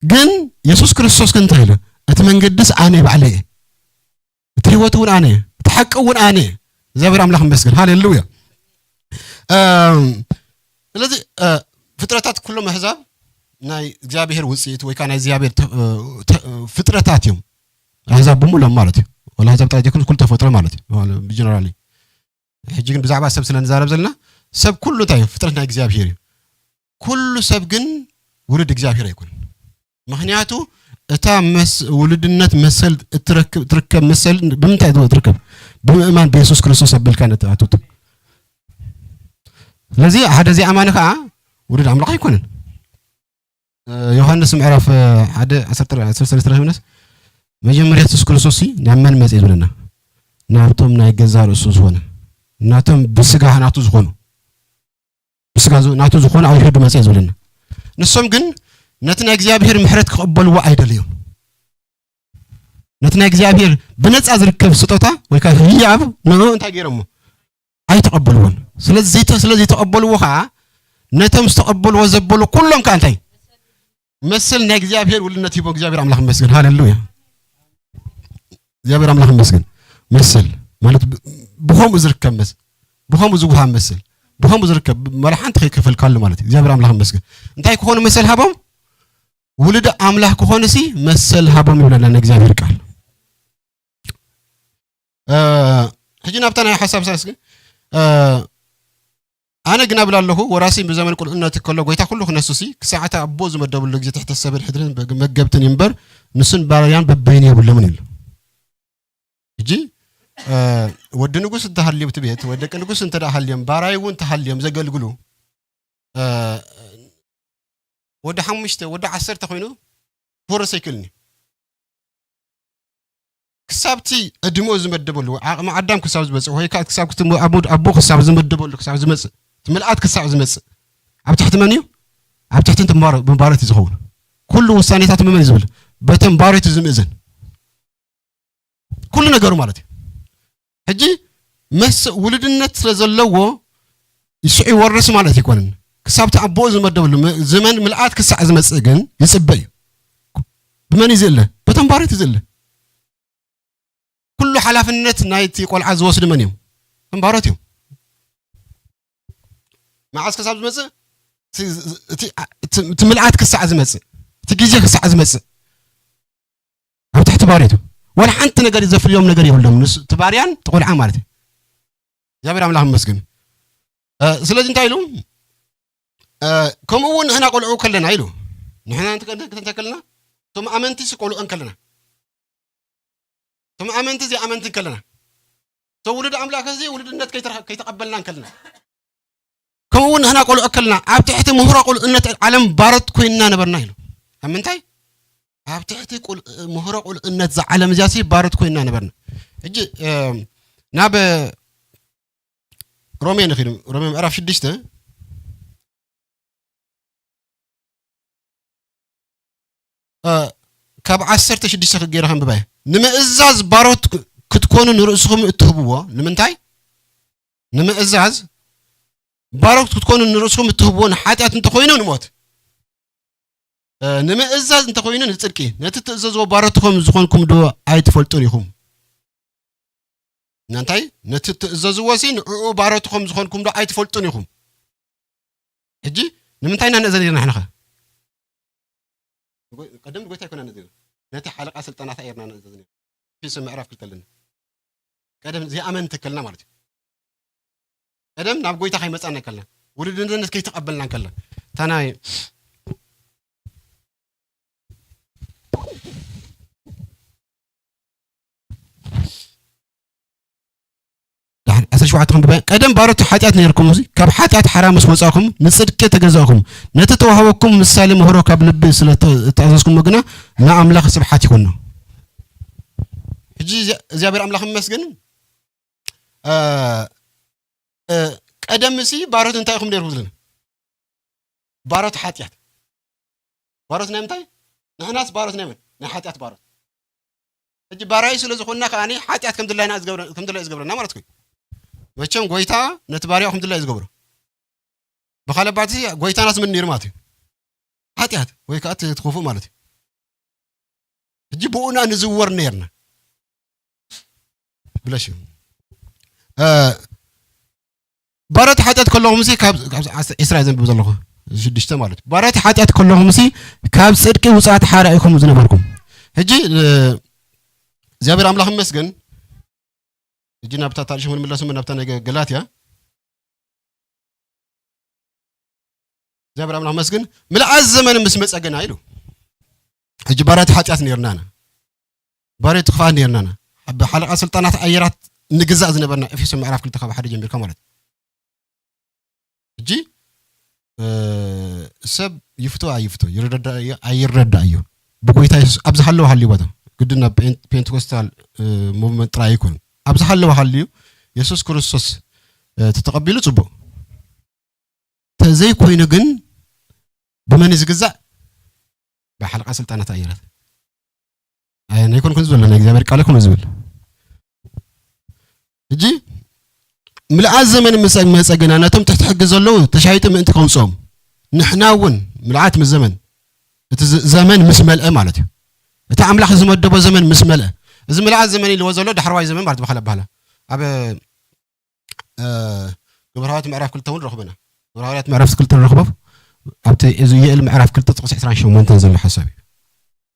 ግን የሱስ ክርስቶስ ግን እንታይ ኢሉ? እቲ መንገድስ ኣነ ባዕለይ እየ። እቲ ህይወት እውን ኣነ እየ። እቲ ሓቂ እውን ኣነ እየ። እግዚኣብሔር ኣምላኽ ይመስገን። ሃሌሉያ። እም፣ ስለዚ እ፣ ፍጥረታት ኩሎም ኣህዛብ ናይ እግዚኣብሔር ውፅኢት ወይ ከዓ ናይ እግዚኣብሔር ተ- እ፣ ተ- ፍጥረታት እዮም። ኣህዛብ ብምሎም ማለት እዩ። ወላ ኣህዛብ ጥራይ ዘይኮኑ ኩሉ ተፈጥሮ ማለት እዩ። ብጀነራሊ ሕጂ ግን ብዛዕባ ሰብ ስለ ንዛረብ ዘለና ሰብ ኩሉ እንታይ እዩ? ፍጥረት ናይ እግዚኣብሔር እዩ። ኩሉ ሰብ ግን ውሉድ እግዚኣብሔር ኣይኮነን። ምክንያቱ እታ መስ ውሉድነት መሰል እትረክብ እትርከብ መሰል ብምንታይ ትርከብ? ብምእማን ብየሱስ ክርስቶስ ኣቢልካ ነትኣትት። ስለዚ ሓደ ዘይኣማኒ ከዓ ውሉድ ኣምላኽ ኣይኮነን። እ፣ ዮሃንስ ምዕራፍ እ፣ ሓደ ዓሰርተ ዓሰርተ ሰለስተ ረኺብናስ መጀመርያ የሱስ ክርስቶስ ሲ ናብ መን መጽእ ዝብለና? ናብቶም ናይ ገዛ ርእሱ ዝኾነ ናቶም ብስጋ ናቱ ዝኾኑ ብስጋ ዝ- ናቱ ዝኾነ ኣይሁዱ መጽእ ዝብለና። ንሶም ግን ነቲ ናይ እግዚኣብሔር ምሕረት ክቕበልዎ ኣይደልዮም። ነቲ ናይ እግዚኣብሔር ብነጻ ዝርከብ ስጦታ ወይ ከዓ ህያብ ንኡ እንታይ ገይሮሞ? ኣይተቐበልዎን። ስለዚ ዘይተ- ስለ ዘይተቐበልዎ ከዓ ነቶም ዝተቐበልዎ ዘበሉ ኩሎም ከዓ እንታይ መሰል ናይ እግዚኣብሔር ውልነት ሂቦ እግዚኣብሔር ኣምላኽ ይመስገን። ሃሌሉያ። እግዚኣብሔር ኣምላኽ ይመስገን። መሰል ማለት ብ- ብኸምኡ ዝርከብ መሰል፣ ብኸምኡ ዝውሃብ መሰል፣ ብኸምኡ ዝርከብ መላ ሓንቲ ከይከፈልካሉ ማለት እዩ። እግዚኣብሔር ኣምላኽ ይመስገን። እንታይ ክኾኑ መሰል ሃቦም? ውሉድ ኣምላኽ ክኾኑ ሲ መሰል ሃቦም ይብለና ናይ እግዚኣብሔር ቃል። እ፣ ሕጂ ናብታ ናይ ሓሳብ ሳስ ግን እ፣ ኣነ ግና ብላ ኣለኹ፣ ወራሲ ብዘመን ቁልዕነት ከሎ ጎይታ ኩሉ ክነሱ ሲ ክሳዕ እቲ ኣቦ ዝመደብሉ ግዜ ትሕቲ ሰብን ሕድርን በግ- መገብትን እምበር ንሱን ባርያን በበይኑ የብሎምን ኢሉ። ሕጂ እ፣ ወዲ ንጉስ እንተሃልዮም እቲ ቤት ወዲ ደቂ ንጉስ እንተ ደኣ ሃልዮም ባራይ እውን ተሃልዮም ዘገልግሉ እ፣ ወዲ ሓሙሽተ ወዲ ዓሰርተ ኮይኑ ክወርስ ኣይክእልን እዩ። ክሳብቲ ዕድመኡ ዝመደበሉ ዓቕሚ ኣዳም ክሳብ ዝመፅእ ወይ ከዓ ክሳብ ክትም- ኣቡ ኣቡ ክሳብ ዝመደበሉ ክሳብ ዝመፅእ እቲ ምልኣት ክሳብ ዝመፅእ ኣብ ትሕቲ መን እዩ? ኣብ ትሕቲ እቲ ምባረ- ምባረት እዩ ዝኸውን። ኩሉ ውሳኔታት ብመን እዩ ዝብል? በቶም ባሮት እዩ ዝምእዘን። ኩሉ ነገሩ ማለት እዩ። ሕጂ መስ ውልድነት ስለ ዘለዎ ይስዑ ይወርስ ማለት ኣይኮነን። ክሳብ እቲ ኣቦኡ ዝመደብሉ ም- ዘመን ምልኣት ክሳዕ ዝመጽእ ግን ይጽበ እዩ። ብመን እዩ ዝእለ? በቶም ባሮት እዩ ዝእለ። ኩሉ ሓላፍነት ናይቲ ቆልዓ ዝወስዱ መን እዮም? እቶም ባሮት እዮም። መዓስ ክሳብ ዝመጽእ? እቲ- እቲ እቲ- እቲ ምልኣት ክሳዕ ዝመጽእ፣ እቲ ግዜ ክሳዕ ዝመጽእ ኣብ ትሕቲ ባርየቱ ዋላ ሓንቲ ነገር ዘፍልዮም ነገር የብሎም። ንሱ እቲ ባርያን እቲ ቆልዓ ማለት እዩ። እግዚኣብሔር ኣምላኽ ይመስገን። እ፣ ስለዚ እንታይ ኢሉ? እ፣ ከምኡ እውን ንሕና ቆልዑ ከለና ኢሉ። ንሕና እንተ- እንተ- እንተ ከለና እቶም ኣመንቲ ሲ ቆልዑ እንከለና እቶም ኣመንቲ ዘይኣመንቲ እንከለና እቶም ውሉድ ኣምላኽ እዚ ውሉድነት ከይተረ- ከይተቐበልና እንከለና ከምኡ እውን ንሕና ቆልዑ ከለና ኣብ ትሕቲ ምህሮ ቁልዕነት ዓለም ባሮት ኮይንና ነበርና ኢሉ። ኣብ ምንታይ? ኣብ ትሕቲ ቁል-፣ ምህሮ ቁልእነት እዛ ዓለም እዚኣ ሲ ባሮት ኮይና ነበርና። ሕጂ፣ እም፣ ናብ ሮሜ ንኺድ፣ ሮሜ ምዕራፍ ሽዱሽተ፣ እ፣ ካብ ዓሰርተ ሽዱሽተ ክገይረ ከንብባ እየ። ንምእዛዝ ባሮት ክ-፣ ክትኮኑ ንርእስኹም እትህብዎ ንምንታይ? ንምእዛዝ ባሮት ክትኮኑ ንርእስኹም እትህብዎ ንሓጢኣት እንተኾይኑ ንሞት። እ፣ ንምእዛዝ እንተኾይኑ ንጽድቂ። ነቲ ትእዘዝዎ ባሮት ከም ዝኾንኩም ዶ ኣይትፈልጡን ኢኹም? እና እንታይ? ነቲ ትእዘዝዎ ሲ ንዕኡ ባሮት ከም ዝኾንኩም ዶ ኣይትፈልጡን ኢኹም? ሕጂ ንምንታይ ኢና ንእዘዝ ነርና ንሕና ኸ? ንጎ-፣ ቀደም ንጎይታ ኣይኮና ንእዘዝ ነርና። ነቲ ሓለቓ ስልጣናት እያ ነርና ንእዘዝ ነርና። ኤፌሶ ምዕራፍ ክልተ ኣለና። ቀደም ዘይኣመንቲ ከልና ማለት እዩ። ቀደም ናብ ጎይታ ከይመጻና ከልና፣ ውሉድነት ከይተቐበልና ከልና፣ እታ ናይ ደሓን ዓሰርተ ሸውዓተ ክንብባ፣ ቀደም ባሮት ሓጢኣት ነርኩም፣ እዚ ካብ ሓጢኣት ሓራ ምስ ወጻእኩም ንጽድቂ ተገዛእኩም። ነቲ ተዋህበኩም ምሳሌ ምህሮ ካብ ልቢ ስለ እተ-፣ እተኣዘዝኩሞ ግና ንኣምላኽ ስብሓት ይኹን። ሕጂ እዚ-፣ እግዚኣብሔር ኣምላኽ ይመስገን። እ፣ እ፣ ቀደም ሲ ባሮት እንታይ ኢኹም ነርኩም ዝብለና? ባሮት ሓጢኣት። ባሮት ናይ ምንታይ? ንሕናስ ባሮት ናይ መን? ናይ ሓጢኣት ባሮት። ሕጂ ባራዩ ስለ ዝኾንና ከኣ ሓጢኣት ከም ድላይና ዝገብረ-፣ ከም ድላዩ ዝገብረና ማለት ኮይኑ። መቸም ጎይታ ነቲ ባሪያኡ ከም ድላዩ ዝገብሮ። ብኻልእ ኣባህትሲ ጎይታናስ ምን ነይሩ ማለት እዩ? ሓጢኣት ወይ ከኣ እቲ፣ እቲ ክፉእ ማለት እዩ። ሕጂ ብኡና ንዝወር ነርና። ብለሽ እዩ። እ፣ ባሮት ሓጢኣት ከለኹም ሲ ካብ፣ ካብ ዓስ-፣ ዕስራ እየ ዘንብብ ዘለኹ፣ ሽዱሽተ ማለት እዩ። ባሮት ሓጢኣት ከለኹም ሲ ካብ ጽድቂ ውጽኣት ሓራ ኢኹም ዝነበርኩም። ሕጂ፣ እ፣ እግዚኣብሔር ኣምላኽ ይመስገን። ሕጂ ናብታ ታሪኽ ክንምለስ እሞ ናብታ ናይ ገ-፣ ገላትያ። እግዚኣብሔር ኣምላኽ መስግን። ምልኣት ዘመን ምስ መጸ ግና ኢሉ። ሕጂ ባርያት ሓጢኣት ነርናና። ባርያት ክፍኣት ነርናና። ብሓለቓ ስልጣናት ኣየራት ንግዛእ ዝነበርና፣ ኤፌሶ ምዕራፍ ክልተ ካብ ሓደ ጀሚርካ ማለት እዩ። ሕጂ፣ እ፣ ሰብ ይፍቶ ኣይፍቶ፣ ይረዳእ ኣይረዳእ እዩ። ብጎይታ የሱስ ኣብ ዝሃለወ ሃልዩ ቦታ፣ ግድን ናብ ፔን-፣ ፔንቴኮስታል፣ እ፣ ሙቭመንት ጥራይ ኣይኮነን። ኣብ ዝሃለወ ሃልዩ የሱስ ክርስቶስ፣ እ፣ ተተቐቢሉ ጽቡቕ። ተዘይኮይኑ ግን ብመን እዩ ዝግዛእ? ብሓለቓ ስልጣናት ኣየራት። ኣይ፣ ኣይኮንኩን ዝብል፣ ናይ እግዚኣብሔር ቃል ኣይኮነ ዝብል። ሕጂ ምልኣት ዘመን ምስ መጸ ግና ነቶም ትሕቲ ሕጊ ዘለዉ ተሻይጡ ምእንቲ ከውጽኦም፣ ንሕና እውን ምልኣት ምስ ዘመን፣ እቲ ዘ-፣ ዘመን ምስ መልአ ማለት እዩ። እቲ ኣምላኽ ዝመደቦ ዘመን ምስ መልአ፣ እዚ ምልኣት ዘመን ኢልዎ ዘሎ ዳሕረዋይ ዘመን ማለት ብኻልእ ኣበሃህላ። ኣብ እ፣ ግብረ ሃዋርያት ምዕራፍ ክልተ እውን ረኽበና። ግብረ ሃዋርያት ምዕራፍ ክልተ ንረኽቦ፣ ኣብቲ እዚ ዮኤል ምዕራፍ ክልተ ጥቕሲ ዕስራን ሸሞንተን ዘሎ ሓሳብ እዩ።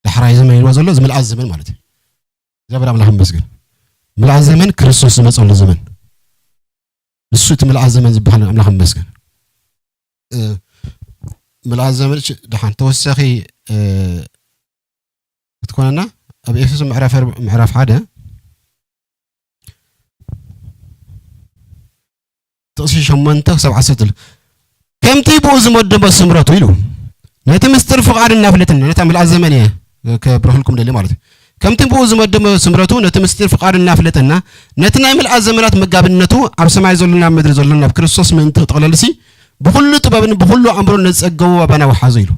ዳሕራይ ዘመን ኢልዎ ዘሎ፣ እዚ ምልኣት ዘመን ማለት እዩ። እግዚኣብሔር ኣምላኽ ይመስገን። ምልኣት ዘመን ክርስቶስ ዝመጸሉ ዘመን። ንሱ እቲ ምልኣት ዘመን ዝበሃል ኣምላኽ ይመስገን። እ፣ ምልኣት ዘመን፣ እሺ፣ ደሓን ተወሳኺ፣ እ፣ ክትኮነና ኣብ ኤፌሶ ምዕራፍ ኣር-፣ ምዕራፍ ሓደ ጥቕሲ ሸሞንተ ክሳብ ዓሰርተ። ከምቲ ብኡ ዝመደቦ ስምረቱ ኢሉ ነቲ ምስጢር ፍቓድ እናፍለጠና፣ ነታ ምልኣት ዘመን እየ ከብርህልኩም ደልየ ማለት እዩ። ከምቲ ብኡ ዝመደቦ ስምረቱ ነቲ ምስጢር ፍቓድ እናፍለጠና፣ ነቲ ናይ ምልኣት ዘመናት መጋብነቱ ኣብ ሰማይ ዘሎን ኣብ ምድሪ ዘሎን ኣብ ክርስቶስ ምእንቲ ክጥቕለልሲ፣ ብኹሉ ጥበብን ብኹሉ ኣእምሮን ነጸገቡ ኣባና ወሓዞ ኢሉ።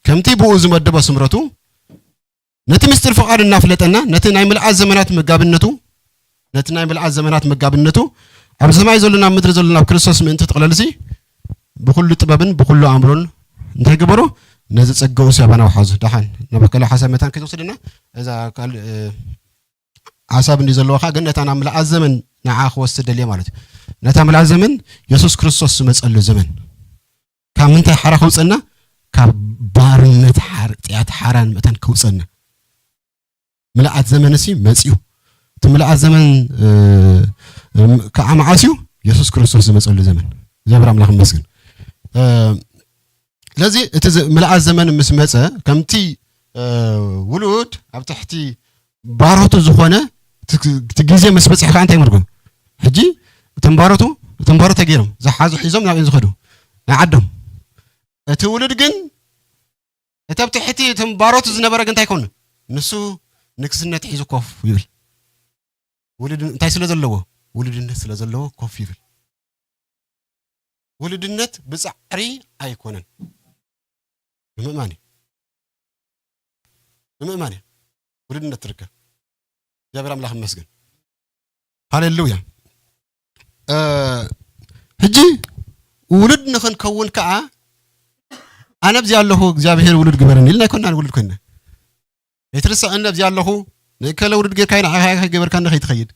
ከምቲ ብኡ ዝመደቦ ስምረቱ፣ ነቲ ምስጢር ፍቓድ እናፍለጠና፣ ነቲ ናይ ምልኣት ዘመናት መጋብነቱ፣ ነቲ ናይ ምልኣት ዘመናት መጋብነቱ፣ ኣብ ሰማይ ዘሎን ኣብ ምድሪ ዘሎን ኣብ ክርስቶስ ምእንቲ ክጥቕለልሲ፣ ብኹሉ ጥበብን ብኹሉ ኣእምሮን እንታይ ገበሮ? ነዚ ጸጋኡ ሲ ኣባና ወሓዞ። ደሓን፣ ናብ ካልእ ሓሳብ መታን ከይትወስድና፣ እዛ ካልእ፣ እ፣ ሓሳብ እንዲ ዘለዋ ኸኣ፣ ግን ነታ ናብ ምልኣት ዘመን ንዓ ክወስድ ደልየ ማለት እዩ። ነታ ምልኣት ዘመን የሱስ ክርስቶስ ዝመጸሉ ዘመን። ካብ ምንታይ ሓራ ከውጸና? ካብ ባርነት ሓጢኣት ሓራ ንምእታን ከውጸና። ምልኣት ዘመንሲ መጺኡ። እቲ ምልኣት ዘመን፣ እ፣ እ፣ ከዓ መዓስ እዩ? የሱስ ክርስቶስ ዝመጸሉ ዘመን። እግዚኣብሔር ኣምላኽ ይመስገን። እ፣ ስለዚ እቲ ዘ-፣ ምልኣት ዘመን ምስ መጸ፣ ከምቲ፣ እ፣ ውሉድ ኣብ ትሕቲ ባሮቱ ዝኾነ፣ እቲ፣ እቲ ግዜ ምስ በጽሐ ከዓ እንታይ መርጎም? ሕጂ እቶም ባሮቱ፣ እቶም ባሮት ተገይሮም፣ ዝሓዙ ሒዞም ናብኦም ዝኸዱ፣ ንዓዶም። እቲ ውሉድ ግን እቲ ኣብ ትሕቲ እቶም ባሮቱ ዝነበረ ግን እንታይ ይኮኑ? ንሱ ንግስነት ሒዙ ኮፍ ይብል። ውሉድ እንታይ ስለ ዘለዎ? ውሉድነት ስለ ዘለዎ ኮፍ ይብል። ውሉድነት ብጻዕሪ ኣይኮነን፣ ብምእማን እዩ። ብምእማን እዩ ውሉድነት ትርከብ። እግዚኣብሔር ኣምላኽ ይመስገን። ሃሌሉያ። እ፣ ሕጂ ውሉድ ንኽንከውን ከኣ ኣነ ኣብዚ ኣለኹ እግዚኣብሔር ውሉድ ግበረኒ ኢልና ኣይኮንናን ውሉድ ኮይንና። ኣይትርስዕ፣ እነ ኣብዚ ኣለኹ ንእከለ ውሉድ ጌርካ ንዓኻ ገበርካ ንኸይትኸይድ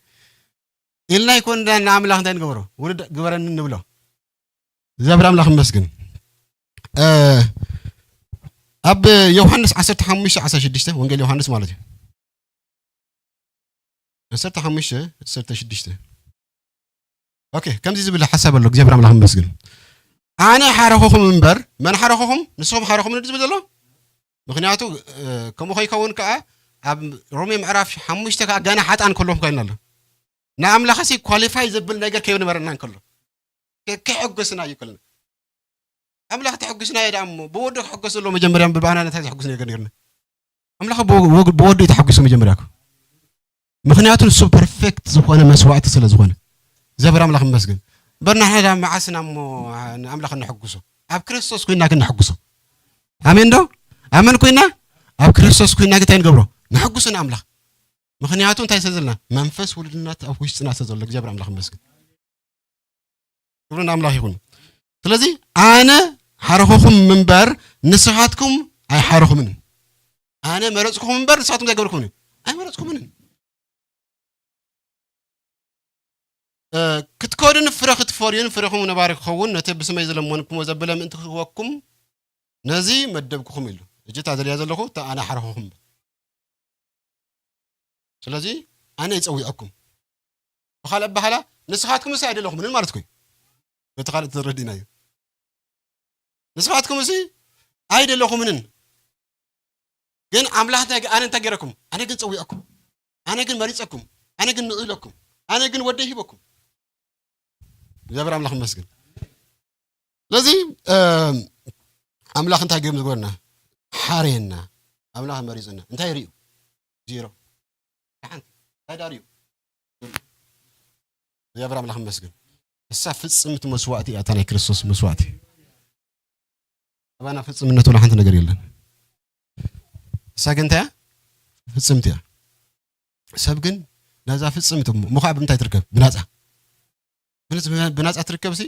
ኢልና ኣይኮንና ንኣምላኽ እንታይ ንገብሮ? ውሉድ ግበረኒ ንብሎ። እግዚኣብሔር ኣምላኽ ይመስገን። እ፣ ኣብ ዮሃንስ ዓሰርተ ሓሙሽተ ዓሰርተ ሽዱሽተ፣ ወንጌል ዮሃንስ ማለት እዩ። ዓሰርተ ሓሙሽተ ዓሰርተ ሽዱሽተ። ኦኬ፣ ከምዚ ዝብል ሓሳብ ኣሎ። እግዚኣብሔር ኣምላኽ ይመስገን። ኣነ ሓረኹኹም እምበር፣ መን ሓረኹኹም? ንስኹም ሓረኹምኒ ዝብል ዘሎ። ምኽንያቱ፣ እ፣ ከምኡ ከይከውን ከኣ ኣብ ሮሜ ምዕራፍ ሓሙሽተ ከኣ ገና ሓጥኣን ከለኹም ኮይንና ኣሎ። ንኣምላኽሲ ኳሊፋይ ዘብል ነገር ከይነበረና እንከሎ፣ ከ-፣ ከየሐጎስና እዩ ከለና። ኣምላኽ ተሐጉስና እዩ ደኣ እሞ፣ ብወዱ ክሕጎስ ዘለዎ መጀመርያ ብኣና እንታይ ዘሐጉስ ነገር ነርና? ኣምላኽ ብወ-፣ ብወዱ እዩ ተሐጒሱ መጀመርያ እኮ። ምኽንያቱ ንሱ ፐርፌክት ዝኾነ መስዋዕቲ ስለ ዝኾነ። እግዚኣብሔር ኣምላኽ ይመስገን። እምበር ንሕና ደኣ መዓስና እሞ ንኣምላኽ እነሐጉሶ? ኣብ ክርስቶስ ኮይንና ግን ነሐጉሶ። ኣሜን ዶ? ኣመን ኮይንና፣ ኣብ ክርስቶስ ኮይንና ግን እንታይ ንገብሮ? ነሐጉሶ ንኣምላኽ። ምኽንያቱ እንታይ ስለ ዘለና? መንፈስ ውሉድነት ኣብ ውሽጥና ስለ ዘሎ። እግዚኣብሔር ኣምላኽ ይመስገን። ክብሪ ንኣምላኽ ይኹን። ስለዚ ኣነ ሓረኹኹም እምበር ንስኻትኩም ኣይሓረኹምን። ኣነ መረጽኩኹም እምበር ንስኻትኩም እንታይ ገበርኩምን? ኣይመረጽኩምን። እ፣ ክትከዱን ፍረ ክትፈርዩን ፍረኹም ነባሪ ክኸውን ነቲ ብስመይ ዝለመንኩምዎ ዘበለ ምእንቲ ክህበኩም ነዚ መደብኩኹም ኢሉ። ሕጂ እታ ዘልያ ዘለኹ እታ ኣነ ሓረኹኹም እምበር። ስለዚ ኣነ ይጸዊዐኩም። ብኻልእ ኣበሃህላ ንስኻትኩምሲ ኣይደለኹምንን ማለት እኮ እዩ። በቲ ካልእ ተረዲእናዮ። ንስኻትኩምሲ ኣይደለኹምንን። ግን ኣምላኽ እንታይ ገ-፣ ኣነ እንታይ ገይረኩም? ኣነ ግን ጸዊዐኩም። ኣነ ግን መሪጸኩም። ኣነ ግን ንዑ ኢለኩም። ኣነ ግን ወደይ ሂበኩም። እግዚኣብሔር ኣምላኽ ይመስገን። ስለዚ፣ እ፣ ኣምላኽ እንታይ ገይሩ ዝገበረና? ሓረየና። ኣምላኽ መሪጹና። እንታይ ርእዩ? ዜሮ። ሓንቲ። እንታይ ደኣ ርእዩ? እግዚኣብሔር ኣምላኽ ይመስገን። እሳ ፍጽምቲ መስዋእቲ እያ፣ እታ ናይ ክርስቶስ መስዋእቲ። ኣባና ፍጽምነት ወላ ሓንቲ ነገር የለን። እሳ ግን እንታይ እያ? ፍጽምቲ እያ። ሰብ ግን ነዛ ፍጽምቲ እሞ፣ እሞ ኸዓ ብምንታይ ትርከብ? ብናጻ። ብንጽ-፣ ብናጻ ትርከብሲ፣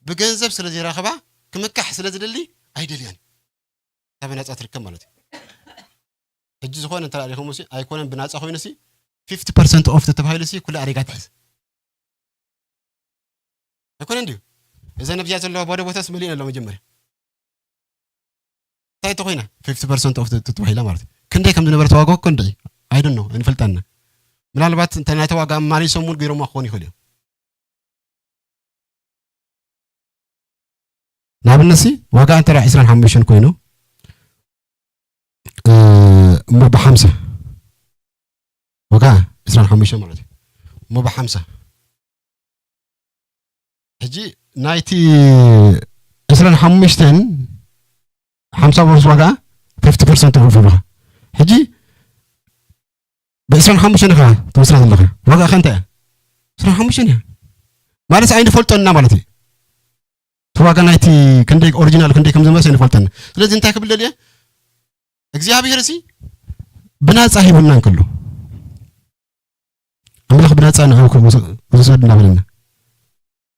ብገንዘብ ስለ ዘይረኸባ፣ ክምካሕ ስለ ዝደሊ ኣይደልያን። እታ ብናጻ ትርከብ ማለት እዩ። ሕጂ ዝኾነ እንተ ሪኹምሲ፣ ኣይኮነን ብናጻ ኮይኑሲ፣ ፊፍቲ ፐርሰንት ኦፍ ተተባሂሉሲ፣ ኩሉ ኣሪጋ ትሕዝ። ኣይኮነን ድዩ? እዘን ኣብዚኣ ዘለዋ ባዶ ቦታስ መሊእን ኣሎ መጀመርያ። እንታይ ተኾይና? ፊፍቲ ፐርሰንት ኦፍ ተተባሂላ ማለት እዩ። ክንደይ ከም ዝነበረ ተዋግኦ እኮ እንድዒ። I don't know፣ እንፈልጣና። ምናልባት እንተ ናይ ተዋጋ ማሊ ሰሙን ገይሮማ ክኾኑ ይኽእሉ እዮም። ንኣብነትሲ ዋጋ እንተ ዒስራን ሓሙሽተን ኮይኑ፣ እ፣ እሞ ብሓምሳ ዋጋ ዒስራን ሓሙሽተን ማለት እዩ። እሞ ብሓምሳ። ሕጂ ናይቲ ዒስራን ሓሙሽተን ሓምሳ ቨርስ ዋጋ ፊፍቲ ፐርሰንት ተኽፍሉኻ። ሕጂ ብዒስራን ሓሙሽተን ኢኻ ትወስዳ ዘለኻ። ዋጋኻ እንታይ እያ? ዒስራን ሓሙሽተን እያ። ማለት ኣይንፈልጦን ኢና ማለት እዩ። እቲ ዋጋ ናይቲ ክንደይ ኦሪጂናል ክንደይ ከም ዝመሰ ኣይንፈልጦን። ስለዚ እንታይ ክብል ደልየ? እግዚኣብሔር እዚ ብናጻ ሂቡና እንከሎ፣ ኣምላኽ ብናጻ ንዑ ውሰድ እናበለና፣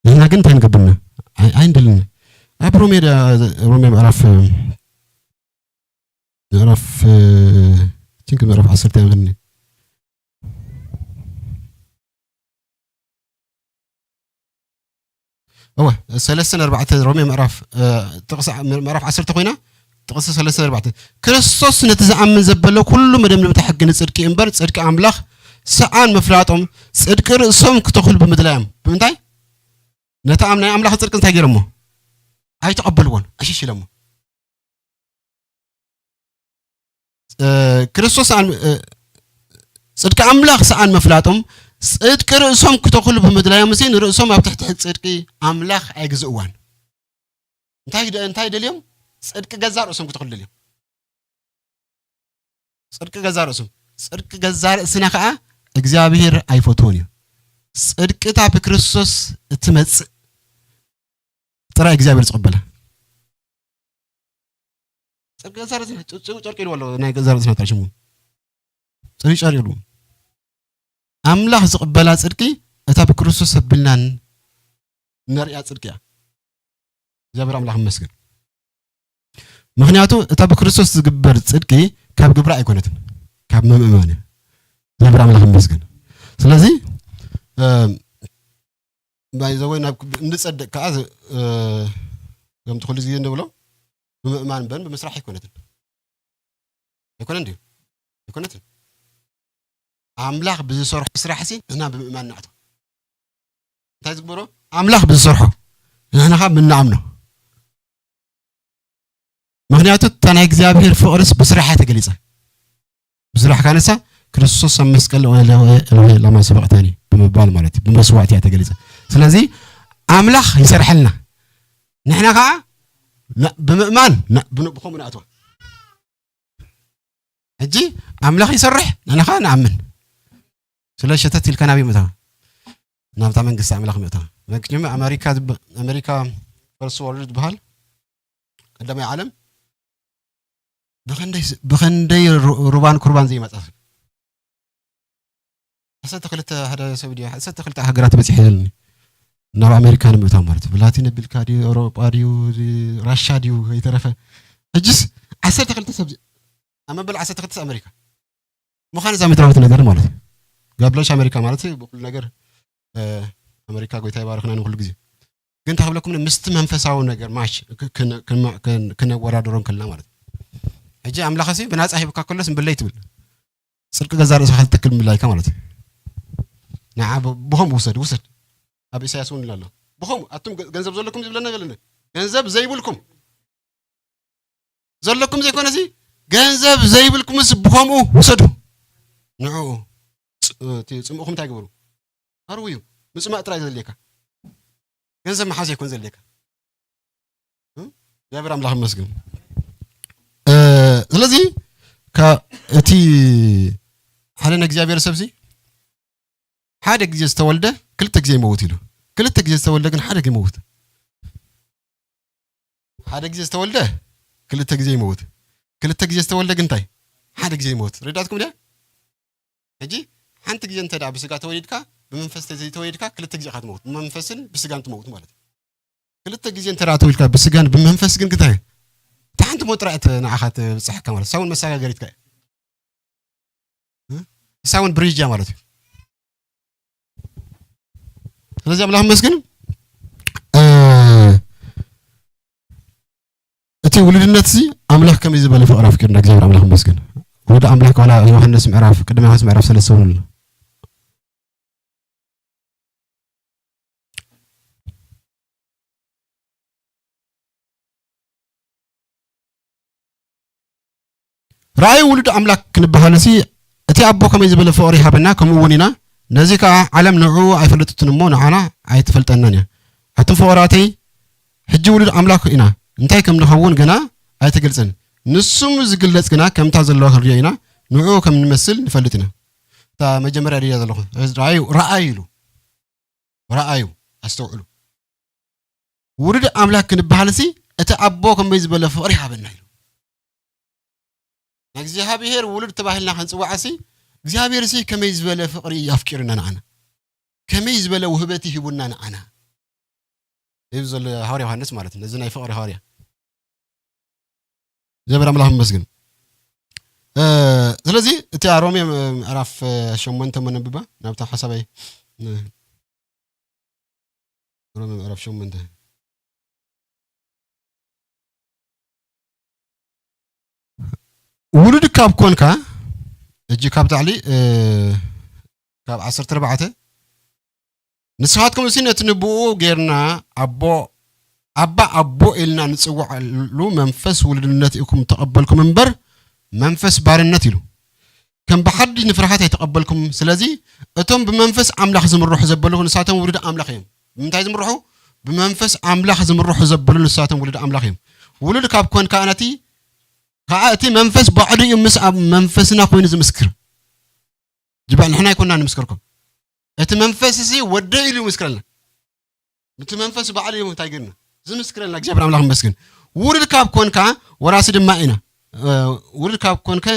ንሕና ግን እንታይ ንገብርና? ኣይ-፣ ኣይንደልኒ። ኣብ ሮሜ ዳ-፣ ሮሜ ምዕራፍ፣ ምዕራፍ፣ እ፣ ቲንክ ምዕራፍ ዓሰርተ እዮም ዝኒ። እወ፣ ሰለስተን ኣርባዕተን ሮሜ ምዕራፍ፣ እ፣ ጥቕሲ ዓ-፣ ምዕራፍ ዓሰርተ ኮይና፣ ጥቕሲ ሰለስተን ኣርባዕተን። ክርስቶስ ነቲ ዝኣምን ዘበለ ኩሉ መደምደምታ ሕጊ ንጽድቂ እምበር፣ ጽድቂ ኣምላኽ ሰኣን ምፍላጦም፣ ጽድቂ ርእሶም ክተኽሉ ብምድላዮም። ብምንታይ? ነቲ ኣም-፣ ናይ ኣምላኽ ጽድቂ እንታይ ገይሮሞ? ኣይተቐበልዎን፣ ዕሽሽ ኢሎሞ። እ፣ ክርስቶስ ሰኣን፣ እ፣ ጽድቂ ኣምላኽ ሰኣን ምፍላጦም፣ ጽድቂ ርእሶም ክተኽሉ ብምድላዮም፣ እዚ ንርእሶም ኣብ ትሕቲ ጽድቂ ኣምላኽ ኣይግዝእዋን። እንታይ ደ-፣ እንታይ ደልዮም? ጽድቂ ገዛእ ርእሶም ክተኽሉ ደልዮም። ጽድቂ ገዛ ርእሱ። ጽድቂ ገዛ ርእስና ከኣ እግዚኣብሔር ኣይፈትዎን እዩ። ጽድቅታ ብክርስቶስ እትመጽእ ጥራይ እግዚኣብሔር ዝቕበላ። ጽድቂ ገዛ ርእስና፣ ጽ-፣ ጽ-፣ ጨርቂ ኢልዎ ኣሎ፣ ናይ ገዛ ርእስና ጥራይ ሽሙ። ጽድቂ ጨርቂ ኢልዎ። ኣምላኽ ዝቕበላ ጽድቂ እታ ብክርስቶስ ኣቢልናን ነርእያ ጽድቂ እያ። እግዚኣብሔር ኣምላኽ ይመስገን። ምኽንያቱ እታ ብክርስቶስ ዝግበር ጽድቂ ካብ ግብሪ ኣይኮነትን፣ ካብ ምእማን እያ። እግዚኣብሔር ኣምላኽ ይመስገን። ስለዚ፣ እ፣ ባይ ዘ ወይ ናብ እንጸድቅ ከኣ፣ እ፣ ከምቲ ኩሉ ግዜ እንብሎ ብምእማን እምበር ብምስራሕ ኣይኮነትን። ኣይኮነን ድዩ? ኣይኮነትን። ኣምላኽ ብዝሰርሖ ስራሕ ሲ ንሕና ብምእማን ንኣትዎ። እንታይ ዝግበሮ? ኣምላኽ ብዝሰርሖ ንሕና ኸኣ ምንኣምኖ። ምኽንያቱ እታ ናይ እግዚኣብሔር ፍቕርስ ብስራሕ እያ ተገሊጻ። ብስራሕ ካነሳ ክርስቶስ ኣብ መስቀል ኤሎሄ ኤሎሄ ላማ ሰበቕታኒ ብምባል ማለት እዩ። ብመስዋዕቲ እያ ተገሊጻ። ስለዚ ኣምላኽ ይሰርሐልና። ንሕና ኸኣ ና-፣ ብምእማን ና-፣ ብን-፣ ብኸምኡ ንኣትዋ። ሕጂ ኣምላኽ ይሰርሕ፣ ንሕና ኸኣ ንኣምን። ስለ ሸተት ኢልካ ናበይ ምእታው? ናብታ መንግስቲ ኣምላኽ ምእታው። መክንያቱ ኣመሪካ ዝብ-፣ ኣመሪካ ፈርስት ወርልድ ዝበሃል ቀዳማይ ዓለም ብኸንደይ ስ-፣ ብኸንደይ ሩ-፣ ሩባን ኩርባን ዘይመጻ ሰብ። ዓሰርተ ክልተ ሓደ ሰብ ድዩ፣ ዓሰርተ ክልተ ሃገራት በጺሐ ዘለኒ። ናብ ኣሜሪካ ንምእታው ማለት እዩ። ላቲን ኣቢልካ ድዩ፣ ኤውሮጳ ድዩ፣ ራሻ ድዩ፣ ከይተረፈ። ሕጅስ ዓሰርተ ክልተ ሰብ፣ ኣብ መበል ዓሰርተ ክልተ ኣሜሪካ። ምዃን እዛ ምድራዊት ነገር ማለት እዩ። God bless ኣሜሪካ ማለት እዩ፣ ብኩሉ ነገር፣ እ፣ ኣሜሪካ ጎይታ ይባርኽና ንኩሉ ግዜ። ግን እንታይ ክብለኩም፣ ምስቲ መንፈሳዊ ነገር ማች ክ-፣ ክነ-፣ ክነ-፣ ክነ-፣ ክነወዳድሮ እንከለና ማለት እዩ። ሕጂ ኣምላኽሲ ብናጻ ሂብካ ከሎስ እምብለይ ትብል። ጽድቂ ገዛ ርእስኻ ክትተክል ምብላይካ ማለት እዩ። ንዓ ብ-፣ ብኸምኡ ውሰድ፣ ውሰድ። ኣብ ኢሳያስ እውን ኢሉ ኣሎ። ብኸምኡ፣ ኣቱም ገ-፣ ገንዘብ ዘለኩም ዝብለና ገለነ። ገንዘብ ዘይብልኩም። ዘለኩም ዘይኮነሲ፣ ገንዘብ ዘይብልኩምስ ብኸምኡ ውሰዱ። ንዕኡ ጽ-፣ እቲ ጽምእኹም እንታይ ግበሩ? ኣርውዩ። ምጽማእ ጥራይ ዘድልየካ። ገንዘብ ምሓዝ ኣይኮን ዘድልየካ። እ? እግዚኣብሔር ኣምላኽ ይመስገን። እ፣ ስለዚ፣ ከ-፣ እቲ ሓደ ናይ እግዚኣብሔር ሰብሲ፣ ሓደ ግዜ ዝተወልደ ክልተ ግዜ ይመውት ኢሉ። ክልተ ግዜ ዝተወልደ ግን ሓደ ግዜ ይመውት። ሓደ ግዜ ዝተወልደ ክልተ ግዜ ይመውት። ክልተ ግዜ ዝተወልደ ግን እንታይ? ሓደ ግዜ ይመውት። ረዳትኩም ድያ? ሕጂ ሓንቲ ግዜ እንተ ደኣ ብስጋ ተወሊድካ፣ ብመንፈስ ተዘይተወሊድካ፣ ክልተ ግዜ ኢኻ ትመውት። ብመንፈስን ብስጋን ትመውት ማለት እዩ። ክልተ ግዜ እንተ ደኣ ተወሊድካ፣ ብስጋን ብመንፈስ ግን እንታይ? እታ ሓንቲ ሞት ጥራይ እያ ንዓኻ ትብጽሓካ ማለት። እሳ እውን መሰጋገሪትካ እያ። እ? እሳ እውን ብሪጅ እያ ማለት እዩ። ስለዚ ኣምላኽ ይመስገን። እ፣ እቲ ውሉድነትሲ ኣምላኽ ከመይ ዝበለ ፍቕሪ ኣፍቂሩና እግዚኣብሔር ኣምላኽ ይመስገን። ውሉድ ኣምላኽ ዋላ ዮሃንስ ምዕራፍ፣ ቅድሚ ዮሃንስ ምዕራፍ ሰለስተ እውን ኣሎ። ራእይ ውሉድ ኣምላክ ክንበሃልሲ፣ እቲ ኣቦ ከመይ ዝበለ ፍቕሪ ይሃበና፣ ከምኡ እውን ኢና። ነዚ ከኣ ዓለም ንዕኡ ኣይፈለጠትን እሞ፣ ንዓና ኣይትፈልጠናን እያ። ኣቱም ፍቑራተይ፣ ሕጂ ውሉድ ኣምላክ ኢና፣ እንታይ ከም ንኸውን ገና ኣይተገልጸን። ንሱ ምስ ዝግለጽ ግና፣ ከምታ ዘለዋ ክንርእዮ ኢና፣ ንዕኡ ከም ንመስል ንፈልጥ ኢና። እታ መጀመርያ ድያ ዘለኹ፣ ራእዩ፣ ራእይ ኢሉ። ራእዩ፣ ኣስተውዕሉ። ውሉድ ኣምላክ ክንበሃልሲ፣ እቲ ኣቦ ከመይ ዝበለ ፍቕሪ ይሃበና ኢሉ። ናይ እግዚኣብሔር ውሉድ ተባሂልና ክንጽዋዕሲ፣ እግዚኣብሔርሲ ከመይ ዝበለ ፍቕሪ እዩ ኣፍቂሩና ንዓና። ከመይ ዝበለ ውህበት ሂቡና ንዓና። እዩ ዘሎ ሃዋርያ ዮሃንስ ማለት እዩ። ነዚ ናይ ፍቕሪ ሃዋርያ። እግዚኣብሔር ኣምላኽ ይመስገን። እ፣ ስለዚ እቲ ሮሜ ምዕራፍ ሸሞንተ መነብባ ናብታ ሓሳባይ፣ እ፣ ሮሜ ምዕራፍ ሸሞንተ። ውሉድ ካብ ኮንካ፣ ሕጂ ካብ ታዕሊ፣ እ፣ ካብ ዓሰርተ ኣርባዕተ፣ ንስኻትኩም እሲ ነቲ ንብኡ ጌርና ኣቦ፣ ኣባ ኣቦ ኢልና ንጽውዓሉ መንፈስ ውሉድነት ኢኹም ተቐበልኩም እምበር፣ መንፈስ ባርነት ኢሉ። ከም ብሓድሽ ንፍርሃት ኣይተቐበልኩም። ስለዚ እቶም ብመንፈስ ኣምላኽ ዝምርሑ ዘበሉ ንሳቶም ውሉድ ኣምላኽ እዮም። ብምንታይ ዝምርሑ? ብመንፈስ ኣምላኽ ዝምርሑ ዘበሉ ንሳቶም ውሉድ ኣምላኽ እዮም። ውሉድ ካብ ኮንካ ነቲ ከዓ እቲ መንፈስ ባዕሉ እዩ ምስ ኣብ መንፈስና ኮይኑ ዝምስክር። ጅባዕ ንሕና ኣይኮና ንምስክርኩም፣ እቲ መንፈስ እዚ ወደ ኢሉ ይምስክረልና። እቲ መንፈስ ባዕሉ እዩ እንታይ ገርና ዝምስክረልና። እግዚኣብሔር ኣምላኽ ይመስገን። ውሉድ ካብ ኮንካ ወራሲ ድማ ኢና። ውሉድ ካብ ኮንከ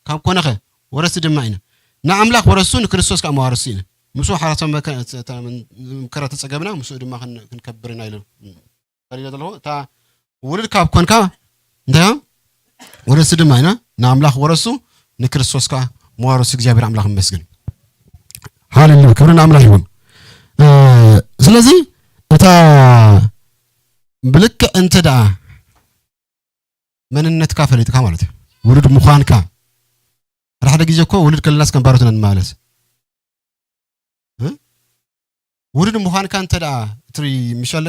ካብ ኮነኸ ወረሲ ድማ ኢና። ንኣምላኽ ወረሱ ንክርስቶስ ከዓ መዋርሱ ኢና። ምስኡ ሓራሳ መከራ ተጸገብና ምስኡ ድማ ክንከብር ኢና ኢሉ። ሪዮ ዘለኹ እታ ውሉድ ካብ ኮንካ እንታይ ወረሲ ድማ ኢና። ንኣምላኽ ወረሱ ንክርስቶስ ከዓ መዋርሱ። እግዚኣብሔር ኣምላኽ ይመስገን። ሃሌሉያ ክብሪ ንኣምላኽ ይኹን። ስለዚ እታ ብልክዕ እንተ ደኣ መንነትካ ፈሊጥካ ማለት እዩ። ውሉድ ምዃንካ ሓደ ሓደ ግዜ እኮ ውሉድ ከለናስ ከም ባሮት ኢና ንመላለስ። ውሉድ ምዃንካ እንተ ደኣ ትሪ ምሻለ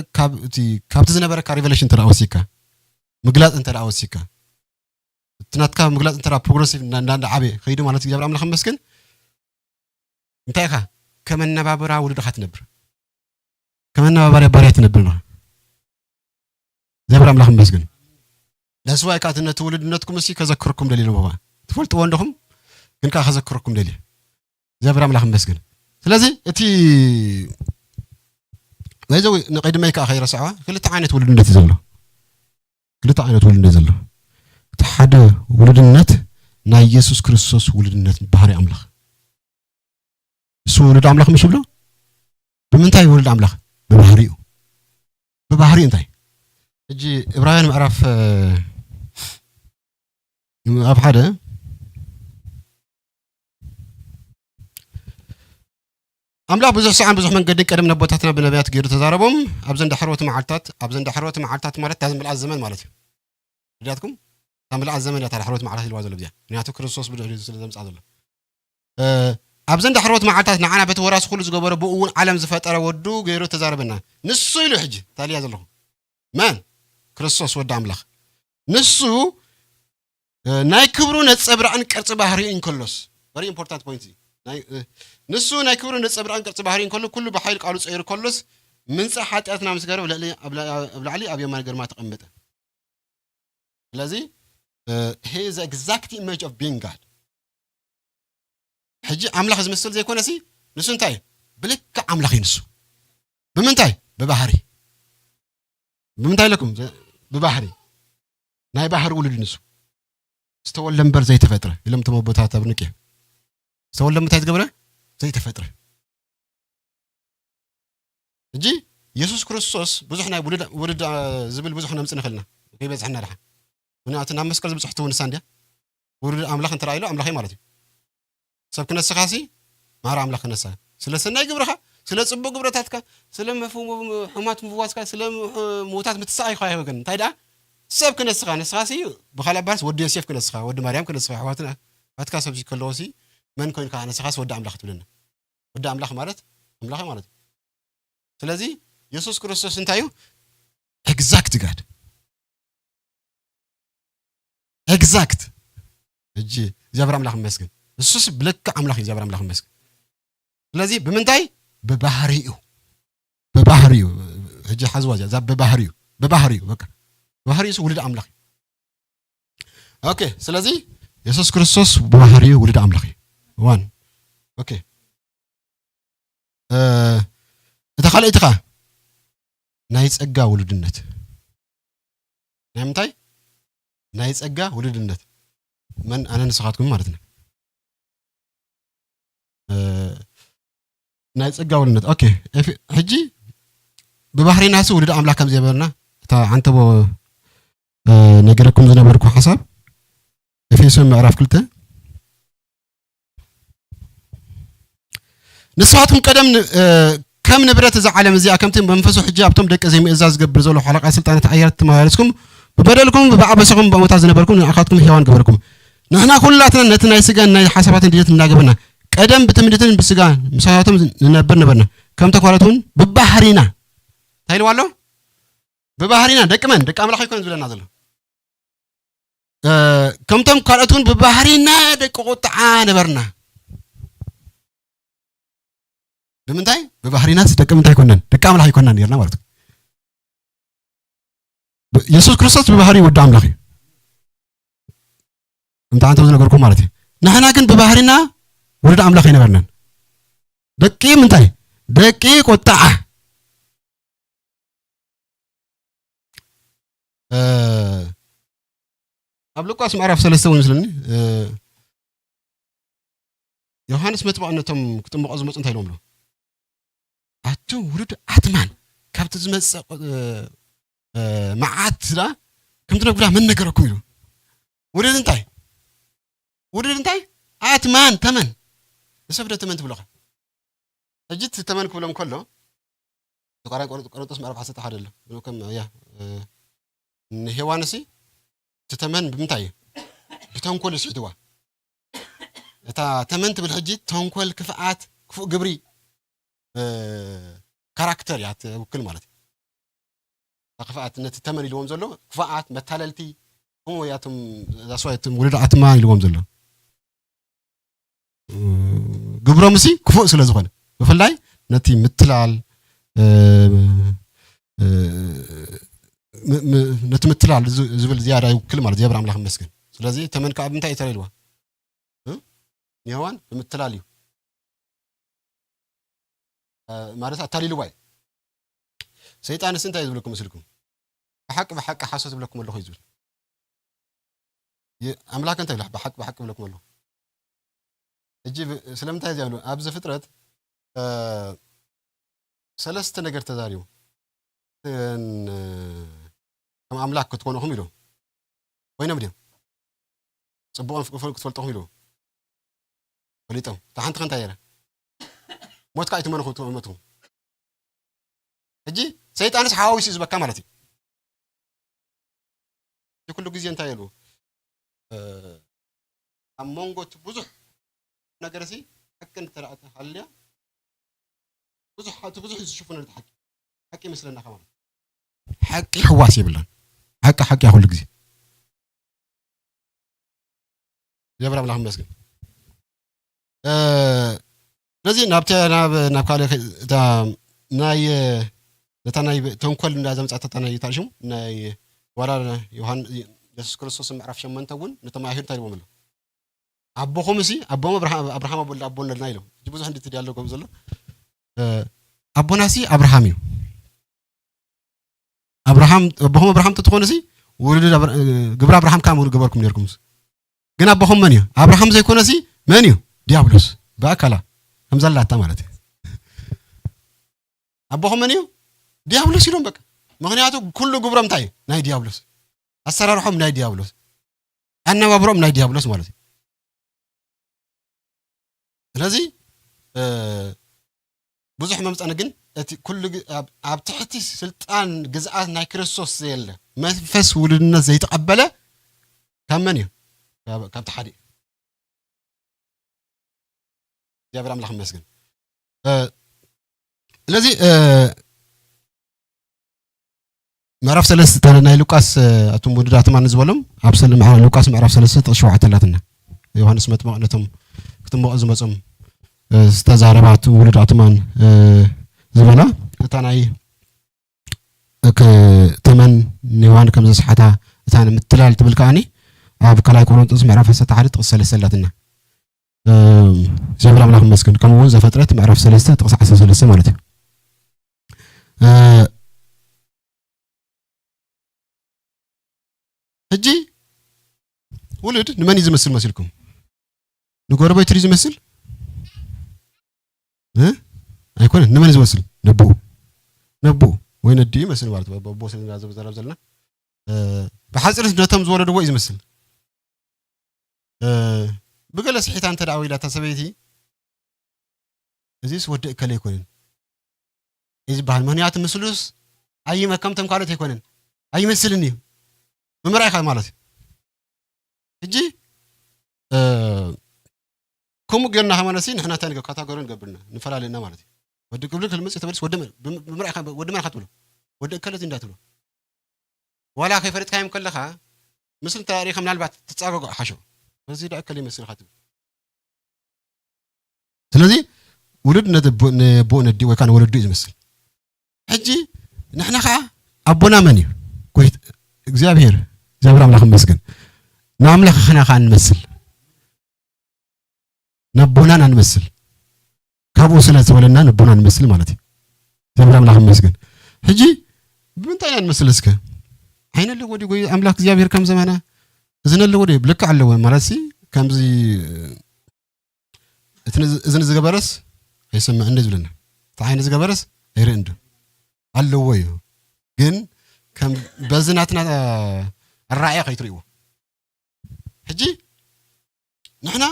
ካብቲ ዝነበረካ ሪቨሌሽን እንተ ደኣ ወሲካ ምግላፅ እንተ ደኣ ወሲካ እቲ ናትካ ምግላፅ እንተ ፕሮግረሲቭ እንዳዓበየ ከይዱ ማለት እግዚኣብሔር ኣምላኽ መስግን። እንታይ ኢኻ ከመነባብራ ውሉድ ኢኻ ትነብር፣ ከመነባበርያ ባርያ ትነብር ኢኻ። እግዚኣብሔር ኣምላኽ መስግን። ለስዋይ ከዓ ነቲ ውሉድነትኩም እሲ ከዘክርኩም ደልየ ነቦባ ትፈልጥዎ እንደኹም ግን ከዓ ከዘክርኩም ደልየ። እግዚኣብሔር ኣምላኽ መስግን። ስለዚ እቲ ወይዘው ንቀድመይ ከዓ ከይረስዕዋ ክልተ ዓይነት ውሉድነት እዩ ዘሎ። ክልተ ዓይነት ውሉድነት ዘሎ። እቲ ሓደ ውሉድነት ናይ ኢየሱስ ክርስቶስ ውሉድነት ባህሪ ኣምላኽ። እሱ ውሉድ ኣምላኽ ምሽ ብሎ ብምንታይ ውሉድ ኣምላኽ? ብባህሪኡ። ብባህሪኡ እንታይ? እጂ ዕብራውያን ምዕራፍ ኣብ ሓደ ኣምላኽ ብዙሕ ሰዓን ብዙሕ መንገድን ቀደም ነቦታትና ብነቢያት ገይሩ ተዛረቦም። ኣብዘን ዳሕረዎት መዓልታት ኣብዘን ዳሕረዎት መዓልታት ማለት እታ ምልኣት ዘመን ማለት እዩ። ርዳትኩም እታ ምልኣት ዘመን እያ እታ ዳሕረዎት መዓልታት ኢልዋ ዘሎ ብዚኣ ምክንያቱ ክርስቶስ ብድሕሪኡ ስለ ዘምፅኣ ዘሎ። ኣብዘን ዳሕረዎት መዓልታት ንዓና በቲ ወራሲ ኩሉ ዝገበሮ ብኡ እውን ዓለም ዝፈጠረ ወዱ ገይሩ ተዛረበና። ንሱ ኢሉ ሕጂ ታልያ ዘለኹ መን? ክርስቶስ ወዲ ኣምላኽ። ንሱ ናይ ክብሩ ነጸብራቕን ቅርጺ ባህሪኡ እንከሎስ very important point። ንሱ ናይ ክብሩ ነጸብራቕን ቅርጺ ባህሪኡ እንከሎ ኩሉ ብሓይል ቃሉ ጸይሩ ከሎስ ምንጻ ሓጢኣትና ምስ ገረብ ኣብ ላዕሊ ኣብ የማን ግርማ ተቐመጠ። ስለዚ he is exact image of being God። ሕጂ ኣምላኽ ዝመስል ዘይኮነ ሲ ንሱ እንታይ እዩ? ብልክዕ ኣምላኽ እዩ ንሱ። ብምንታይ? ብባህሪ። ብምንታይ ኢለኩም? ብባህሪ። ናይ ባህሪ ውሉድ ንሱ። ዝተወልደ እምበር ዘይተፈጥረ ኢሎም እቶም ኣቦታት ኣብ ንቄ። ዝተወልደ እንታይ ዝገበረ? ዘይተፈጥረ። ሕጂ የሱስ ክርስቶስ ብዙሕ ናይ ውሉድ ዝብል ብዙሕ ነምጽእ ንኽእልና ከይበዝሐና ድሓ ምክንያቱ ናብ መስቀል ዝብፅሕ ትውንሳ እንድያ። ውሉድ ኣምላኽ እንተ ኢሉ ኣምላኽ ማለት እዩ። ሰብ ክነስኻሲ ማራ ኣምላኽ ክነሳ ስለ ሰናይ ግብርኻ፣ ስለ ጽቡቕ ግብረታትካ፣ ስለ ሕሙማት ምፍዋስካ፣ ስለ ምዉታት ምትሳእ ኣይኮ ኣይወገን እንታይ ደኣ ሰብ ክነስኻ ንስኻሲ ብኻልእ ኣባልስ ወዲ ዮሴፍ ክነስኻ ወዲ ማርያም ክነስኻ ኣሕዋትና ኣትካ ሰብ ከለዎሲ መን ኮይንካ ንስኻስ ወዲ ኣምላኽ ትብለና? ወዲ ኣምላኽ ማለት ኣምላኽ ማለት እዩ። ስለዚ የሱስ ክርስቶስ እንታይ እዩ? ኤግዛክት ጋድ ኤግዛክት። እጂ እግዚኣብሔር ኣምላኽ ይመስገን። እሱስ ብልክዕ ኣምላኽ እዩ እግዚኣብሔር ኣምላኽ ይመስገን። ስለዚ ብምንታይ? ብባህሪኡ ብባህሪኡ። ሕጂ ሓዝዋ እዚኣ እዛ ብባህሪኡ ብባህሪኡ በቃ ብባህሪኡ ውሉድ ኣምላኽ እዩ። ኦኬ ስለዚ የሱስ ክርስቶስ ብባህሪኡ ውሉድ ኣምላኽ እዩ። ዋን ኦኬ እታ ካልኣይቲ ኸዓ ናይ ጸጋ ውሉድነት ናይ ምንታይ ናይ ጸጋ ውሉድነት መን ኣነ ንስኻትኩም ማለት ነው። ናይ ጸጋ ውሉድነት ኦኬ። ሕጂ ብባህሪናሲ ውሉድ ኣምላኽ ከም ዘይበልና እታ ዓንተቦ ነገረኩም ዝነበርኩ ሓሳብ ኤፌሶን ምዕራፍ ክልተ ንስኻትኩም ቀደም ከም ንብረት እዛ ዓለም እዚኣ ከምቲ መንፈሱ ሕጂ ኣብቶም ደቂ ዘይምእዛዝ ዝገብር ዘሎ ሓለቓ ስልጣናት ኣየር ተመላለስኩም ብበደልኩም ብበዓበሰኹም ብሞታ ዝነበርኩም ንኣኻትኩም ሕያዋን ገበርኩም። ንሕና ኩላትና ነቲ ናይ ስጋን ናይ ሓሳባትን ድሌት እናገበርና ቀደም ብትምኒትን ብስጋ ምሳታቶም ንነብር ነበርና። ከም ተኳለት እውን ብባህሪና እንታይ ኢልዋ ኣሎ? ብባህሪና ደቂ መን ደቂ ኣምላኽ ኣይኮነን ዝብለና ዘሎ። ከምቶም ካልኦት እውን ብባህሪና ደቂ ቁጥዓ ነበርና። ብምንታይ ብባህሪናስ ደቂ ምንታይ ኮናን ደቂ ኣምላኽ ኣይኮናን ነርና ማለት እዩ። የሱስ ክርስቶስ ብባህሪ ወዲ ኣምላኽ እዩ። እንታይ ኣንተው ዝነገርኩም ማለት እዩ። ንሕና ግን ብባህሪና ወለድ ኣምላኽ ኣይነበርናን። ደቂ ምንታይ? ደቂ ቁጣዓ። እ፣ ኣብ ሉቃስ ምዕራፍ ሰለስተ እውን ይመስለኒ፣ እ፣ ዮሃንስ መጥምቕ ነቶም ክጥምቖ ዝመጹ እንታይ ኢሎም ኣሎ? ኣቱም ውሉድ ኣትማን፣ ካብቲ ዝመጽእ፣ እ፣ እ፣ መዓት ደኣ ከም ትነግዳ መን ነገረኩም ኢሉ። ውሉድ እንታይ? ውሉድ እንታይ? ኣትማን፣ ተመን። ንሰብ ዶ ተመን ትብሎኻ? ሕጂ እቲ ተመን ክብሎም ከሎ፣ እቲ ካልኣይ ቆሮ-፣ ቆሮንቶስ ምዕራፍ ዓሰርተ ሓደ ኣሎ። ብሎ ከም፣ ያ፣ እ፣ ንሄዋንሲ እቲ ተመን ብምንታይ እዩ? ብተንኮል እዩ ስሒትዋ። እታ ተመን ትብል ሕጂ ተንኮል፣ ክፍኣት፣ ክፉእ ግብሪ፣ እ፣ ካራክተር እያ ትውክል ማለት እዩ። እታ ክፍኣት ነቲ ተመን ኢልዎም ዘሎ ክፉኣት፣ መታለልቲ፣ ከምኡ እያቶም፣ that's why እቶም ውሉድ ኣትማን ኢልዎም ዘሎ። እ፣ ግብሮም እሲ ክፉእ ስለ ዝኾነ፣ ብፍላይ ነቲ ምትላል፣ እ፣ እ፣ ም-፣ ም-፣ ነቲ ምትላል ዝ-፣ ዝብል ዝያዳ ይውክል ማለት፣ እግዚኣብሔር ኣምላኽ ይመስገን። ስለዚ ተመን ከኣ ብምንታይ እዩ ተላኢልዋ? እ? ንሄዋን ብምትላል እዩ። እ፣ ማለት ኣታሊልዋ እዩ። ሰይጣንስ እንታይ እዩ ዝብለኩም መስልኩም? ብሓቂ፣ ብሓቂ ሓሶት ይብለኩም ኣለኹ እዩ ዝብል። የ-፣ ኣምላኽ እንታይ ይብላ? ብሓቂ፣ ብሓቂ ይብለኩም ኣለኹ። ሕጂ ብ-፣ ስለምንታይ እዚ ይብሉ? ኣብ ዘፍጥረት፣ እ፣ ሰለስተ ነገር ተዛሪቡ። እተን፣ እ፣ ከም ኣምላኽ ክትኮኑ ኢኹም ኢሉ። ኮይኖም ድዮም? ጽቡቕን ፍቅርን ክትፈልጡ ኢኹም ኢሉ። ፈሊጦም። እታ ሓንቲ ከ እንታይ ገይራ? ሞት ከኣ ኣይትመኑ ክትመቱ። ሕጂ ሰይጣንስ ሓዋዊሱ እዩ ዝበካ ማለት እዩ። እቲ ኩሉ ግዜ እንታይ ኢሉ? እ፣ ኣብ መንጎ እቲ ብዙሕ ነገር እዚ ሓቂ እንተ ደኣ ተሃልያ፣ ብዙሕ፣ እቲ ብዙሕ እዩ ዝሽፍኖ ነቲ ሓቂ። ሓቂ ይመስለና ከማን። ሓቂ ሕዋስ የብላን። ሓቂ ሓቂ እያ ኩሉ ግዜ። እግዚኣብሔር ኣምላኽ ይመስገን። እ፣ ስለዚ ናብቲ፣ ናብ፣ ናብ ካልእ ከ-፣ እታ ናይ፣ ነታ ናይ ተንኮል እንዳ ዘምጻት እታ ናይ፣ እንታይ ሽሙ? ናይ ዋላ ዮሃን-፣ የሱስ ክርስቶስ ምዕራፍ ሸሞንተ እውን ነቶም ኣይሁድ እንታይ ኢልዎም ኣሎ? ኣቦኹምሲ፣ ኣቦም ኣብርሃ-፣ ኣብርሃም ኣቦ-፣ ኣቦ ኣለና ኢሎም። ሕጂ ብዙሕ እንድቲ ዲያሎግ ዘሎ። እ፣ ኣቦናሲ ኣብርሃም እዩ። ኣብርሃም፣ ኣቦኹም ኣብርሃም ተትኾኑሲ፣ ውሉድ ኣብር-፣ ግብሪ ኣብርሃም ከኣ ምገበርኩም ነርኩምስ። ግን ኣቦኹም መን እዩ? ኣብርሃም ዘይኮነሲ መን እዩ? ዲያብሎስ። ብኣካላ ከም ዘላታ ማለት እዩ። ኣቦኹም መን እዩ? ዲያብሎስ ኢሎም በቃ። ምኽንያቱ ኩሉ ግብሮም እንታይ እዩ? ናይ ዲያብሎስ። ኣሰራርሖም ናይ ዲያብሎስ። ኣነባብሮም ናይ ዲያብሎስ ማለት እዩ። ስለዚ፣ እ፣ ብዙሕ መምጸኒ ግን እቲ ኩሉ ግ-፣ ኣብ፣ ኣብ ትሕቲ ስልጣን ግዝኣት ናይ ክርስቶስ ዘየለ፣ መንፈስ ውሉድነት ዘይተቐበለ ካብ መን እዩ? ካብ፣ ካብቲ ሓደ እዩ። እግዚኣብሔር ኣምላኽ ይመስገን። እ፣ ስለዚ፣ እ፣ ምዕራፍ ሰለስተ ናይ ሉቃስ፣ እ፣ ኣቱም ውሉድ ኣትማን ዝበሎም ኣብ ሰለ-፣ ምዕራ-፣ ሉቃስ ምዕራፍ ሰለስተ ጥቕሲ ሸውዓተ ኣላትና። ዮሃንስ መጥምቕ ነቶም ክጥምቑ ዝመጾም፣ እ፣ ዝተዛረባ፣ ኣቱም ውሉድ ኣትማን፣ እ፣ ዝበላ፣ እታ ናይ፣ እ፣ ክ-፣ ተመን ንዮሃን ከም ዘስሓታ፣ እታ ንምትላል ትብል ከኣኒ ኣብ ካልኣይ ቆሮንጦስ ምዕራፍ ዓሰርተ ሓደ ጥቕሲ ሰለስተ ኣላትና። እ፣ እግዚኣብሔር ኣምላኽ ይመስገን። ከምኡ እውን ዘፍጥረት ምዕራፍ ሰለስተ ጥቕሲ ዓሰርተ ሰለስተ ማለት እዩ። እ፣ ሕጂ ውሉድ ንመን እዩ ዝመስል መሲልኩም? ንጎረቤቱ ድዩ ዝመስል? እ? ኣይኮነን። ንመን እዩ ዝመስል? ነቦኡ። ነቦኡ ወይ ነዲኡ ይመስል ማለት እዩ። ኣቦ ስለ ዝዛረብ ዘለና፣ እ፣ ብሓፂር ነቶም ዝወለድዎ እዩ ዝመስል። እ፣ ብገለ ስሒታ እንተ ደኣ ወይላ እታ ሰበይቲ፣ እዚስ ወዲ እከለ ኣይኮነን እዩ ዝበሃል። ምኽንያቱ ምስሉስ ኣይመ-፣ ከምቶም ካልኦት ኣይኮነን፣ ኣይመስልን እዩ። ምምራይ ኢኻ ማለት እዩ። ሕጂ፣ እ፣ ከምኡ ጌርና ከማነሲ ንሕና እንታይ ንገ-፣ ካታጎሪ ንገብርና፣ ንፈላለና ማለት እዩ። ወዲ ቅብሊ ክልምጽ ተመልስ ወዲ መን፣ ብም-፣ ብምራይ ኢኻ፣ ወዲ መን ኢኻ ትብሎ? ወዲ እከለ እዚ እንዳትብሎ። ዋላ ከይፈለጥካዮም ከለኻ፣ ምስሉ እንተ ርኢኻ ምናልባት ትጻገጎ ሓሾ። በዚ ደኣ እከለ ይመስልኻ ትብል። ስለዚ ውሉድ ነቲ ኣቦ-፣ ንኣቦኡ ነዲኡ ወይ ከኣ ንወለዱ እዩ ዝመስል። ሕጂ ንሕና ኸኣ ኣቦና መን እዩ? ጎይት-፣ እግዚኣብሔር፣ እግዚኣብሔር ኣምላኽ ይመስገን። ንኣምላኽና ኸኣ ንመስል። ነቦና ኢና ንመስል። ካብኡ ስለ ዝበለና ነቦና ንመስል ማለት እዩ። እግዚኣብሔር ኣምላኽ ይመስገን። ሕጂ ብምንታይ ኢና ንመስል እስከ? ዓይኒ ኣለዎ ድዩ ጎይ ኣምላኽ እግዚኣብሔር ከም ዘመና? እዝኒ ኣለዎ ድዩ? ልክዕ ኣለዎ ማለት ሲ ከምዚ እቲ ንዝ-፣ እዝኒ ዝገበረስ ኣይሰምዕን ድዩ ዝብለና? እቲ ዓይኒ ዝገበረስ ኣይርእን ድዩ? ኣለዎ እዩ። ግን ከም በዚ ናትና ኣረኣእያ ከይትርእይዎ። ሕጂ ንሕና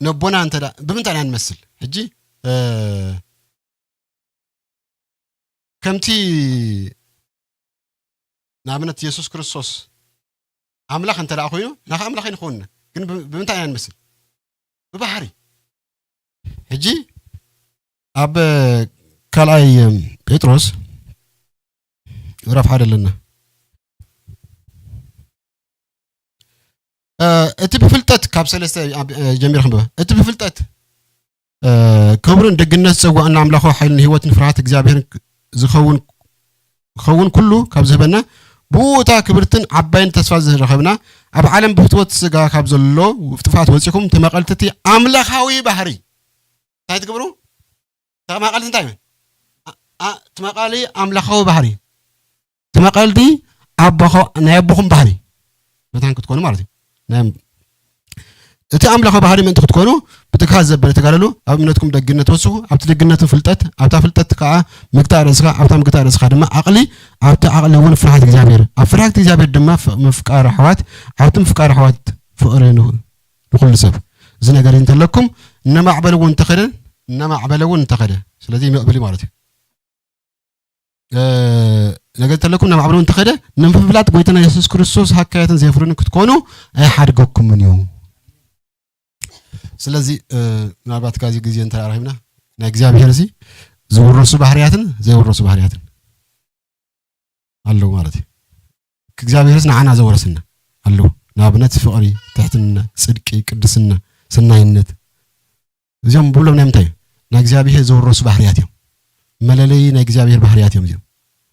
ነቦና እንተ ደኣ፣ ብምንታይ ኢና ንመስል? ሕጂ፣ እ፣ ከምቲ ንኣብነት የሱስ ክርስቶስ ኣምላኽ እንተ ደኣ ኮይኑ፣ ንሕና ከኣ ኣምላኽ ኣይንኸውንና። ግን ብ-፣ ብምንታይ ኢና ንመስል? ብባህሪ። ሕጂ ኣብ ካልኣይ ጴጥሮስ ምዕራፍ ሓደ ኣለና። እ፣ እቲ ብፍልጠት ካብ ሰለስተ ኣብ፣ እ፣ ጀሚረ ክንብባ። እቲ ብፍልጠት፣ እ፣ ክብርን ደግነት ዝጸዋዕና ኣምላኻዊ ሓይልን ህይወትን ፍርሃት እግዚኣብሔርን ክ-፣ ዝኸውን፣ ክኸውን ኩሉ ካብ ዝህበና ብኡ እታ ክብርትን ዓባይን ተስፋ ዝረኸብና ኣብ ዓለም ብፍትወት ስጋ ካብ ዘሎ ጥፍኣት ወጺኹም ተመቐልቲ እቲ ኣምላኻዊ ባህሪ እንታይ ትገብሩ? ተመቐልቲ እንታይ ይብል? ኣ-፣ ኣ-፣ ትመቐሊ ኣምላኻዊ ባህሪ። ትመቐልቲ ኣቦኸ-፣ ናይ ኣቦኹም ባህሪ መታን ክትኮኑ ማለት እዩ። ናይ ኣም-፣ እቲ ኣምላኻዊ ባህሪ ምእንቲ ክትኮኑ ብትግሃት ዘበለ ተጋደሉ፣ ኣብ እምነትኩም ደግነት ወስኹ፣ ኣብቲ ደግነትን ፍልጠት፣ ኣብታ ፍልጠት ከኣ ምግታእ ርእስኻ፣ ኣብታ ምግታእ ርእስኻ ድማ ዓቕሊ፣ ኣብቲ ዓቕሊ እውን ፍርሃት እግዚኣብሔር፣ ኣብ ፍርሃት እግዚኣብሔር ድማ ፍ-፣ ምፍቃር ኣሕዋት፣ ኣብቲ ምፍቃር ኣሕዋት ፍቕሪ ን-፣ ንኹሉ ሰብ። እዚ ነገር እንተለኩም እናማዕበለ እውን እንተኸደ፣ እናማዕበለ እውን እንተኸደ፣ ስለዚ ይምዕብል እዩ ማለት እዩ። እ፣ ነገር እንተለኩም እናማዕበለ እውን እንተኸደ፣ ንምፍላጥ ጎይታና የሱስ ክርስቶስ ሃካያትን ዘይፍርድን ክትኮኑ ኣይሓድገኩምን እዩ። ስለዚ፣ እ፣ ምናልባት ካብዚ ግዜ እንተ ረኺብና፣ ናይ እግዚኣብሔር እዚ ዝውረሱ ባህርያትን ዘይውረሱ ባህርያትን ኣለዉ ማለት እዩ። እግዚኣብሔርስ ንዓና ዘወረስና ኣለዉ። ንኣብነት ፍቕሪ፣ ትሕትና፣ ጽድቂ፣ ቅድስና፣ ሰናይነት። እዚኦም ብሎም ናይ ምንታይ እዩ? ናይ እግዚኣብሔር ዝውረሱ ባህርያት እዮም። መለለዪ ናይ እግዚኣብሔር ባህርያት እዮም እዚኦም።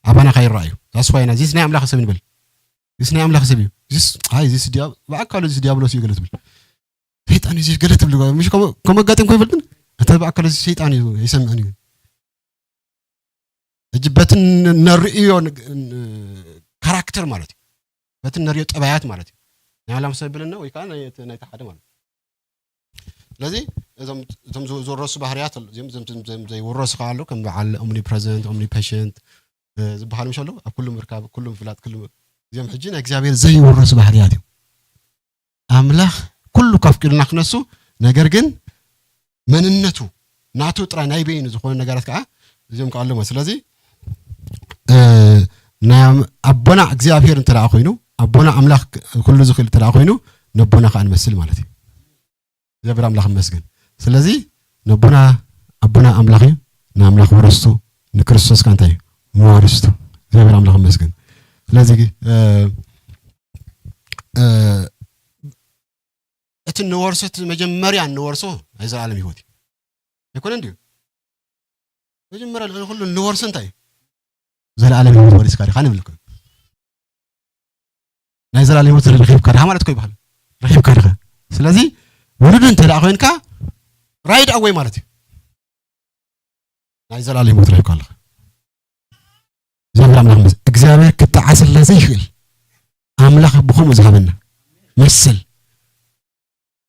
ኣባና ካይረኣዩ። ዛስፋይና፣ እዚስ ናይ ኣምላኽ ሰብ ንበል። እዚስ ናይ ኣምላኽ ሰብ እዩ። እዚስ፣ ኣይ፣ እዚስ ዲያ-፣ ብኣካሉ እዚስ ዲያብሎስ እዩ ገለ ትብል። ሰይጣን እዩ እዚስ ገለ ትብል። ምሽ ከምኡ፣ ከምኡ ኣጋጢምኩም ይፈልጥን? እተ ብኣካሉ እዚስ ሰይጣን እዩ፣ ኣይሰምዕን እዩ። ሕጂ በቲ ን-፣ ነርእዮ ን-፣ ን-፣ ካራክተር ማለት እዩ። በቲ ነርእዮ ጠባያት ማለት እዩ። ናይ ኣላም ሰብ ብልና ወይ ከዓ ናይ፣ እቲ ናይቲ ሓደ ማለት እዩ። ስለዚ እዞም፣ እቶም ዝ-፣ ዝወረሱ ባህርያት ኣሉ-፣ እዚኦም፣ እዞም፣ እዞም፣ እዞም ዘይወረሱ ከዓ ኣለዉ፣ ከም በዓል ኦምኒፕረዘንት፣ ኦምኒፐሸንት፣ እ፣ ዝበሃሉ ምሽ ኣለዉ። ኣብ ኩሉ ምርካብ፣ ኩሉ ምፍላጥ፣ ኩሉ ም-፣ እዚኦም ሕጂ ናይ እግዚኣብሔር ዘይወረሱ ባህርያት እዮም። ኣምላኽ ኩሉ ከፍቂዱና ክነሱ፣ ነገር ግን መንነቱ ናቱ ጥራይ ናይ በይኑ ዝኾኑ ነገራት ከዓ እዚኦም ከዓ ኣለዎ። ስለዚ፣ እ፣ ናይ ኣም-፣ ኣቦና እግዚኣብሔር እንተ ደኣ ኮይኑ፣ ኣቦና ኣምላኽ ኩሉ ዝኽእል እንተ ደኣ ኮይኑ፣ ነቦና ከዓ ንመስል ማለት እዩ። እግዚኣብሔር ኣምላኽ ይመስገን። ስለዚ ነቦና፣ ኣቦና ኣምላኽ እዩ፣ ንኣምላኽ ወረስቱ፣ ንክርስቶስ ከዓ እንታይ እዩ? መዋርስቱ። እግዚኣብሔር ኣምላኽ ይመስገን። ስለዚ፣ እ፣ እ፣ እቲ እንወርሶ፣ እቲ መጀመርያ እንወርሶ ናይ ዘላለም ህይወት እዩ። ኣይኮነን ድዩ? መጀመርያ ልዕሊ ኩሉ እንወርሶ እንታይ እዩ? ዘላለም ህይወት ወሪስካ ዲኻ ንብል እኮ። ናይ ዘላለም ህይወት ረኺብካ ዲኻ ማለት እኮ ይበሃል። ረኺብካ ዲኻ? ስለዚ ውሉድ እንተ ደኣ ኮይንካ፣ ራይድ ኣወይ ማለት እዩ። ናይ ዘላለም ህይወት ረኺብካ ኣለኻ። እግዚኣብሔር ኣምላኽ ይመስገን። እግዚኣብሔር ክጠዓሰልና ዘይክእል ኣምላኽ ብኸምኡ ዝሃበና መሰል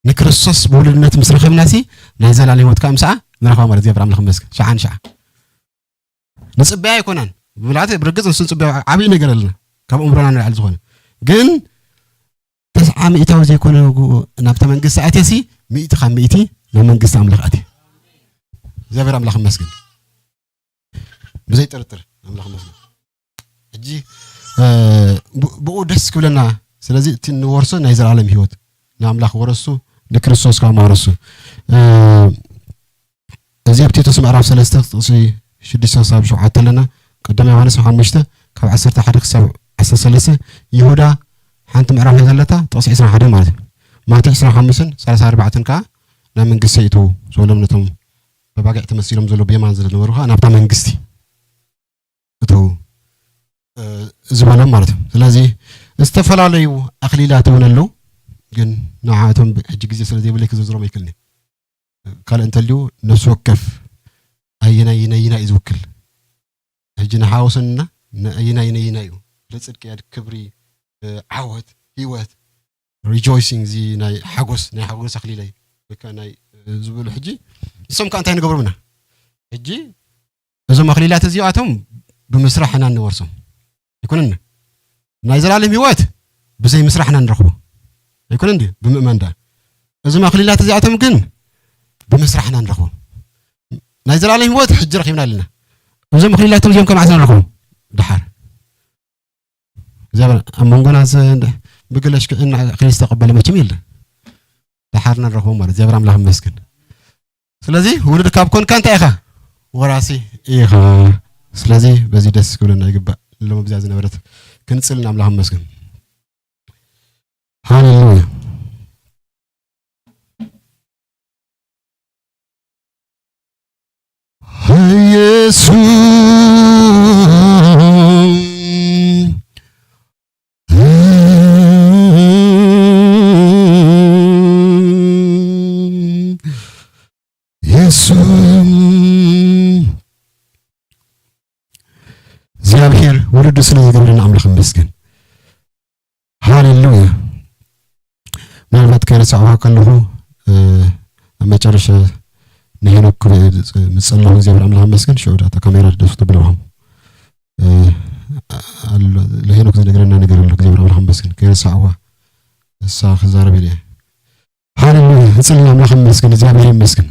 ንክርስቶስ ብውሉድነት ምስ ረኸብናሲ ናይ ዘላለም ህይወት ከዓ ምሳኣ ንረኽባ ማለት እግዚኣብሔር ኣምላኽ ይመስገን። ሸዓ ንሸዓ። ንጽበያ ኣይኮናን። ብብልዓት ብርግጽ ንሱ ንጽበያ ዓብዪ ነገር ኣለና። ካብ ኣእምሮና ንላዕሊ ዝኾነ። ግን ተስዓ ሚእታዊ ዘይኮነ ናብታ መንግስቲ ኣትየሲ፣ ሚእቲ ካብ ሚእቲ ናብ መንግስቲ ኣምላኽ ኣትየ። እግዚኣብሔር ኣምላኽ ይመስገን። ብዘይ ጥርጥር ኣምላኽ ይመስገን። ሕጂ፣ እ፣ ብ-፣ ብኡ ደስ ክብለና። ስለዚ እቲ ንወርሶ ናይ ዘላለም ህይወት ንኣምላኽ ወረሱ፣ ንክርስቶስ ከዓ ማረሱ። እ፣ እዚ ኣብ ቲቶስ ምዕራፍ ሰለስተ ጥቕሲ ሽዱሽተ ክሳብ ሸውዓተ ኣለና። ቀዳማይ ዮሃንስ ሓሙሽተ ካብ ዓሰርተ ሓደ ክሳብ ዓሰርተ ሰለስተ፣ ይሁዳ ሓንቲ ምዕራፍ እያ ዘለታ፣ ጥቕሲ ዕስራን ሓደን ማለት እዩ። ማቴዎስ ዕስራን ሓሙሽተን ሰላሳ ኣርባዕተን ከዓ ናብ መንግስቲ ይእትዉ፣ ዝበሎም ነቶም በባጊዕ ተመሲሎም ዘለዉ ብየማን ዝነበሩ ከዓ ናብታ መንግስቲ እተዉ፣ እ፣ ዝበሎም ማለት እዩ። ስለዚ ዝተፈላለዩ ኣኽሊላት እውን ኣለዉ፣ ግን ንዓቶም ሕጂ ግዜ ስለ ዘይብለይ ክዝርዝሮም ኣይክእልን እየ። ካልእ እንተልዩ ነፍሲ ወከፍ ኣየናይ ነይና እዩ ዝውክል? ሕጂ ንሓወሰና ነየናይ ነይና እዩ? ለጽድቂ ያድ ክብሪ፣ እ፣ ዓወት፣ ህይወት፣ ሪጆይሲንግ፣ እዚ ናይ ሓጎስ፣ ናይ ሓጎስ ኣኽሊለይ ወይ ከኣ ናይ፣ እ፣ ዝበሉ ሕጂ ንሶም ከኣ እንታይ ንገብሮምና? ሕጂ እዞም ኣኽሊላት እዚኣቶም ብምስራሕ ኢና እንወርሶም። ኣይኮነን? ናይ ዘላለም ህይወት ብዘይ ምስራሕ ኢና ንረኽቦ። ኣይኮነን ድዩ? ብምእማን ደኣ። እዞም ኣኽሊላት እዚኣቶም ግን ብምስራሕ ኢና ንረኽቦ። ናይ ዘላለም ህይወት ሕጂ ረኺብና ኣለና። እዞም ኣኽሊላቶም እዚኦም ከመዓስ ኢና ንረኽቦም? ደሓር። እግዚኣብሔር ኣብ መንጎና ዘ-፣ ብግለሽ ክዕና ኣኽሊል ዝተቐበለ መቸም የለን። ደሓር ንረኽቦም ማለት። እግዚኣብሔር ኣምላኽ ይመስገን። ስለዚ ውሉድ ካብ ኮንካ እንታይ ኢኻ? ወራሲ ኢኻ። ስለዚ በዚ ደስ ክብለና ይግባእ። ሎም ኣብዚኣ ዝነበረት ክንጽል ንኣምላኽ ይመስገን። ሃሌሉያ። ኢየሱስ፣ ኢየሱስ፣ እግዚኣብሔር ውሉዱ ስለ ዝገብረና ኣምላኽ ይመስገን። ሃሌሉያ። ምናልባት ከይረሳዕዋ ከለኹ፣ እ፣ ኣብ መጨረሻ ንሄኖክ ክብ-፣ ምጸለኹ እግዚኣብሔር ኣምላኽ ይመስገን። ሽዑ ዳታ ካሜራ ደሱ ተብለኹም። እ፣ ኣሎ፣ ለሄኖክ ዝነግረና ነገር ኣሎ። እግዚኣብሔር ኣምላኽ ይመስገን። ከይረሳዕዋ እሳ ክዛረብ ኢለ እየ። ሃሌሉያ። ንጽሊ ኣምላኽ ይመስገን። እግዚኣብሔር ይመስገን።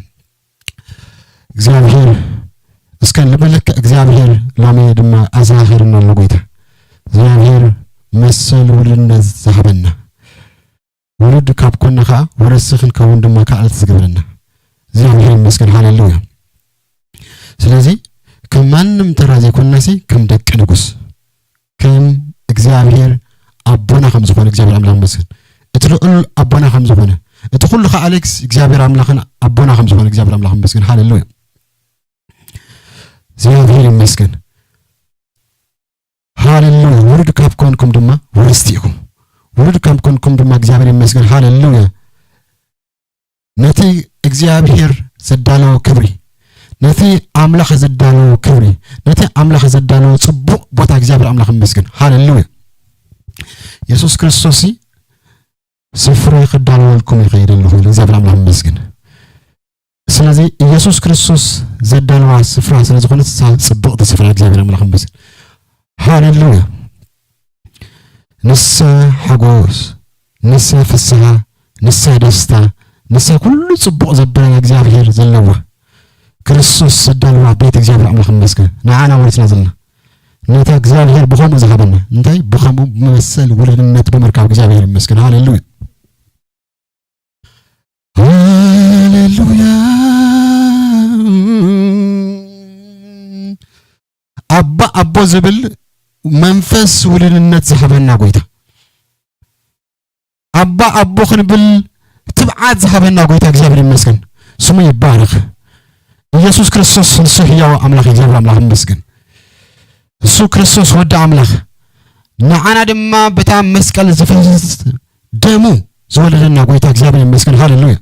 እግዚኣብሔር እስከ ልመለክ እግዚኣብሔር ሎሚ ድማ ኣዘኻኺርና ኣሎ ጎይታ። እግዚኣብሔር መሰል ውሉድነት ዝሃበና። ውሉድ ካብ ኮና ኸዓ ወረሲ ክንከውን ድማ ክኣለት ዝገብረና። እግዚኣብሔር ይመስገን። ሃሌሉያ። ስለዚ ከም ማንም ተራ ዘይኮንናሲ ከም ደቂ ንጉስ፣ ከም እግዚኣብሔር ኣቦና ከም ዝኾነ እግዚኣብሔር ኣምላኽ ይመስገን። እቲ ልዑል ኣቦና ከም ዝኾነ፣ እቲ ኩሉ ከኣልክስ እግዚኣብሔር ኣምላኽን ኣቦና ከም ዝኾነ እግዚኣብሔር ኣምላኽ ይመስገን። ሃሌሉያ። እግዚኣብሔር ይመስገን። ሃሌሉያ። ውሉድ ካብ ኮንኩም ድማ ወረስቲ ኢኹም። ውሉድ ካብ ኮንኩም ድማ እግዚኣብሔር ይመስገን። ሃሌሉያ። ነቲ እግዚኣብሔር ዘዳለዎ ክብሪ፣ ነቲ ኣምላኽ ዘዳለዎ ክብሪ፣ ነቲ ኣምላኽ ዘዳለዎ ጽቡቕ ቦታ እግዚኣብሔር ኣምላኽ ይመስገን። ሃሌሉያ። የሱስ ክርስቶስ ስፍራ ክዳለወልኩም ይኸይድ ኣለኹ ኢሉ እግዚኣብሔር ኣምላኽ ይመስገን። ስለዚ ኢየሱስ ክርስቶስ ዘዳለዋ ስፍራ ስለ ዝኾነት እሳ ጽብቕቲ ስፍራ እግዚኣብሔር ኣምላኽ ይመስገን። ሃሌሉያ። ንሳ ሓጎስ፣ ንሳ ፍስሃ፣ ንሳ ደስታ፣ ንሳ ኩሉ ጽቡቕ ዘበለና እግዚኣብሔር ዘለዋ ክርስቶስ ዘዳለዋ ቤት እግዚኣብሔር ኣምላኽ ይመስገን። ንዓና ወሪስና ዘለና ነታ እግዚኣብሔር ብኸምኡ ዝሃበና እንታይ ብኸምኡ ብመሰል ውሉድነት ብምርካብ እግዚኣብሔር ይመስገን። ሃሌሉያ። ሃሌሉያ። ኣባ ኣቦ ዝብል መንፈስ ውሉድነት ዝሃበና ጎይታ፣ ኣባ ኣቦ ክንብል ትብዓት ዝሃበና ጎይታ እግዚኣብሔር ይመስገን። ስሙ ይባረኽ። ኢየሱስ ክርስቶስ ንሱ ህያው ኣምላኽ እግዚኣብሔር ኣምላኽ ይመስገን። እሱ ክርስቶስ ወዲ ኣምላኽ ንዓና ድማ በታ መስቀል ዝፈስስ ደሙ ዝወለደና ጎይታ እግዚኣብሔር ይመስገን። ሃሌሉያ።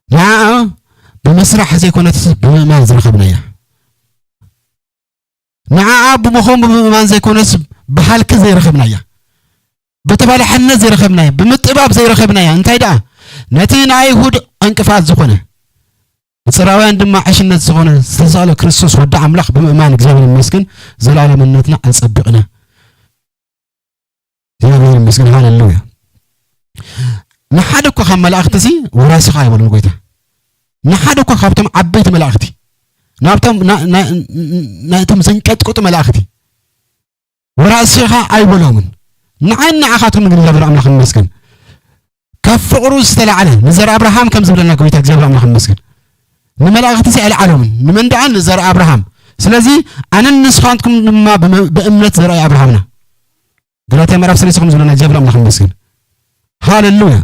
ንዓኣ ብመስራሕ ዘይኮነስ ብምእማን ዝረኸብናያ። ንዓኣ ብምኾን ብምእማን ዘይኮነስ ብሃልኪ ዘይረኸብናያ። ብተባላሕነት ዘይረኸብናያ። ብምጥባብ ዘይረኸብናያ። እንታይ ደኣ? ነቲ ንኣይሁድ ዕንቅፋት ዝኾነ፣ ንጽራውያን ድማ ዕሽነት ዝኾነ ዝተሳእለ ክርስቶስ ወዲ ኣምላኽ ብምእማን እግዚኣብሔር ይመስገን ዘላለምነትና ኣጸቢቕና። እግዚኣብሔር ይመስገን። ሃሌሉያ። ንሓደ እኳ ካብ መላእኽቲ ሲ ወራሲኻ ኣይበሉን ጎይታ። ንሓደ እኳ ካብቶም ዓበይቲ መላእኽቲ፣ ናብቶም፣ ና-፣ ና-፣ ናይቶም ዘንቀጥቅጡ መላእኽቲ ወራሲኻ ኣይበሎምን። ንዓይን ንዓኻትኩም ግን እግዚኣብሔር ኣምላኽ ይመስገን። ካብ ፍቕሩ ዝተላዕለ ንዘር ኣብርሃም ከም ዝብለና ጎይታ እግዚኣብሔር ኣምላኽ ይመስገን። ንመላእኽቲ ሲ ኣይልዓሎምን። ንመን ደኣ? ንዘር ኣብርሃም። ስለዚ ኣነን ንስኻትኩም ድማ ብመ-፣ ብእምነት ዘርኣይ ኣብርሃምና። ገላትያ ምዕራፍ ሰለስተ ከም ዝብለና እግዚኣብሔር ኣምላኽ ይመስገን። ሃሌሉያ።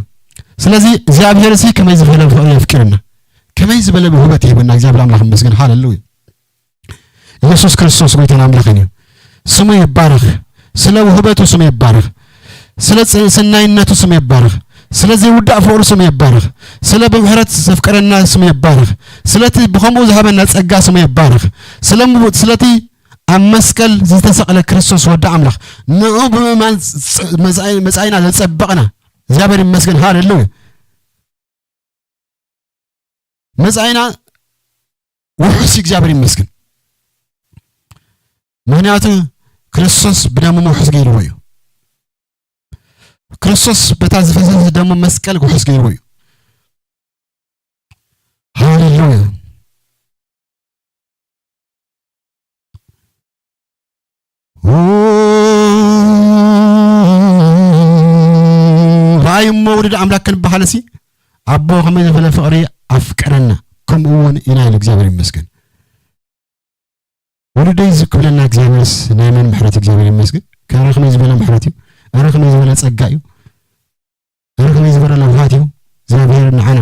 ስለዚ እግዚኣብሔር ሲ ከመይ ዝበለ ፍቕሪ የፍቅረና። ከመይ ዝበለ ውህበት ይህበና እግዚኣብሔር ኣምላኽ ይመስገን። ሃሌሉያ። ኢየሱስ ክርስቶስ ጎይታን ኣምላኽን እዩ። ስሙ ይባረኽ። ስለ ውህበቱ ስሙ ይባረኽ። ስለ ጽ-፣ ሰናይነቱ ስሙ ይባረኽ። ስለ ዘይውዳእ ፍቕሩ ስሙ ይባረኽ። ስለ ብምሕረት ዘፍቀረና ስሙ ይባረኽ። ስለቲ ብኸምኡ ዝሃበና ጸጋ ስሙ ይባረኽ። ስለ ምቡ-፣ ስለቲ ኣብ መስቀል ዝተሰቕለ ክርስቶስ ወዲ ኣምላኽ፣ ንዕኡ ብምእማን ጸ-፣ መጻኢ-፣ መጻኢና ዘጸበቕና እግዚኣብሔር ይመስገን። ሃሌሉያ። መጻኢና ውሑስ እዩ፣ እግዚኣብሔር ይመስገን። ምኽንያቱ ክርስቶስ ብደሙ ውሑስ ገይርዎ እዩ። ክርስቶስ በታ ዝፈሰሰ ደሙ መስቀል ውሑስ ገይርዎ እዩ። ሃሌሉያ። ራእይ እሞ ወልድ ኣምላክ ክንበሃለሲ ኣቦ ከመይ ዝበለ ፍቕሪ ኣፍቀረና ከምኡ እውን ኢና ኢሉ። እግዚኣብሔር ይመስገን። ወልደይ እዚ ክብለና እግዚኣብሔርስ ናይ መን ምሕረት? እግዚኣብሔር ይመስገን። ከረ ከመይ ዝበለ ምሕረት እዩ? ኣረ ከመይ ዝበለ ጸጋ እዩ? ኣረ ከመይ ዝበለ ለውሃት እዩ እግዚኣብሔር ንዓና።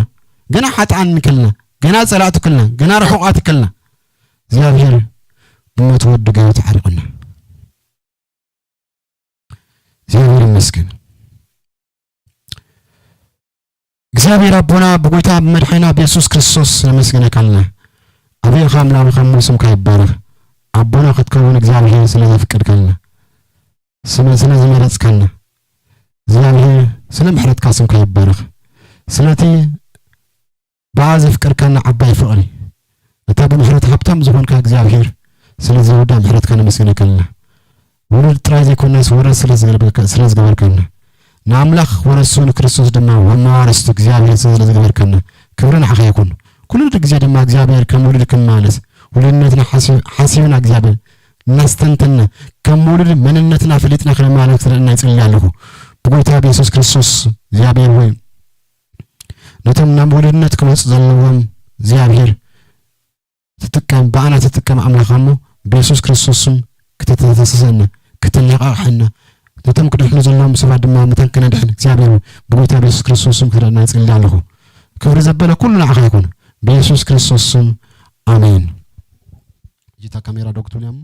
ገና ሓጥኣን እንከልና፣ ገና ጸላእቲ ከልና፣ ገና ርሑቓት ከልና፣ እግዚኣብሔር ብሞት ወዱ ገይሩ ተዓሪቑና። እግዚኣብሔር ይመስገን። እግዚኣብሔር ኣቦና ብጎይታ ብመድሓኒና ብየሱስ ክርስቶስ ነመስግነካ ኣለና። ኣበይ ኢኻ ኣምላኽ ከም ስምካ ይባረኽ። ኣቦና ክትከውን እግዚኣብሔር ስለ ዘፍቀድካልና፣ ስለ፣ ስለ ዝመረጽካና፣ እግዚኣብሔር ስለ ምሕረትካ ስምካ ይባረኽ። ስለቲ ብኣ ዘፍቀርካና ዓባይ ፍቕሪ፣ እታ ብምሕረት ሃብታም ዝኾንካ እግዚኣብሔር፣ ስለዚ ውዳ ምሕረትካ ነመስግነካ ኣለና። ውሉድ ጥራይ ዘይኮናስ ወረስ ስለ ዝገበርካ-፣ ስለ ዝገበርካና፣ ንኣምላኽ ወረሱ ንክርስቶስ ድማ መዋርስቱ እግዚኣብሔር ስለ ዝገበርካና፣ ክብሪ ንዓኻ ይኹን። ኩሉ ግዜ ድማ እግዚኣብሔር ከም ውሉድ ክንማለስ፣ ውሉድነትና ሓሲ-፣ ሓሲብና እግዚኣብሔር እናስተንተና፣ ከም ውሉድ መንነትና ፈሊጥና ክንማለስ ክትረድኣና ይጽሊ ኣለኹ። ብጎይታ ብየሱስ ክርስቶስ እግዚኣብሔር ሆይ፣ ነቶም ናብ ውሉድነት ክመጹ ዘለዎም እግዚኣብሔር ትጥቀም፣ ብኣና ትጥቀም ኣምላኽ እሞ ብየሱስ ክርስቶስ ስም ክትተሰሰና፣ ክትነቓቕሐና፣ ነቶም ክድሕኑ ዘለዎም ሰባት ድማ መታን ክነድሕን እግዚኣብሔር ሆይ፣ ብጎይታ ብየሱስ ክርስቶስ ስም ክትረድኣና ይጽሊ ኣለኹ። ክብሪ ዘበለ ኩሉ ንዓኻ ይኹን። ብየሱስ ክርስቶስ ስም ኣሜን። እታ ካሜራ ዶ ክትብልያ እሞ?